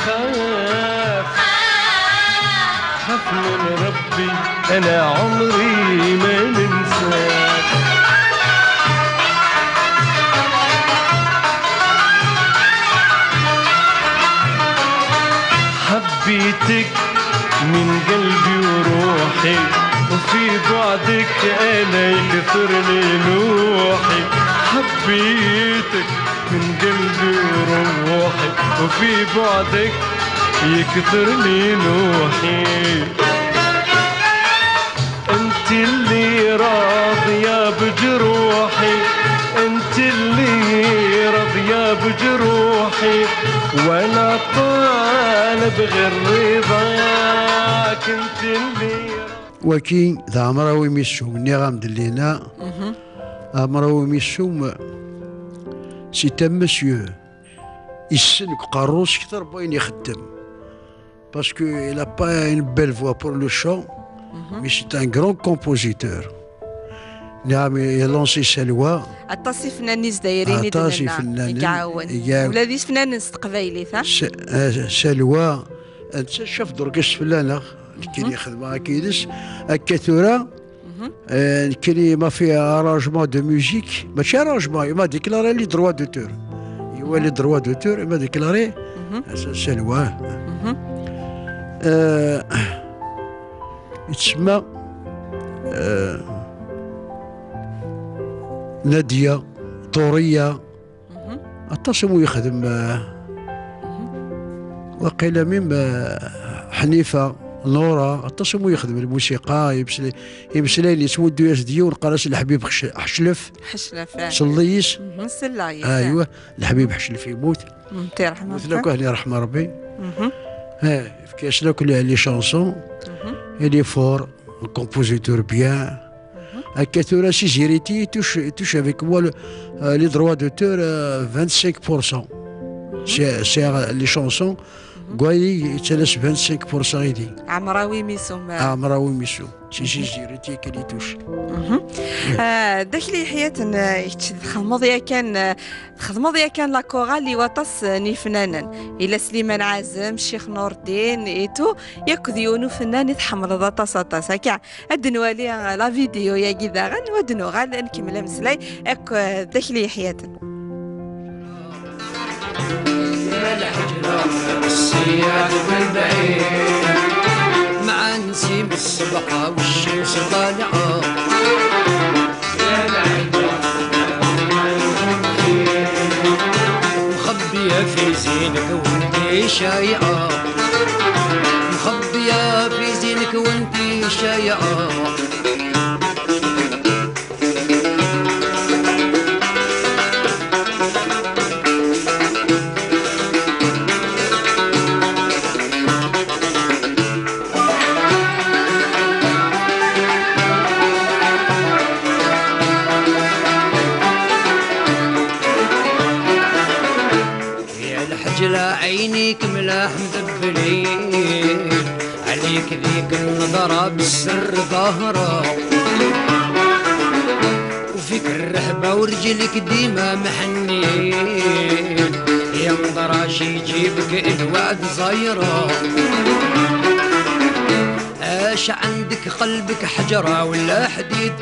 خاف، خاف من ربي، أنا عمري ما ننساك. حبيتك من قلبي وروحي، وفي بعدك أنا يكثرني نوحي. حبيتك من قلبي وروحي، وفي بعدك يكثرني نوحي. انت اللي راضية بجروحي، انت اللي راضية بجروحي، وانا طالب غير رضاك، انت اللي. Waki d Ɛemrawi Missum, nniɣ-am-d llinna. Ɛemrawi Missum, c'est un monsieur. Issen deg uqerru-s kter n wayen ixeddem. Parce que il a pas une belle voix pour le chant, mais c'est un grand compositeur. Nniɣ-am, il a lancé Salwa. Aṭas ifennanen izdayriyen i d-nenna, i iɛawen. Ula d ifennanen s teqbaylit, ha? Salwa, netta caf d orkes fell-aneɣ, nekkini xedmeɣ akka yid-s. Akka tura, eh, nekkini ma fi arrangement de musique, mačči arrangement, il m'a déclaré les droits d'auteur. Iwa les droits d'auteur, il m'a déclaré, eh, Salwa. Eh, yettsemma, eh, Nadia, Toriya, aṭas i mu yexdem, eh, waqila même, eh, Ḥnifa, Nura, aṭas i mu yexdem lmusiqa, imeslay-, imeslayen yettmuddu-yas-d yiwen, qqar-as Leḥbib Ḥec-, Ḥeclef. Ḥeclef, eh. Selli-is. Selleɣ-as, eh. Aywa, Leḥbib Ḥeclef yemmut. Yemmut akk, ahni, ṛeḥma Ṛebbi. Eh, yefka-yasen akk les, les chansons. Il est fort, un compositeur bien. Akka tura, si Ziriti, il touche, il touche avec moi le, euh, les droits d'auteur, euh, vingt-cinq pour cent. C'est, c'est, euh, les chansons, Guayi, il te laisse vingt-cinq pour cent, il dit. Ɛemrawi Missum, euh. Ɛemrawi Missum. Si, si Ziriti, qu'elle y touche. Ah, d akli ḥyaten, ah, kečč txedmeḍ yakan, ah, txedmeḍ yakan la chorale i waṭas, ah, n yifnanen. Ila Sliman Ɛazem, Ccix Nurdin, et tout, yakk d yiwen ufennan i tḥemmleḍ aṭas, aṭas. Akka, ad nwali, ah, la vidéo-yagi daɣen, u ad nuɣal ad nkemmel ameslay akk, ah, d akli ḥyaten. يا الحجرة الصياد من بعيد، مع نسيم الصبح والشمس طالعة. يا الحجرة مخبية في زينك وانتي شايعة، مخبية في زينك وانتي شايعة. يا الحجلة عينيك ملاح مدبلين، عليك ذيك النظرة بالسر ظاهرة، وفيك الرحبة ورجلك ديما محنين، يا مدراشي يجيبك الوعد زايرة. اش عندك قلبك حجرة ولا حديد؟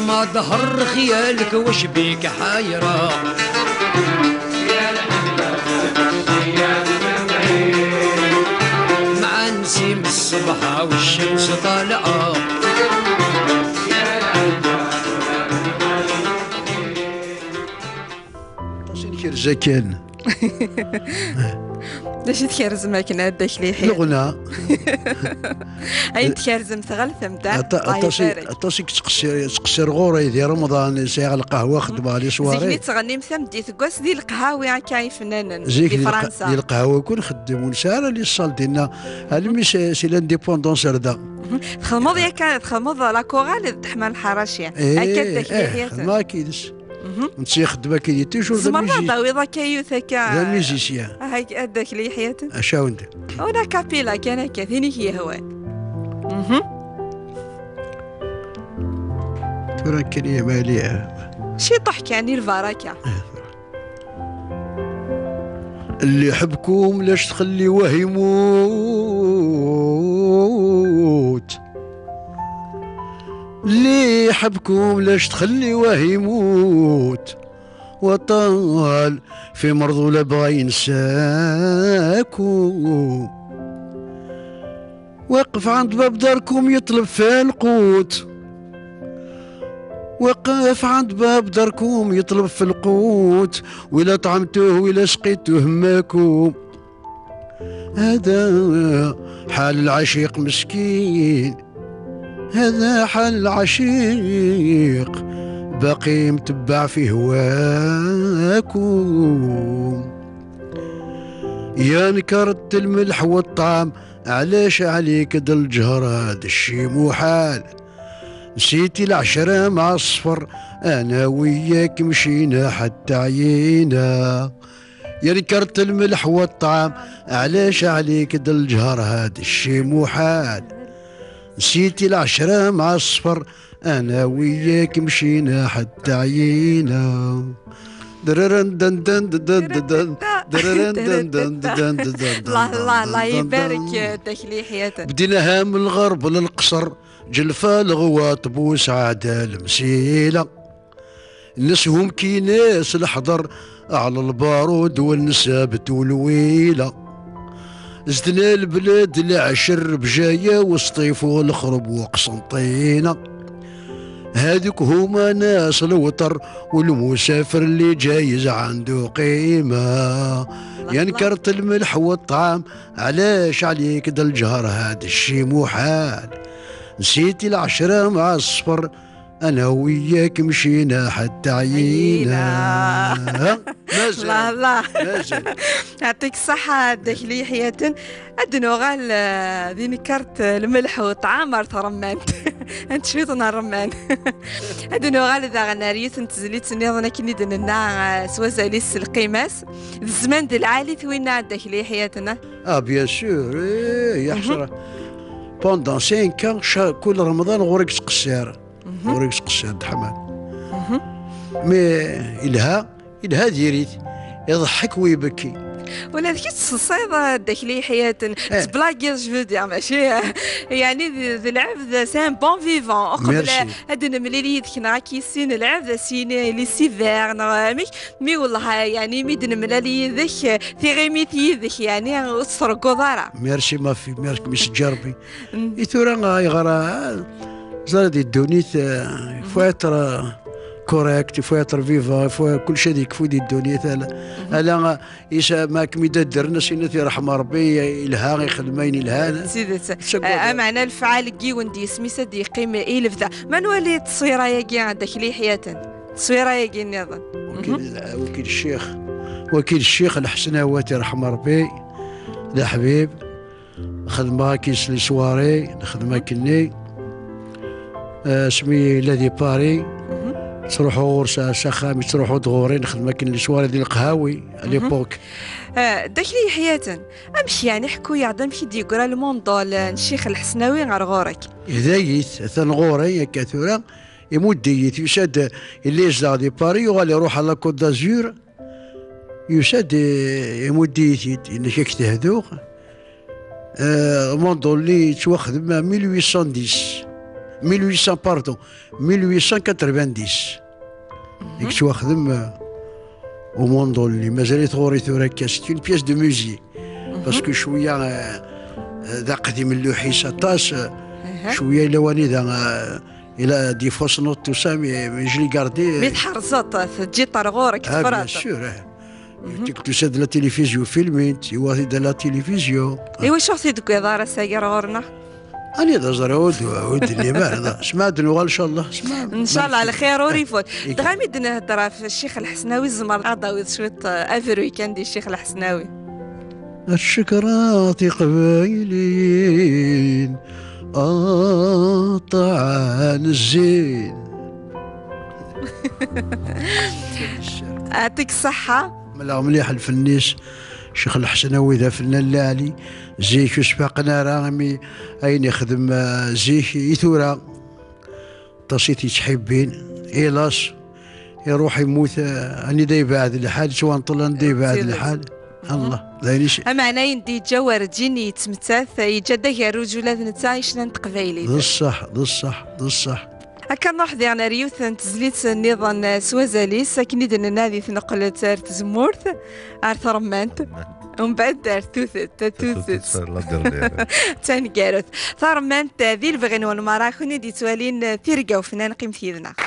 ما ظهر خيالك وش بيك حايرة؟ مع نسيم الصبح والشمس طالعة. Aṭas i nkerza kan. D acu i tkerzem akken ad d-akli ḥir? Leɣna. Ayen tkerzem tɣeltem, da? Aṭa-, Allah aṭas i, ibarek. Aṭas i yettqessir, yettqessir ɣur-i di Remḍan, sɛiɣ lqahwa, xeddmeɣ les soirées. Zik mi tettɣennim tameddit n wass di leqhawi akka ifennanen, zik di di leq-, Fransa. Di leqhawi kun xeddem, ur nesɛi ara les salles dinna. Almi s-, si l'indépendance ar da. Mhm. Txedmeḍ yakka, txedmeḍ la chorale d Ḥman Lḥaraci. Eh, akka d akli eh, ḥyaten. Xedmeɣ akid-s. Mhm. Netta ixeddem akid toujours d tzemreḍ ad d-tawiḍ akka yiwet akka. D amizisyan. Ah, ad d-akli ḥyaten. Acu awen-d? Una capilla kan akka, tin i k-yehwan. Mhm. Tura kan ya mali. Ciṭuḥ kan i lbaraka. اللي يحبكم لاش تخليوه يموت. اللي يحبكم لاش تخليوه يموت. وطال في مرض ولا بغى ينساكم. واقف عند باب داركم يطلب في القوت. واقف عند باب داركم يطلب في القوت، ولا طعمتوه ولا سقيتوه ماكم. هذا حال العشيق مسكين، هذا حال العشيق باقي متبع في هواكم. يا نكرت الملح والطعام، علاش عليك د الجهر هاد الشي محال؟ نسيتي العشرة مع الصفر، أنا وياك مشينا حتى عيينا. يا نكرت الملح والطعام، علاش عليك د الجهر هاد الشي محال؟ نسيتي العشرة مع الصفر، أنا وياك مشينا حتى عيينا. دررن دن دن دن دن دن. دررن دن دن دن دن دن. الله، الله، الله دن دن يبارك دن. يا داك اللي حياتنا. بديناها من الغرب للقصر، جلفة الغواط بوسعادة المسيلة. الناس هم كيناس الحضر على البارود والنسابت والويلة. زدنا البلاد العشر بجاية وسطيف والخرب وقسنطينة. هذوك هما ناس الوطر، والمسافر اللي جايز عنده قيمة. يا نكرت الملح والطعام، علاش عليك د الجهر هاد الشي محال؟ نسيتي العشرة مع الصفر، أنا وياك مشينا حتى عيينا. عيينا. مازال. الله، الله. مازال. يعطيك الصحة، داك اللي يحياتن. أدنو غال، آه، ذي نكرت الملح وطعام مرت رمان. أنت شويط نهار رمان. أدنو غال ذا غناريوث نتزليت نيضنا كني دننا، آه، سوازاليس القيماس. الزمان ذي العالي ثوينا عندك اللي يحياتنا. Ah, bien sûr, eh, يا حسرة. Pendant cinq ans, كل رمضان غورك تقصير. Mhm. Ur yettqeṣṣir Dda Ḥman. Mhm. Mais yelha, yelha diri-t. Iḍḥek u ibekki. Ula d kečč teṣṣiḍ, ah, Dda Akli Ḥyaten. Eh. Tettblagiḍ, je veux dire, mačči, ah, yeɛni d, d lɛebd, c'est un bon vivant. Uqbel, merci, ad nemlil yid-k, neɣ ad k-yissin lɛebd, ad s-yini il est six heures, neɣ amek. Mi wellah, yeɛni, mi d-nemlal yid-k, tiɣimit yid-k, yeɛni, ur tettregguḍ ara. Merci, ma fille, merci, mi s-ǧǧa Rebbi. Mm. I tura, ayɣer, ah, ẓer di ddunit, eh, il faut être, eh, correct, il faut être vivant, il faut, kulci ad yekfu di ddunit, ala, mhm, ala, eh, isa, ma kem-id-ddren, as-init iṛḥem Ṛebbi, yelha, ixdem ayen yelhan. D tidet. Ameɛna lefɛal n yiwen d yisem-is ad d-yeqqim i lebda. Ma nwali ttṣwira-agi, Dda Akli Ḥyaten? Ttṣwira-agi nniḍen. Wakil, mhm, wakil ccix, wakil ccix Lḥsen Awat, iṛḥem Ṛebbi, d aḥbib. Xedmeɣ akken s les soirées, nexdem akkenni. Eh, asmi yella di Paris, mhm, ttruḥuɣ ɣur-s s axxam, yettruḥu-d ɣur-i, nexdem akken les soirées di leqhawi, à, mhm, l'époque. Eh, Dda Akli Ḥyaten, amek yeɛni, ḥku-yaɣ-d amek i d-yeggra lmundol, eh, n Ccix Lḥesnawi ɣer ɣur-k? Hday-it, atan ɣur-i akka tura, imudd-iyi-t, yusa-d, yella yezdeɣ di Paris, yuɣal iruḥ à la Côte d'Azur, yusa-d, eh, imudd-iyi-t-id, yenna-k ad k-t-hduɣ. Eh, lmundol-nni yettwaxdem en mille huit cent dix. Mille huit cents, pardon, mille huit cent quatre-vingt-dix. Mhm. I yettwaxdem, eh, umundol-nni. Mazal-it ɣur-i tura akka. C'est une pièce de musée. Mhm. Parce que cwiya, eh, eh, d aqdim n lluḥis aṭas, eh, aha, cwiya yella wanida, eh, il a des fausses notes, tout ça, mais, mais je l'ai gardé, eh. Mi tḥerzeḍ, teǧǧiḍ ar ɣur-k, ah, tefreḍ. Bien sûr, eh. Tuk tusa-d la télévision filmint, yiwa-t-id la télévision. Iwacu ur t-id-tewwiḍ ara s-agi ar ɣur-neɣ? Ani d aẓra ur d-, ur d-nnim ara, da. Smaɛd nuɣal, ncallah. Smaɛd. Ncallah, lxir ur ifut. Dɣa mi d-nehder ɣef Ccix Lḥesnawi, tzemreḍ ad d-tawiḍ cwiṭ, eh, abruy kan di Ccix Lḥesnawi. Ccekra tiqbayliyin, aṭṭan zzin. Ɛṭik ṣṣeḥḥa. Mleɣ mliḥ lfennis, Ccix Lḥesnawi d afennan lɛali. Zik ur sfaqen ara imi ayen ixdem, ah, zik i tura. Aṭas i t-yettḥibbin, ilas, iruḥ immut, ah, anida yebɛed lḥal, ttwanṭel anida yebɛed lḥal. Allah, d ayen is- Ameɛna ayen d-yeǧǧa werǧin yettmettat, yeǧǧa-d agerruj ula d netta i ccna n teqbaylit. D ṣṣeḥ, d ṣṣeḥ, d ṣṣeḥ. Akka nruḥ diɣen ar yiwet n tezlit nniḍen s wazal-is, akken i d-nenna di tneqqlet ar tzemmurt, ar tremmant, umbeɛd ar tutet, tutet. Tutet, la dernière. Taneggarut. Taremmant di lebɣi-nwen merra, kunwi d-yettwalin tirga ufnan, qqimet yid-neɣ.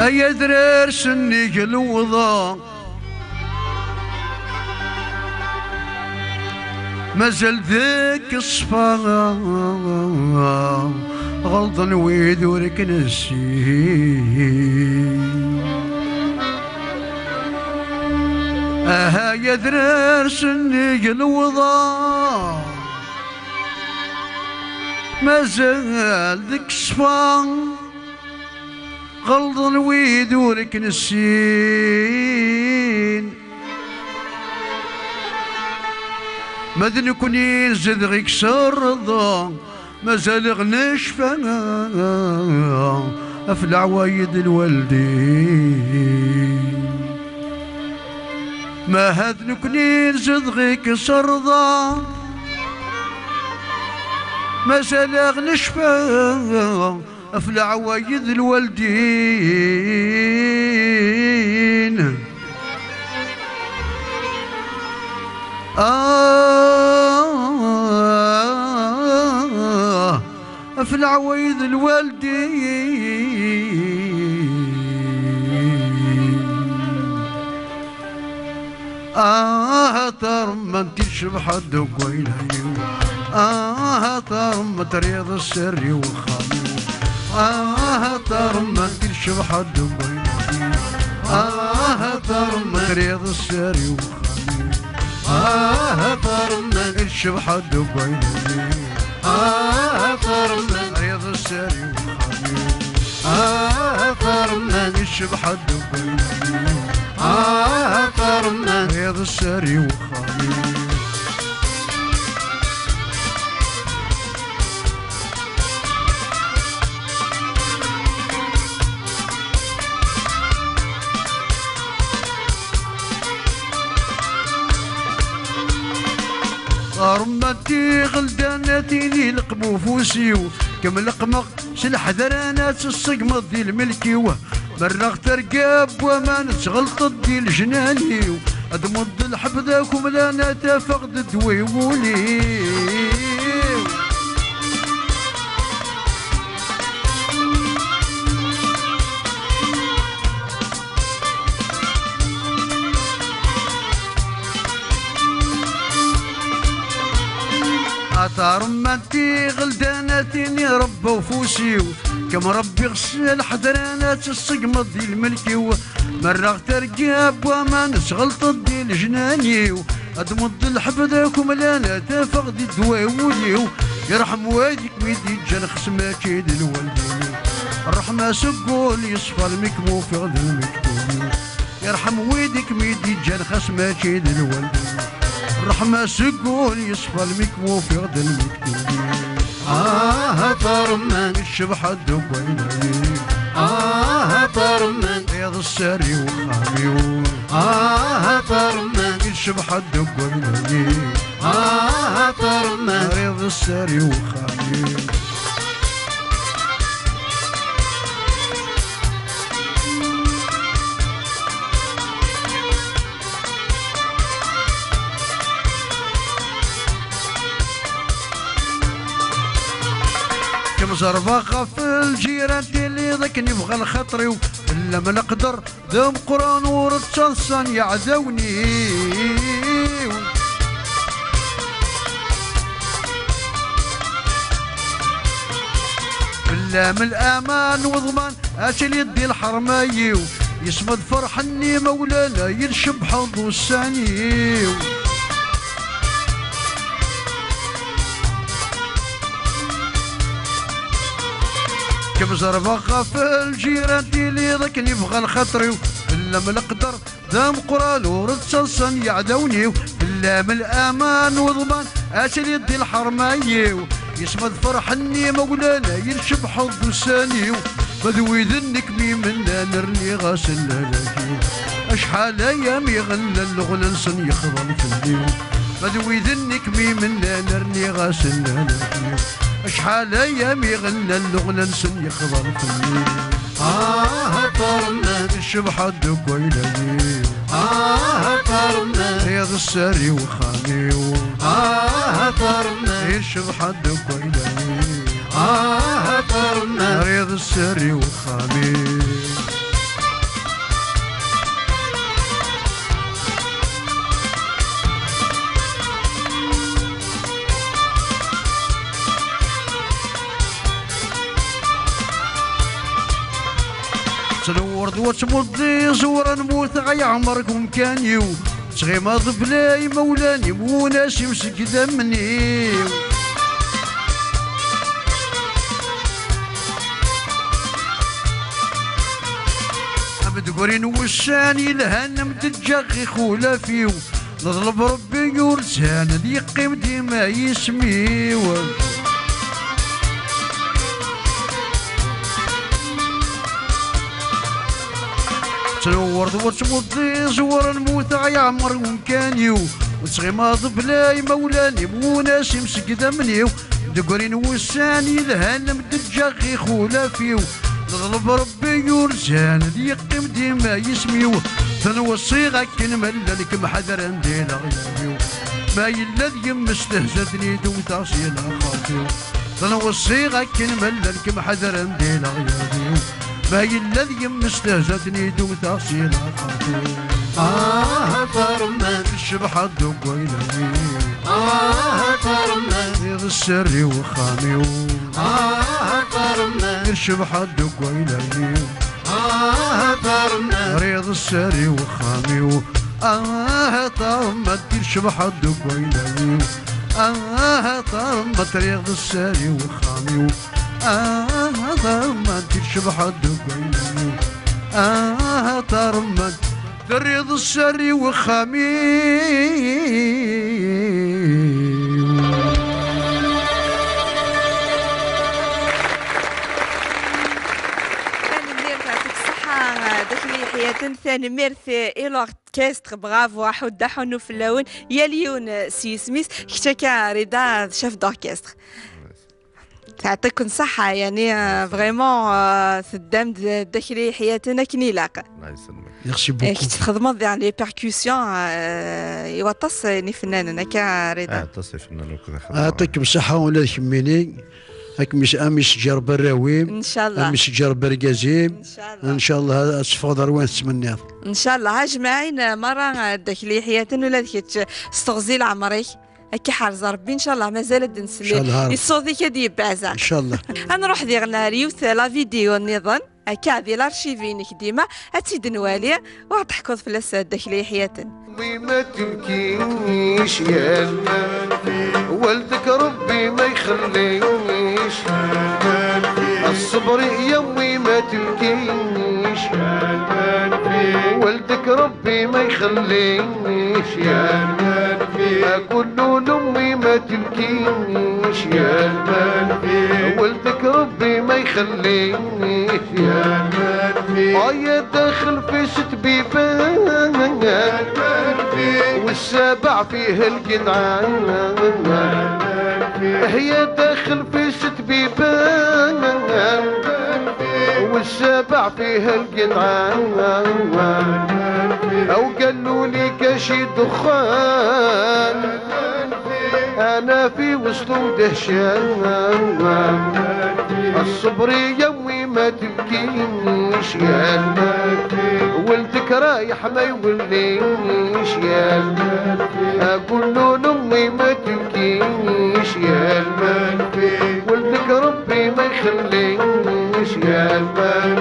Ay adrar sennig lewḍa, mazal deg ṣṣfa, ɣelḍen wid ur k-nessin. Aha ay adrar sennig lewḍa, mazal deg ṣṣfa, ɣelḍen wid ur k-nessin. Ma d nekkni zedɣ-ik s rrḍa, mazal-aɣ necfa ɣef leɛwayed n lwaldin. Ma ha d nekkni zedɣ-ik s rrḍa, mazal-aɣ necfa ɣef leɛwayed n lwaldin. Ah, ɣef leɛwayed n lwaldin. Ah, a taremmant i tcebḥeḍ deg wayla-iw. Ah, a taremmant terriḍ sser i wexxam-iw. Ah, a taremmant i tcebḥeḍ deg wayla-iw. Ah, a taremmant terriḍ sser i wexxam-iw. Ah, a taremmant i tcebḥeḍ deg wayla-iw. Ah, a taremmant terriḍ sser i wexxam-iw. Ah, a taremmant i tcebḥeḍ deg wayla-iw. Ah, a taremmant iḍ sser i wexxam-iw. Taremmant iɣeldan a tili leqm ufus-iw, kem leqmeɣ s leḥder ana ad tesseggmeḍ di lmelk-iw. Merreɣ targa n waman, tɣelṭeḍ di lejnan-iw. Ad mudd lḥebd akumlan, ad tafeɣ d ddwa i wul-iw. A taremmant iɣeldan a tini Rebbi ufus-iw, kem Rebbi ɣs lḥedran ad tesseggmeḍ di lmelk-iw. Merreɣ targa n waman, sɣelṭeḍ di lejnan-iw. Ad mudd lḥebd akumlan, ad tafeɣ di ddwa i wul-iw. Yerḥem waydi kem-id-yeǧǧan xas mačči d lwaldin-iw. Ṛṛeḥma seg wul yeṣfa almi kem-ufiɣ d lmektub-iw. Yerḥem wid i kem-id-yeǧǧan xas mačči d lwaldin. Ṛṛeḥma seg wul yeṣfa almi kem-ufiɣ d lmektub-iw. Ah, a taremmant, tcebḥeḍ deg wayla-iw. Ah, a taremmant. Iḍ sser i uxxam-iw. Ah, a taremmat. Icebḥ-d deg wayla-iw. Ah, a taremmat. Rriḍ sser i uxxam-iw. Kem zerbeɣ ɣef lǧiran, tiliḍ akken yebɣa lxaṭer-iw. Fell-am leqder d ameqqran, ur ttaḍsan yeɛdawen-iw. Fell-am laman n weḍman, ad tiliḍ di lḥerma-iw. Yesma d ferḥen imawlan, ay tcebḥeḍ ussan-iw. Kem zerbeɣ ɣef lǧiran, tiliḍ akken yebɣa lxaṭer-iw. Fell-am leqder d ameqqran, ur ttaḍsan yeɛdawen-iw. Fell-am laman n weḍman, ad tiliḍ di lḥerma-iw. Yesma d ferḥen imawlan, ay tcebḥeḍ ussan-iw. Ma d wid-nni kem-imennan, rniɣ-asen lehlak-iw. Acḥal aya mi ɣellan leɣla-nsen yexḍan fell-i. Ma d wid-nni kem-imennan, rniɣ-asen lehlak-iw. Acḥal aya mi ɣellan leɣla-nsen yexḍan fell-i. Ah, a taremmat. Icebḥ-d deg wayla-iw. Ah, a taremmat. Iḍ sser i uxxam-iw. Ah, a taremmat. Icebḥ-d deg wayla-iw. Ah, a taremmat. Rriḍ sser i uxxam-iw. Ttnewwreḍ wa tmuddiẓ, ur nmut ɣa yeɛmer deg umkan-iw. Ttɣimaḍ bla imawlan-im, unas-im seg idammen-iw. Am degri n wussan yelhan, am d-ǧǧaɣ ixulaf-iw. Neḍleb Rebbi ur zhan, ad yeqqim dima yisem-iw. Ttnewwreḍ wa tmuddiẓ, ur nmut ɣa yeɛmer umkan-iw. Ur ttɣimaḍ bla imawlan-im, unas-im seg idammen-iw. Deg wrin wussan yelhan, am d-ǧǧaɣ ixulaf-iw. Neḍleb Rebbi ur zhan, ad yeqqim dima yisem-iw. Tenweṣṣiɣ akken ma llan kem-ḥadren di leɣyab-iw. Ma yella d yemma stehzat-nni d wteɣ si laxert-iw. Tenweṣṣiɣ akken ma llan kem-ḥadren di leɣyab-iw. Ma yella d yemma stehzat-nni d wteɣ si laxert-iw. Ah, a taremmat. Tcebḥeḍ deg wayla-iw. Ah, a taremmat. Iḍ sser i uxxam-iw. Ah, a taremmat. Tcebḥeḍ deg wayla-iw. Ah, a taremmat. Rriḍ sser i uxxam-iw. Ah, a taremmat. Tcebḥeḍ deg wayla-iw. Ah, a taremmat. Rriḍ sser i uxxam-iw. Ah, a taremmat. Tcebḥeḍ deg wayla-iw. Ah, a taremmat. Terriḍ sser i uxxam-iw. Tanemmirt, yeɛṭik ṣṣeḥḥa, d Akli Yeḥyaten. Tanemmirt i l'orchestre, bravo, aḥuddu aḥunnu fell-awen. Yal yiwen s yisem-is. Kečč akka, Rida, d chef d'orchestre. Teɛṭiken ṣṣeḥḥa, yani, euh, vraiment, euh, teddam-d d Akli Yeḥyaten akken ilaq. Allah yesselmek. Merci beaucoup. Eh, kečč txedmeḍ, yani, les percussions, euh, i waṭas n yifennanen, akka, Rida? Ah, aṭas ifennanen akked xedmeɣ. Yeɛṭikem ṣṣeḥḥa ula d kemmini. Ad kem-is-, ad m-isǧer barraw-im. Incallah. Ad m-isǧer bargaz-im. Incallah. Incallah, ad teffɣeḍ ar wayen tettmenniḍ. Incallah, ajmaɛin, euh, merra, euh, d Akli Yeḥyaten, ula d kečč, s teɣzi n leɛmer-ik. Akka ḥerz Rebbi, incallah, mazal ad d-nsel. Incallah, Rebbi. I ṣṣut-ik ad yebbeɛzeq. Incallah. Ad nruḥ diɣen ar yiwet la vidéo nniḍen, akka di l'archive-inek dima, ad tt-id-nwali, u ad teḥkuḍ fell-as Dda Akli Yeḥyaten. Wi ma tebkic yal ma, waldak Rebbi ma yxellic. Ṣṣber ya wi ma tebkic, waldak Rebbi ma yxellic. Akul n umi ma tebkic, waldak Rebbi ma yxellic. هي داخل في ست بيبان، والسابع فيه القنعان. هي داخل في ست بيبان، والسابع فيه القنعان. أو قالوا لي كاشي دخان، أنا في وسط ودهشان. الصبر يا أمي ما تبكيش يا المال، ولدك رايح ما يوليش يا المال. أقول له لأمي ما تبكيش يا المال، ولدك ربي ما يخليش يا المال.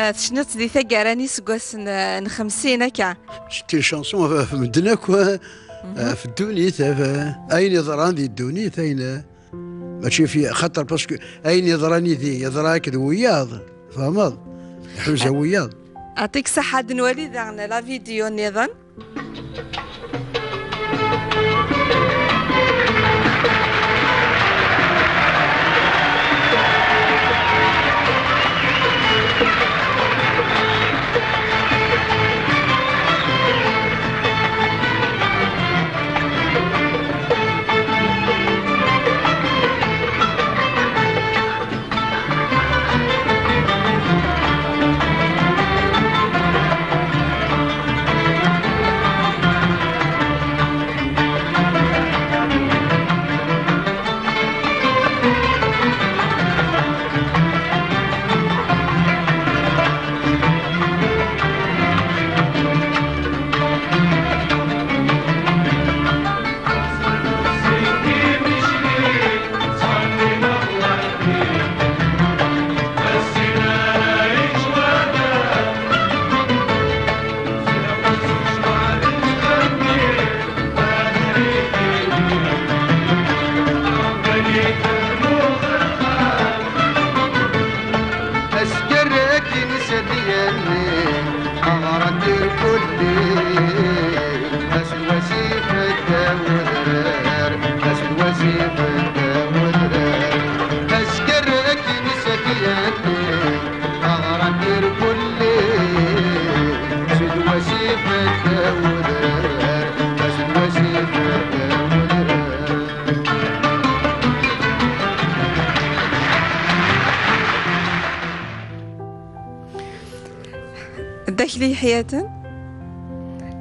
Ah, tecniḍ-tt di taggara n yiseggasen, ah, n xemsin akka. C'est une chanson ɣef, ɣef medden akk, ah, ɣef ddunit, ɣef, ah, ayen yeḍran di ddunit, ayen, ah, mačči fi, xaṭer, parce que ayen yeḍran yid-i, yeḍra akked wiyaḍ, tfehmeḍ? Iḥuza wiyaḍ. Aɛṭik ṣṣeḥḥa, ad nwali daɣen la vidéo nniḍen. Asgerrek-ines ad d-yalli, aɣrant irkulli, aswasif ddaw udrar, aswasif ddaw udrar. Asgerrek-ines ad d-yalli, aɣrant irkulli, aswasif ddaw udrar, aswasif ddaw udrar. Dakli Ḥyaten,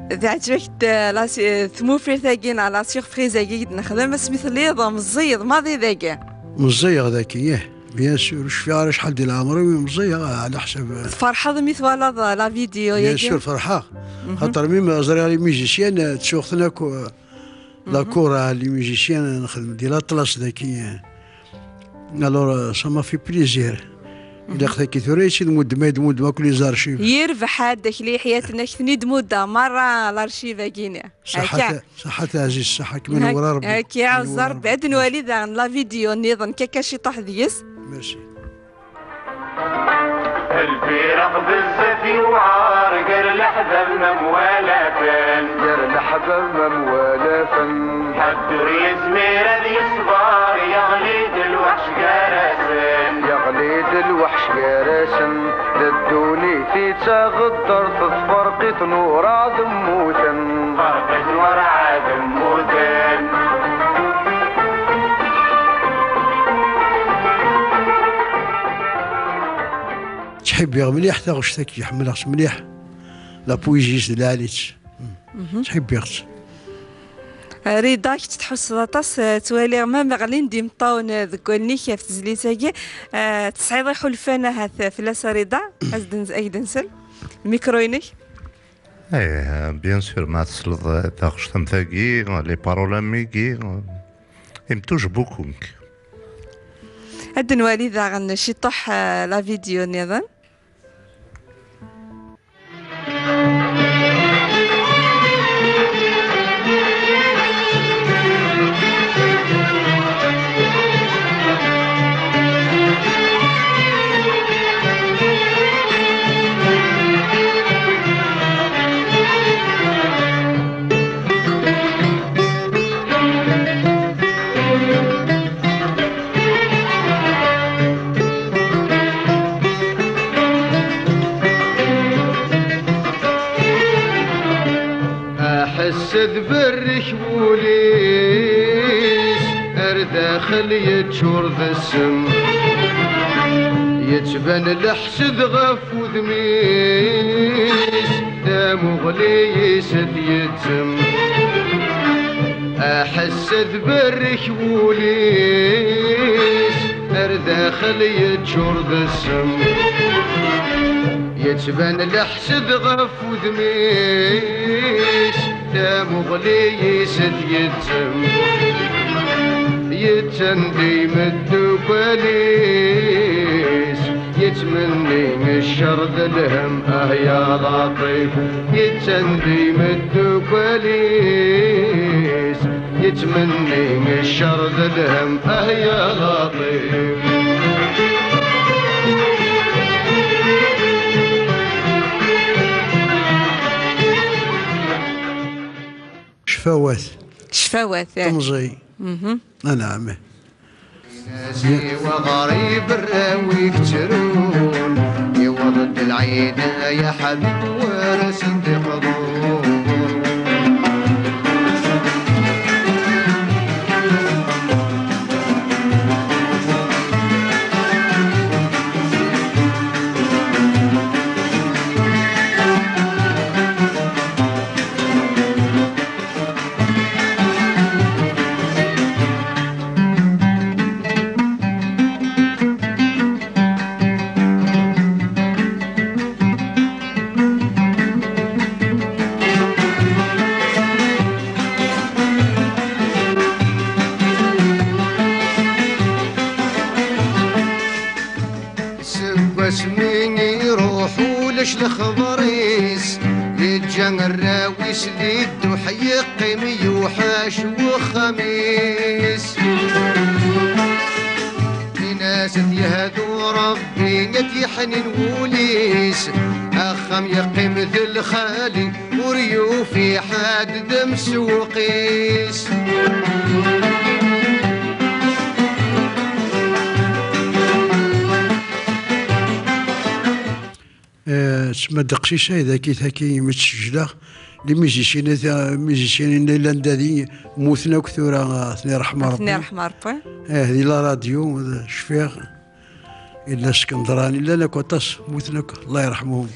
teɛǧeb-ak-d, eh, la su-, eh, tmufirt-agi neɣ la surprise-agi i d-nexdem, asmi telliḍ meẓẓiyeḍ maḍi dagi? Meẓẓiyeɣ dagi, ih. Bien sûr, ur cfiɣ ara acḥal di leɛmer-iw meẓẓiyeɣ, ɛla ḥsab. Tferḥeḍ mi twalaḍ, eh, la vidéo-agi? Bien sûr, ferḥeɣ. Xaṭer mi ma ẓriɣ les musiciens, eh, ttuɣ-ten akk, eh, la chorale, les musiciens, nxeddem di l'Atlas daki. Alors, euh, ça m'a fait plaisir. Ilaq taki tura i tt-id-muddem, ay d-muddem akk les archives. Yirbeḥ a Dda Akli Ḥyaten, ak-ten-id-muddeɣ merra l'archive-agi-ni. Akka. Ṣaḥḥat, ṣaḥḥat a Ɛziz, ṣaḥḥa, kem-in wura Rebbi. Akka, kem-in wura Rebbi. Ad nwali daɣen la vidéo nniḍen, kaka ciṭuḥ deg-s. Merci. Lfiraq bezzaf yewɛer gar leḥbab ma mwalaten. Gar leḥbab ma mwalaten. Ḥedd ur yezmir ad yeṣber, yeɣli-d lweḥc gar-asen. Yeɣli-d lweḥc gar-asen. D ddunit i d taɣeddart, tferq-iten urɛad mmuten. Tferq-iten urɛad mmuten. Ttḥibbiɣ mliḥ taɣect-agi, ḥemmleɣ-tt mliḥ. La poésie-s d lɛali-tt. Ttḥibbiɣ-tt. Rida, kečč tḥusseḍ aṭas, eh, ttwaliɣ ma ɣlin-d imeṭṭawen, eh, deg wallen-ik ɣef tezlit-agi. Eh, tesɛiḍ iḥulfan ahat fell-as a Rida? Ad s-d-, ad k-d-nsel. Lmikru-inek. Eh, bien sûr, ma tesleḍ, eh, taɣect am tagi, les paroles am wigi, eh, il me touche beaucoup. Ad nwali daɣen ciṭuḥ, eh, la vidéo nniḍen. Tberrek wul-is, ar daxel yeččur d ssem. Yettban leḥsed ɣef udem-is, tamuɣli-is ad yettem. Aḥess ad berrek wul-is, ar daxel yeččur d ssem. Yettban leḥsed ɣef udem-is, tamuɣli-is ad yettem. Yettendi meddukal-is, yettmenni ccer d lhem, ah ya Laṭif. Yettendi meddukal-is, yettmenni ccer d lhem, ah ya Laṭif. Cfawat. Cfawat, eh. Temẓi. Mhm. Anɛam. Inas-iw aɣrib, arraw-ik ttrun, yewweḍ-d lɛid, ay aḥbib, war asen-d-iqḍun. Seg wasmi iruḥ ulac lexbar-is, yeǧǧa arraw-is di dduḥ, yeqqim yuḥac wexxam-is. Ini-as ad yehdu Ṛebbi, ad yeḥnin wul-is, axxam yeqqim d lxali, ur yufi ḥedd d amsewweq-is. Eh, tsemma-d aqcic-a, daki, taki, mi tt-sejleɣ, les musiciens, les musiciens yellan da di, mmuten akk tura, eh, ad ten-iṛḥem Ṛebbi. Ad ten-iṛḥem Ṛebbi. Eh, di la radio, eh, cfiɣ, yella Skenḍran, llan akk aṭas, mmuten akk, Allah yerḥmuhum.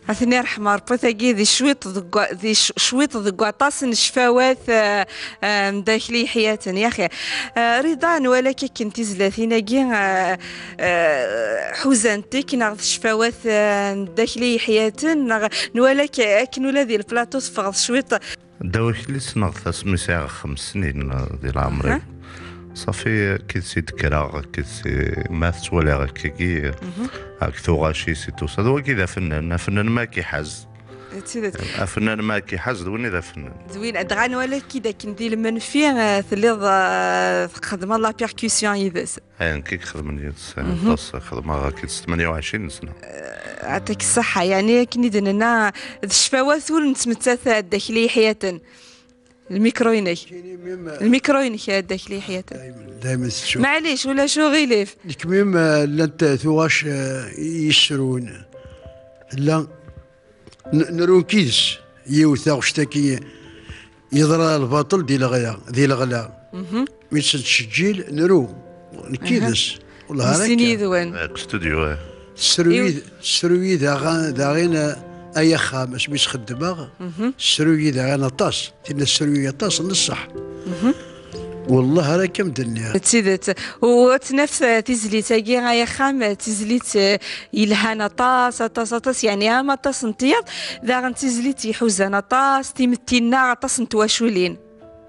Ad ten-iṛḥem Ṛebbi, tagi di cwiṭ deg wa-, di c-, cwiṭ deg waṭas n ccfawat, eh, eh, n Dda Akli Yeḥyaten, yaxi. Eh, Rida, nwala-k akken tizlatin-agi, eh, eh, ḥuzant-ik neɣ d ccfawat, eh, n Dda Akli Yeḥyaten, neɣ nwala-k akken ula di lplaṭu teffɣeḍ cwiṭ. Dda Wakli ssneɣ-t asmi sɛiɣ xems snin, eh, di leɛmer-iw. Aha. Ṣafi, akkid si d-kkreɣ, akkid si, ma tettwaliɣ akkagi, mhm, ak tuɣac-is i tusa. D wagi d afennan, afennan ma k-iḥaz. D tidet. Afennan ma k-iḥaz, d win i d afennan. D win, dɣa nwala-k-id akken di lmenfi, eh, telliḍ, eh, txeddmeḍ la percussion yid-s. Eh, nekk i ixedmen yid-s, eh, mhm, aṭas, xedmeɣ akkid s tmenya u ɛecrin n sna. Eh, ɛṭik ṣṣeḥḥa, yeɛni akken i d-nenna, d ccfawat ur nettmettat, eh, Dda Akli Yeḥyaten. Lmikru-inek. Lmikru-inek, eh, Dda Akli Yeḥyaten. Daymen, daymen tettcuf. Maɛlic, ulac uɣilif. Nekk mim, eh, llant tuɣac, eh, i yessrun. Tella, n-, nru nekk yid-s, yiwet taɣect-agi, yeḍra lbaṭel di leɣla, di leɣla. Mhm. Mi tt-nettceǧǧil, nru nekk, aha, yid-s. Wallah, ara sin akka. Yid-wen. Deg studio, eh. Tesru-yi, tesru-yi daɣen, daɣen, eh, ay axxam, asmi s-xeddmeɣ, mhm, tesru-yi daɣen aṭas. Tinna tesru-yi aṭas, n ṣṣeḥ. Mhm. Wallah, ara akka m-d-nniɣ. D tidet. U ad t-naf, eh, tizlit-agi, ay axxam, eh, tizlit, eh, yelhan aṭas, aṭas, aṭas, yeɛni am aṭas n tiyaḍ, daɣen tizlit iḥuzan aṭas, timetti-nneɣ aṭas n twaculin.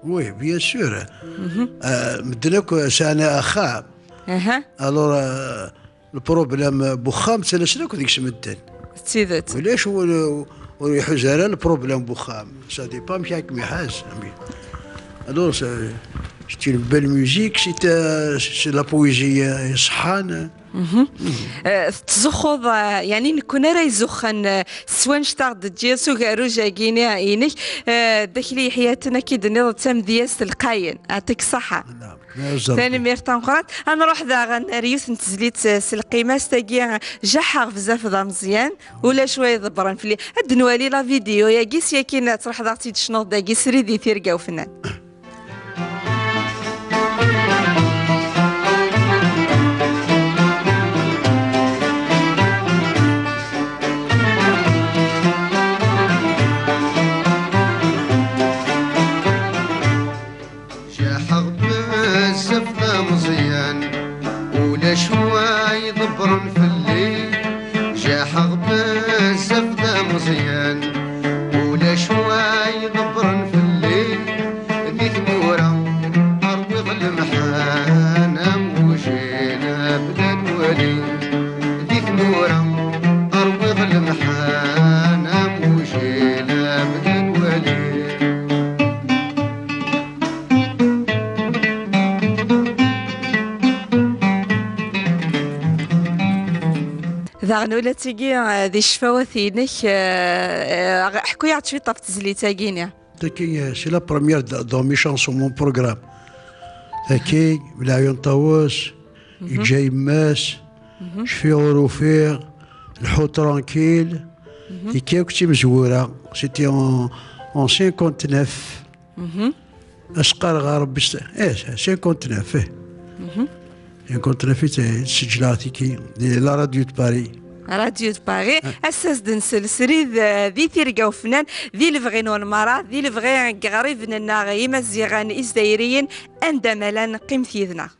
Oui, bien sûr. Mhm. Euh, medden akk sɛan axxam. Aha. Alors, euh, le problème n uxxam, ttalasen akk deg-s medden. D tidet. Ulac ur, ur iḥuz ara le problème n uxxam. Ça dépend amek ara kem-iḥaz. Alors, c'est, C'est une belle musique, c'est, euh, c'est de la poésie, euh, iṣeḥḥan. Eh, tettzuxxuḍ, eh, yeɛni nekkni ara izuxxen, eh, s wanect-a ɣ-d-teǧǧiḍ, s ugerruj-agi-ni inek, eh, d akli yeḥyaten akka i d-tenniḍ d tamedyazt lqayen. Ɛṭik ṣṣeḥḥa. Naam, naam. Tanemmirt tameqqrant. Ad nruḥ daɣen ar yiwet n tezlit, eh, s lqima-s tagi, eh, jaḥeɣ bzaf d ameẓyan, ulac wa iḍebbren fell-i. Ad d-nwali la vidéo-yagi, s yakin ad truḥeḍ ad ɣ-tt-id-tecnuḍ dagi srid i tirga ufennan. Jaḥeɣ bezzaf d ameẓyan, ulac wa iḍebbren fell-i. Jaḥeɣ bezzaf d ameẓyan, ulac wa iḍebbren fell-i. Di tmura rwiɣ lemḥan am wujil bla lwali. Di tmura rwiɣ lemḥan am wujil bla lwali. Daɣen ula d tigi, eh, di ccfawat-inek, eh, eh, ḥku-yaɣ-d cwiṭ ɣef tezlit-agi-ni. Tagi, eh, c'est la première d-, dans mes chansons, mon programme. Tagi, Belɛyun Ṭawes, Iǧǧa yemma-s, Cfiɣ ur ufiɣ, Lḥu tranquille, Tagi akk d timezwura. C'était en, en cinquante-neuf. Asqar ɣer Rebbi s-, eh, cinquante-neuf, eh. Cinquante-neuf i t-, i t-sejlaɣ tiki, di la radio de Paris. Radio de Paris, ass-as-d nsel srid, eh, di tirga ufennan, di lebɣi-nwen mara, di lebɣi n yiɣriben-nneɣ imaziɣen izzayriyen, anda ma llan, qqimet yid-neɣ.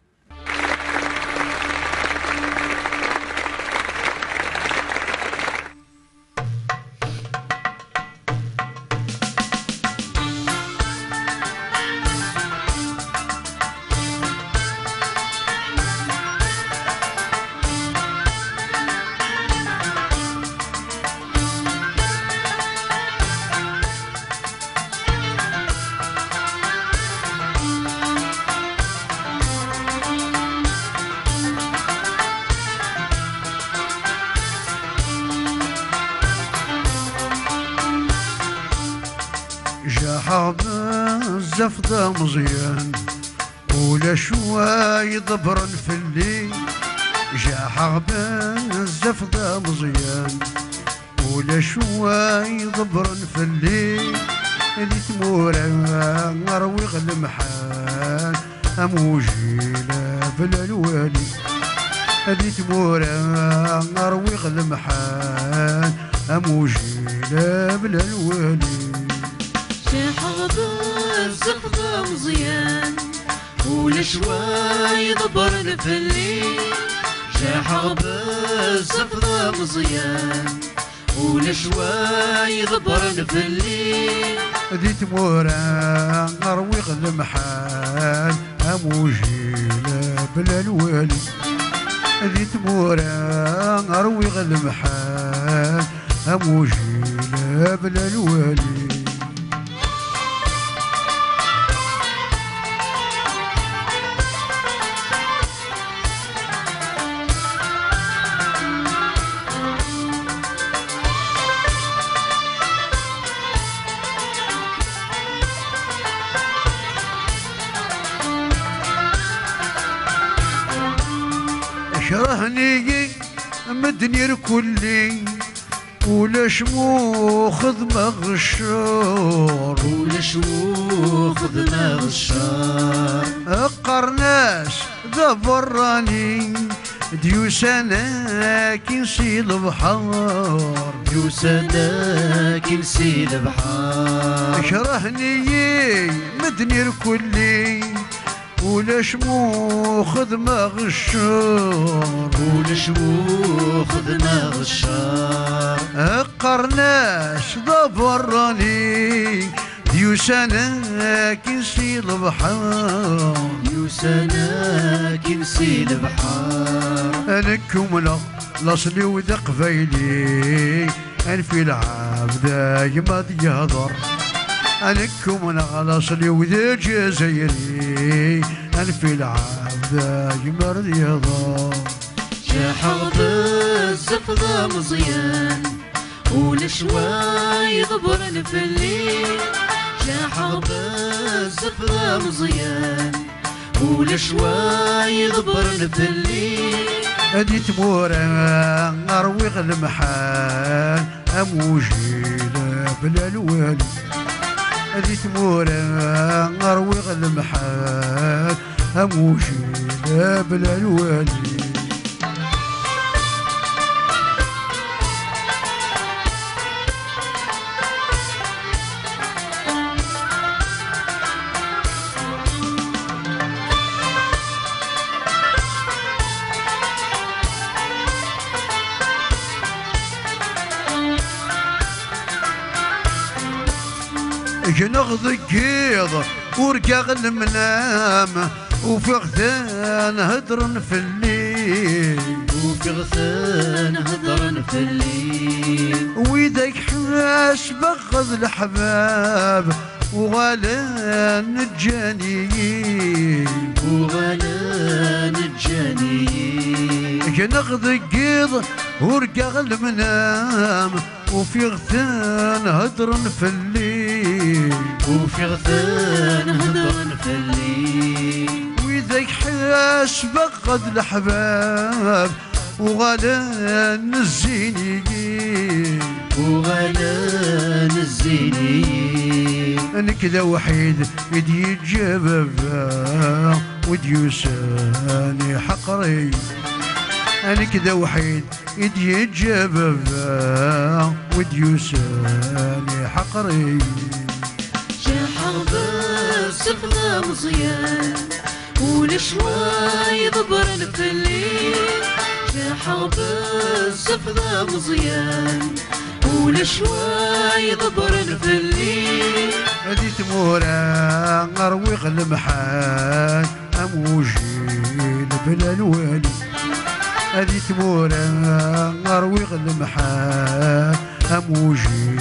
Jaḥeɣ bezzaf d ameẓyan, ulac wa iḍebbren fell-i. Jaḥeɣ bezzaf d ameẓyan, ulac wa iḍebbren fell-i. Di tmura rwiɣ lemḥan, am ujil bla lwali. Di tmura rwiɣ lemḥan, am ujil bla lwali. Jaḥeɣ bezzaf d ameẓyan, ulac wa iḍebbren fell-i. Jaḥeɣ bezzaf d ameẓyan, ulac wa iḍebbren fell-i. Di tmura rwiɣ lemḥan, am ujil bla lwali. Di tmura rwiɣ lemḥan, am ujil bla lwali. Kerhen-iyi medden irkulli, ulac mu xedmeɣ ccer. Ulac mu xedmeɣ ccer. Qqaren-as d aberrani, d-yusan akin si lebḥer. D-yusan akin si lebḥer. Kerhen-iyi medden irkulli, ulac mu xedmeɣ ccer. Ulac mu xedmeɣ ccer. Qqaren-as d aberrani, d-yusan akin si lebḥer. D-yusan akin si lebḥer. Nekk umneɣ laṣel-iw d aqbayli, anef i lɛebd a gma ad yehder. Anekkum neɣ laṣel-iw d aǧazayri, anef i lɛebd agmer d yiḍ. Jaḥeɣ bezzaf d ameẓyan, ulac wa iḍebren fell-i. Jaḥeɣ bezzaf d ameẓyan, ulac wa iḍebren fell-i. Di tmura ṛwiɣ lemḥan, am ujil bla lwali. Di tmura ṛwiɣ lemḥan, am ujil bla lwali. Gneɣ deg yiḍ, urgaɣ lemnam, ufiɣ-ten heddren fell-i. Ufiɣ-ten heddren fell-i. Widak ḥasbeɣ d leḥbab, uɣalen ǧǧan-iyi. Uɣalen ǧǧan-iyi. Gneɣ deg yiḍ, urgaɣ lemnam, ufiɣ-ten heddren fell-i. Ufiɣ-ten heddren fell-i. Widak ḥasbeɣ d leḥbab, uɣalen zzin-iyi. Uɣalen zzin-iyi. Nekk d awḥid i d-yeǧǧa baba, wi d-yusan iḥeqri. Nekk d awḥid i d-yeǧǧa baba, wi d-yusan iḥeqri. Jaḥeɣ bezzaf d ameẓyan, ulac wa iḍebren fell-i. Jaḥeɣ bezzaf d ameẓyan, ulac wa iḍebren fell-i. Di tmura ṛwiɣ lemḥan, am ujil bla lwali. Di tmura ṛwiɣ lemḥan, am ujil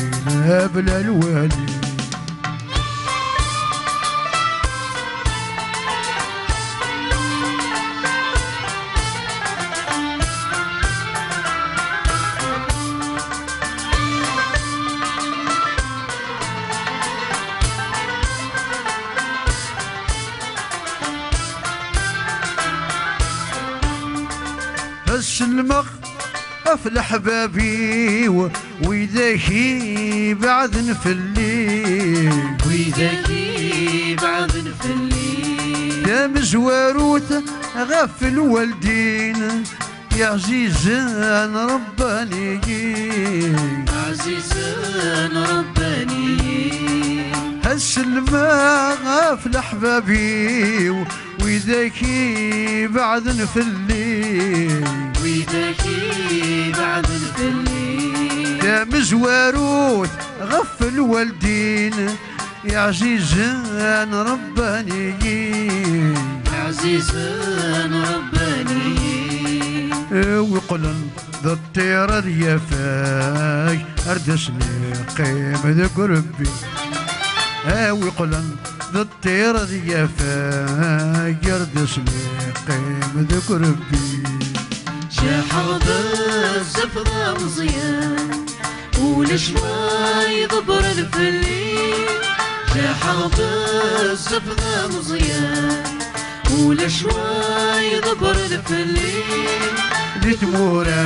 bla lwali. Ad sellmeɣ ɣef leḥbab-iw, widak ibeɛden fell-i. Widak ibeɛden fell-i. Tamezwarut ɣef lwaldin, iɛzizen ṛebbaniyin. Ɛzizen ṛebbaniyin. Ad sellmeɣ ɣef leḥbab-iw, widak ibeɛden fell-i. Widak ibeɛden fell-i. Tamezwarut ɣef lwaldin, iɛzizen ṛebbaniyin. Iɛzizen ṛebbaniyin. Awi qqlen d ṭṭir ad yafag, ar d asen-iqqim deg urebbi. Awi qqlen d ṭṭir ad yafag, ar d asen-iqqim deg urebbi. Jaḥeɣ bezzaf d ameẓyan, ulac wa iḍebren fell-i. Jaḥeɣ bezzaf d ameẓyan, ulac wa iḍebren fell-i. Di tmura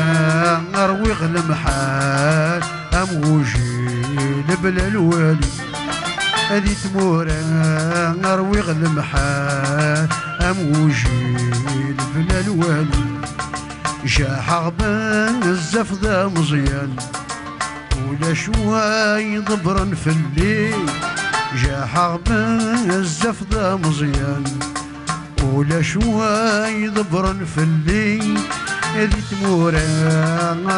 ṛwiɣ lemḥan, am ujil bla lwali. Di tmura ṛwiɣ lemḥan, am ujil bla lwali. Jaḥeɣ bezzaf d ameẓyan, ulac wa iḍebren fell-i. Jaḥeɣ bezzaf d ameẓyan, ulac wa iḍebren fell-i. Di tmura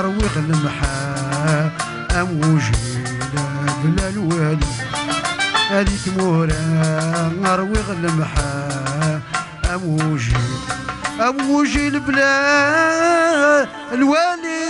ṛwiɣ lemḥan, am ujil bla lwali. Di tmura ṛwiɣ lemḥan, am ujil, am ujil bla lwali.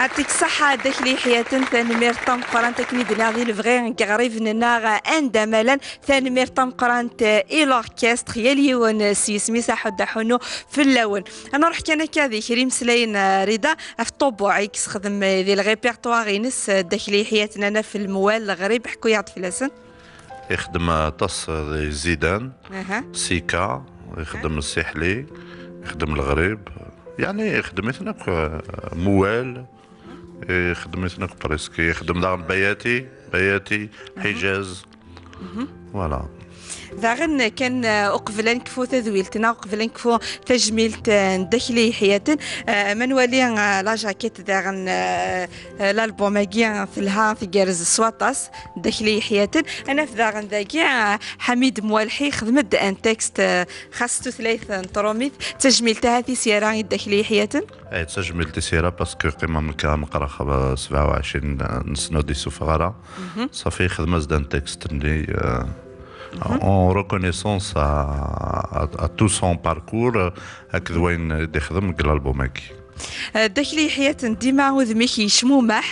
Yeɛṭik ṣṣeḥḥa, Dda Akli Yeḥyaten, tanemmirt tameqqrant akken i d-nniɣ di lebɣi n yiɣriben-nneɣ anda ma llan, tanemmirt tameqqrant i l'orchestre, yal yiwen s yisem-is, aḥuddu aḥunnu fell-awen. Ad nruḥ kan akka di kra imeslayen, eh, Rida, ɣef ṭṭubuɛ i yessexdem, eh, di lrépertoire-ines, eh, Dda Akli Yeḥyaten, ad naf lemwal, leɣrib, ḥku-yaɣ-d fell-asen. Ixeddem aṭas di Zidan, Aha. Sika, ixeddem Siḥli, ixeddem Lɣrib, yeɛni ixeddem-iten akk, eh, Muwal, ixeddem-iten akk presque, ixeddem daɣen Bayati, Bayati, Ḥijaz. Voilà. Daɣen kan, eh, uqbel ad nekfu tadwilt neɣ uqbel ad nekfu tajmilt, eh, n Dda Akli Yeḥyaten, eh, ma nwali, eh, la jaquette daɣen, eh, eh, l'album-agi telha, tgerrez s waṭas. Dda Akli Yeḥyaten. Ad naf daɣen dagi, ah, Ḥamid Mwalḥi yexdem-d un texte, ah, xas s tutlayt n tṛumit. D tajmilt ahat i s-yerra i Dda Akli Yeḥyaten? Eh, d tajmilt i s-yerra parce que qqimeɣ nekk am qrax sebɛa u ɛecrin n sna ur d-isuffeɣ ara. Ṣafi, yexdem-as-d un texte-nni, euh, en reconnaissance à, à, à tout son parcours, euh, akked wayen i d-ixdem deg l'album-agi. Eh, Dda Akli Yeḥyaten, dima udem-ik yecmumeḥ.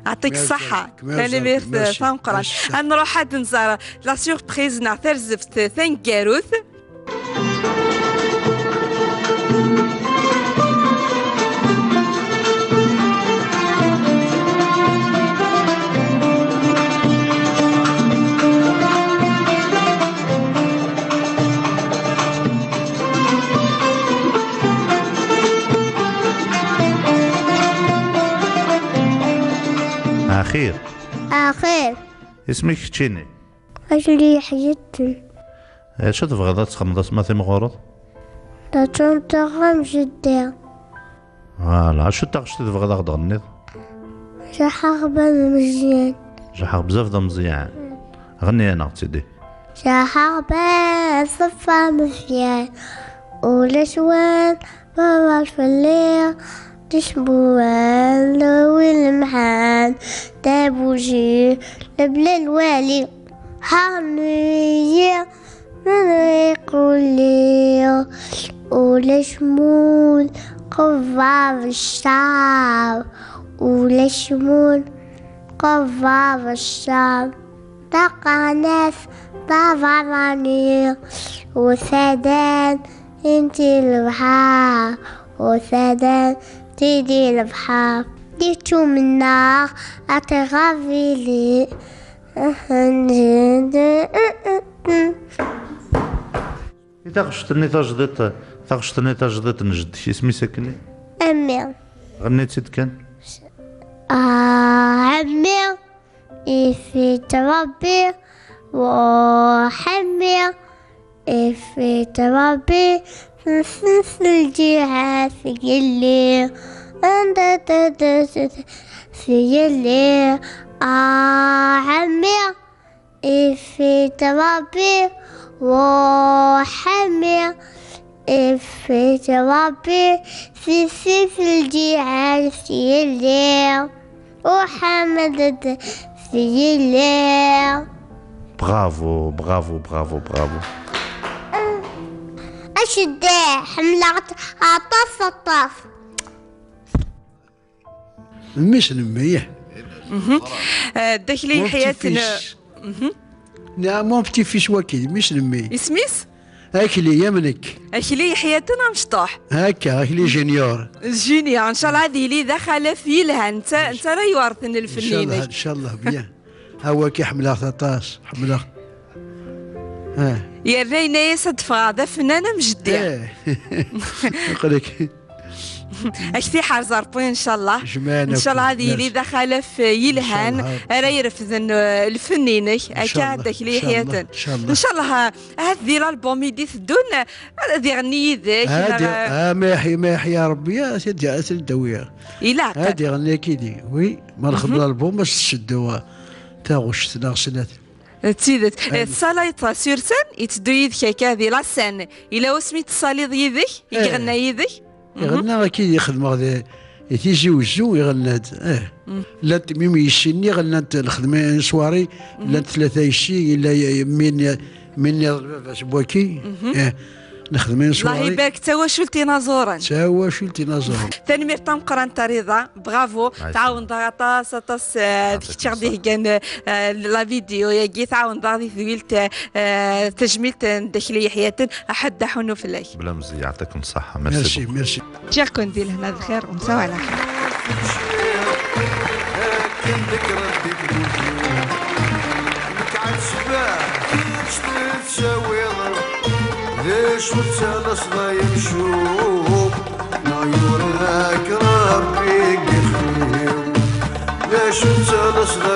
Yeɛṭik ṣṣeḥḥa. Tanemmirt tameqqrant. Ad nruḥ ad nẓer la surprise neɣ tarzeft taneggarut. Axir. Axir. Isem-ik keččini? Akli Yeḥyaten. Acu tebɣiḍ ad txedmeḍ asma timɣureḍ? La chanteuse am jeddi. Voilà, acu d taɣect i tebɣiḍ ad ɣ-d-tɣenniḍ? Jaḥeɣ bab Meẓyan. Jaḥeɣ bzaf d ameẓyan. Ɣenni-yaneɣ-tt-id. Jaḥeɣ bab ṣṣefa Meẓyan. Ulac win berra fell-i. Tisbuɛin d win lemḥan. Tabuji lebla lwali. Ḥerni-yi. Nriquli ulac mul qebbab ccɛer, ulac mul qebbab ccɛer. Taqanat taberrani, usadan inti lebḥer, usadan tidi lebḥer. Di tumennaɣ a tɣabili. I taɣect-nni tajdiṭ, taɣect-nni tajdiṭ n jeddi-k, isem-is akkenni? Ɛemmi. Ɣenni-tt-id kan. Ah, ɛemmi, ifit Ṛebbi, ruḥ ɛemmi, ifit Ṛebbi, s lǧiha s yelli, anda tadast s yelli, ah, ɛemmi. Ifit Ṛebbi, ruḥ ɛemmi. Ifit Ṛebbi, sisif lǧiɛan s yelli. Uḥamad s yelli. Bravo, bravo, bravo, bravo. Aceddaɛ, ḥemmleɣ-t aṭas, aṭas. Mmi-s n mmi, ih. Mhm. Euh, Dda Akli Yeḥyaten. Mhm. Neɣ mon petit-fils waki, mmi-s n mmi. Isem-is? Akli, am nekk. Akli Yeḥyaten amecṭuḥ. Akka, Akli Junior. Junior, ncallah ad yili d axalaf yelhan. Netta, netta ara yewṛten lfenn-inek. Ncallah, ncallah, bien. A waki, ḥemmleɣ-t aṭas, ḥemmleɣ. Ah. Yerna yenna-yas ad d-ffɣeɣ d afennan am jeddi. Eh. Aql-ak. Ak t-iḥerz Ṛebbi, ncallah. Jemɛen akk. Ncallah ad yili d axalaf, eh, yelhan, ncallah, ara irefden, eh, lfenn-inek, akka, ncallah, Dda Akli Yeḥyaten. Ncallah, ncallah. Ncallah, eh, ahat di l'album i d-iteddun, eh, ad iɣenni yid-k, ad neɣ, i-, eh, ah, ma yeḥya, ma yeḥya Ṛebbi, ad t-id-, ad t-id-awiɣ. Ilaq. Ad iɣenni akidi, oui, ma nexdem l'album, ad s-tceddu, eh, taɣect neɣ snat. D tidet. Ayen. Eh, tessalayeḍ sur scène, yetteddu yid-k akka di la scène. Yella wasmi tessaliḍ yid-k, i iɣenna yid-k? Eh. Mhm. Iɣenna akid i xedmeɣ di, di Tizi Wezzu, iɣenna-d. Eh. Mm. Llant mim yessi-nni, ɣennant lxedma n soirée, mhm, llant tlata yessi, yella y-, y-, min, min iḍ baba-s n waki. Mhm. Eh. Nexdem ayen s lahi waɣi. Barik d tawacult inaẓuren. D tawacult inaẓuren. Tanemmirt tameqqrant a Rida, bravo. Ay, tɛawneḍ-aɣ aṭas, aṭas, eh, d kečč i ɣ-d-iheggan, eh, la vidéo-yagi, tɛawneḍ-aɣ di tedwilt, eh, tajmilt n Dda Akli Yeḥyaten, aḥuddu fell-ak. Bla mzi, yeɛṭikum ṣṣeḥḥa. Merci beaucoup. Merci, merci. Ǧǧiɣ-ken di lehna d lxir, u nsaw ɛla xir. Akken deg Rebbi tmuju, nekk ɛettbeɣ kečč tettawiḍ, d acu d talaṣḍa yemcum, neɣ yura-k Rebbi deg ixef-iw, d acu d talaṣḍa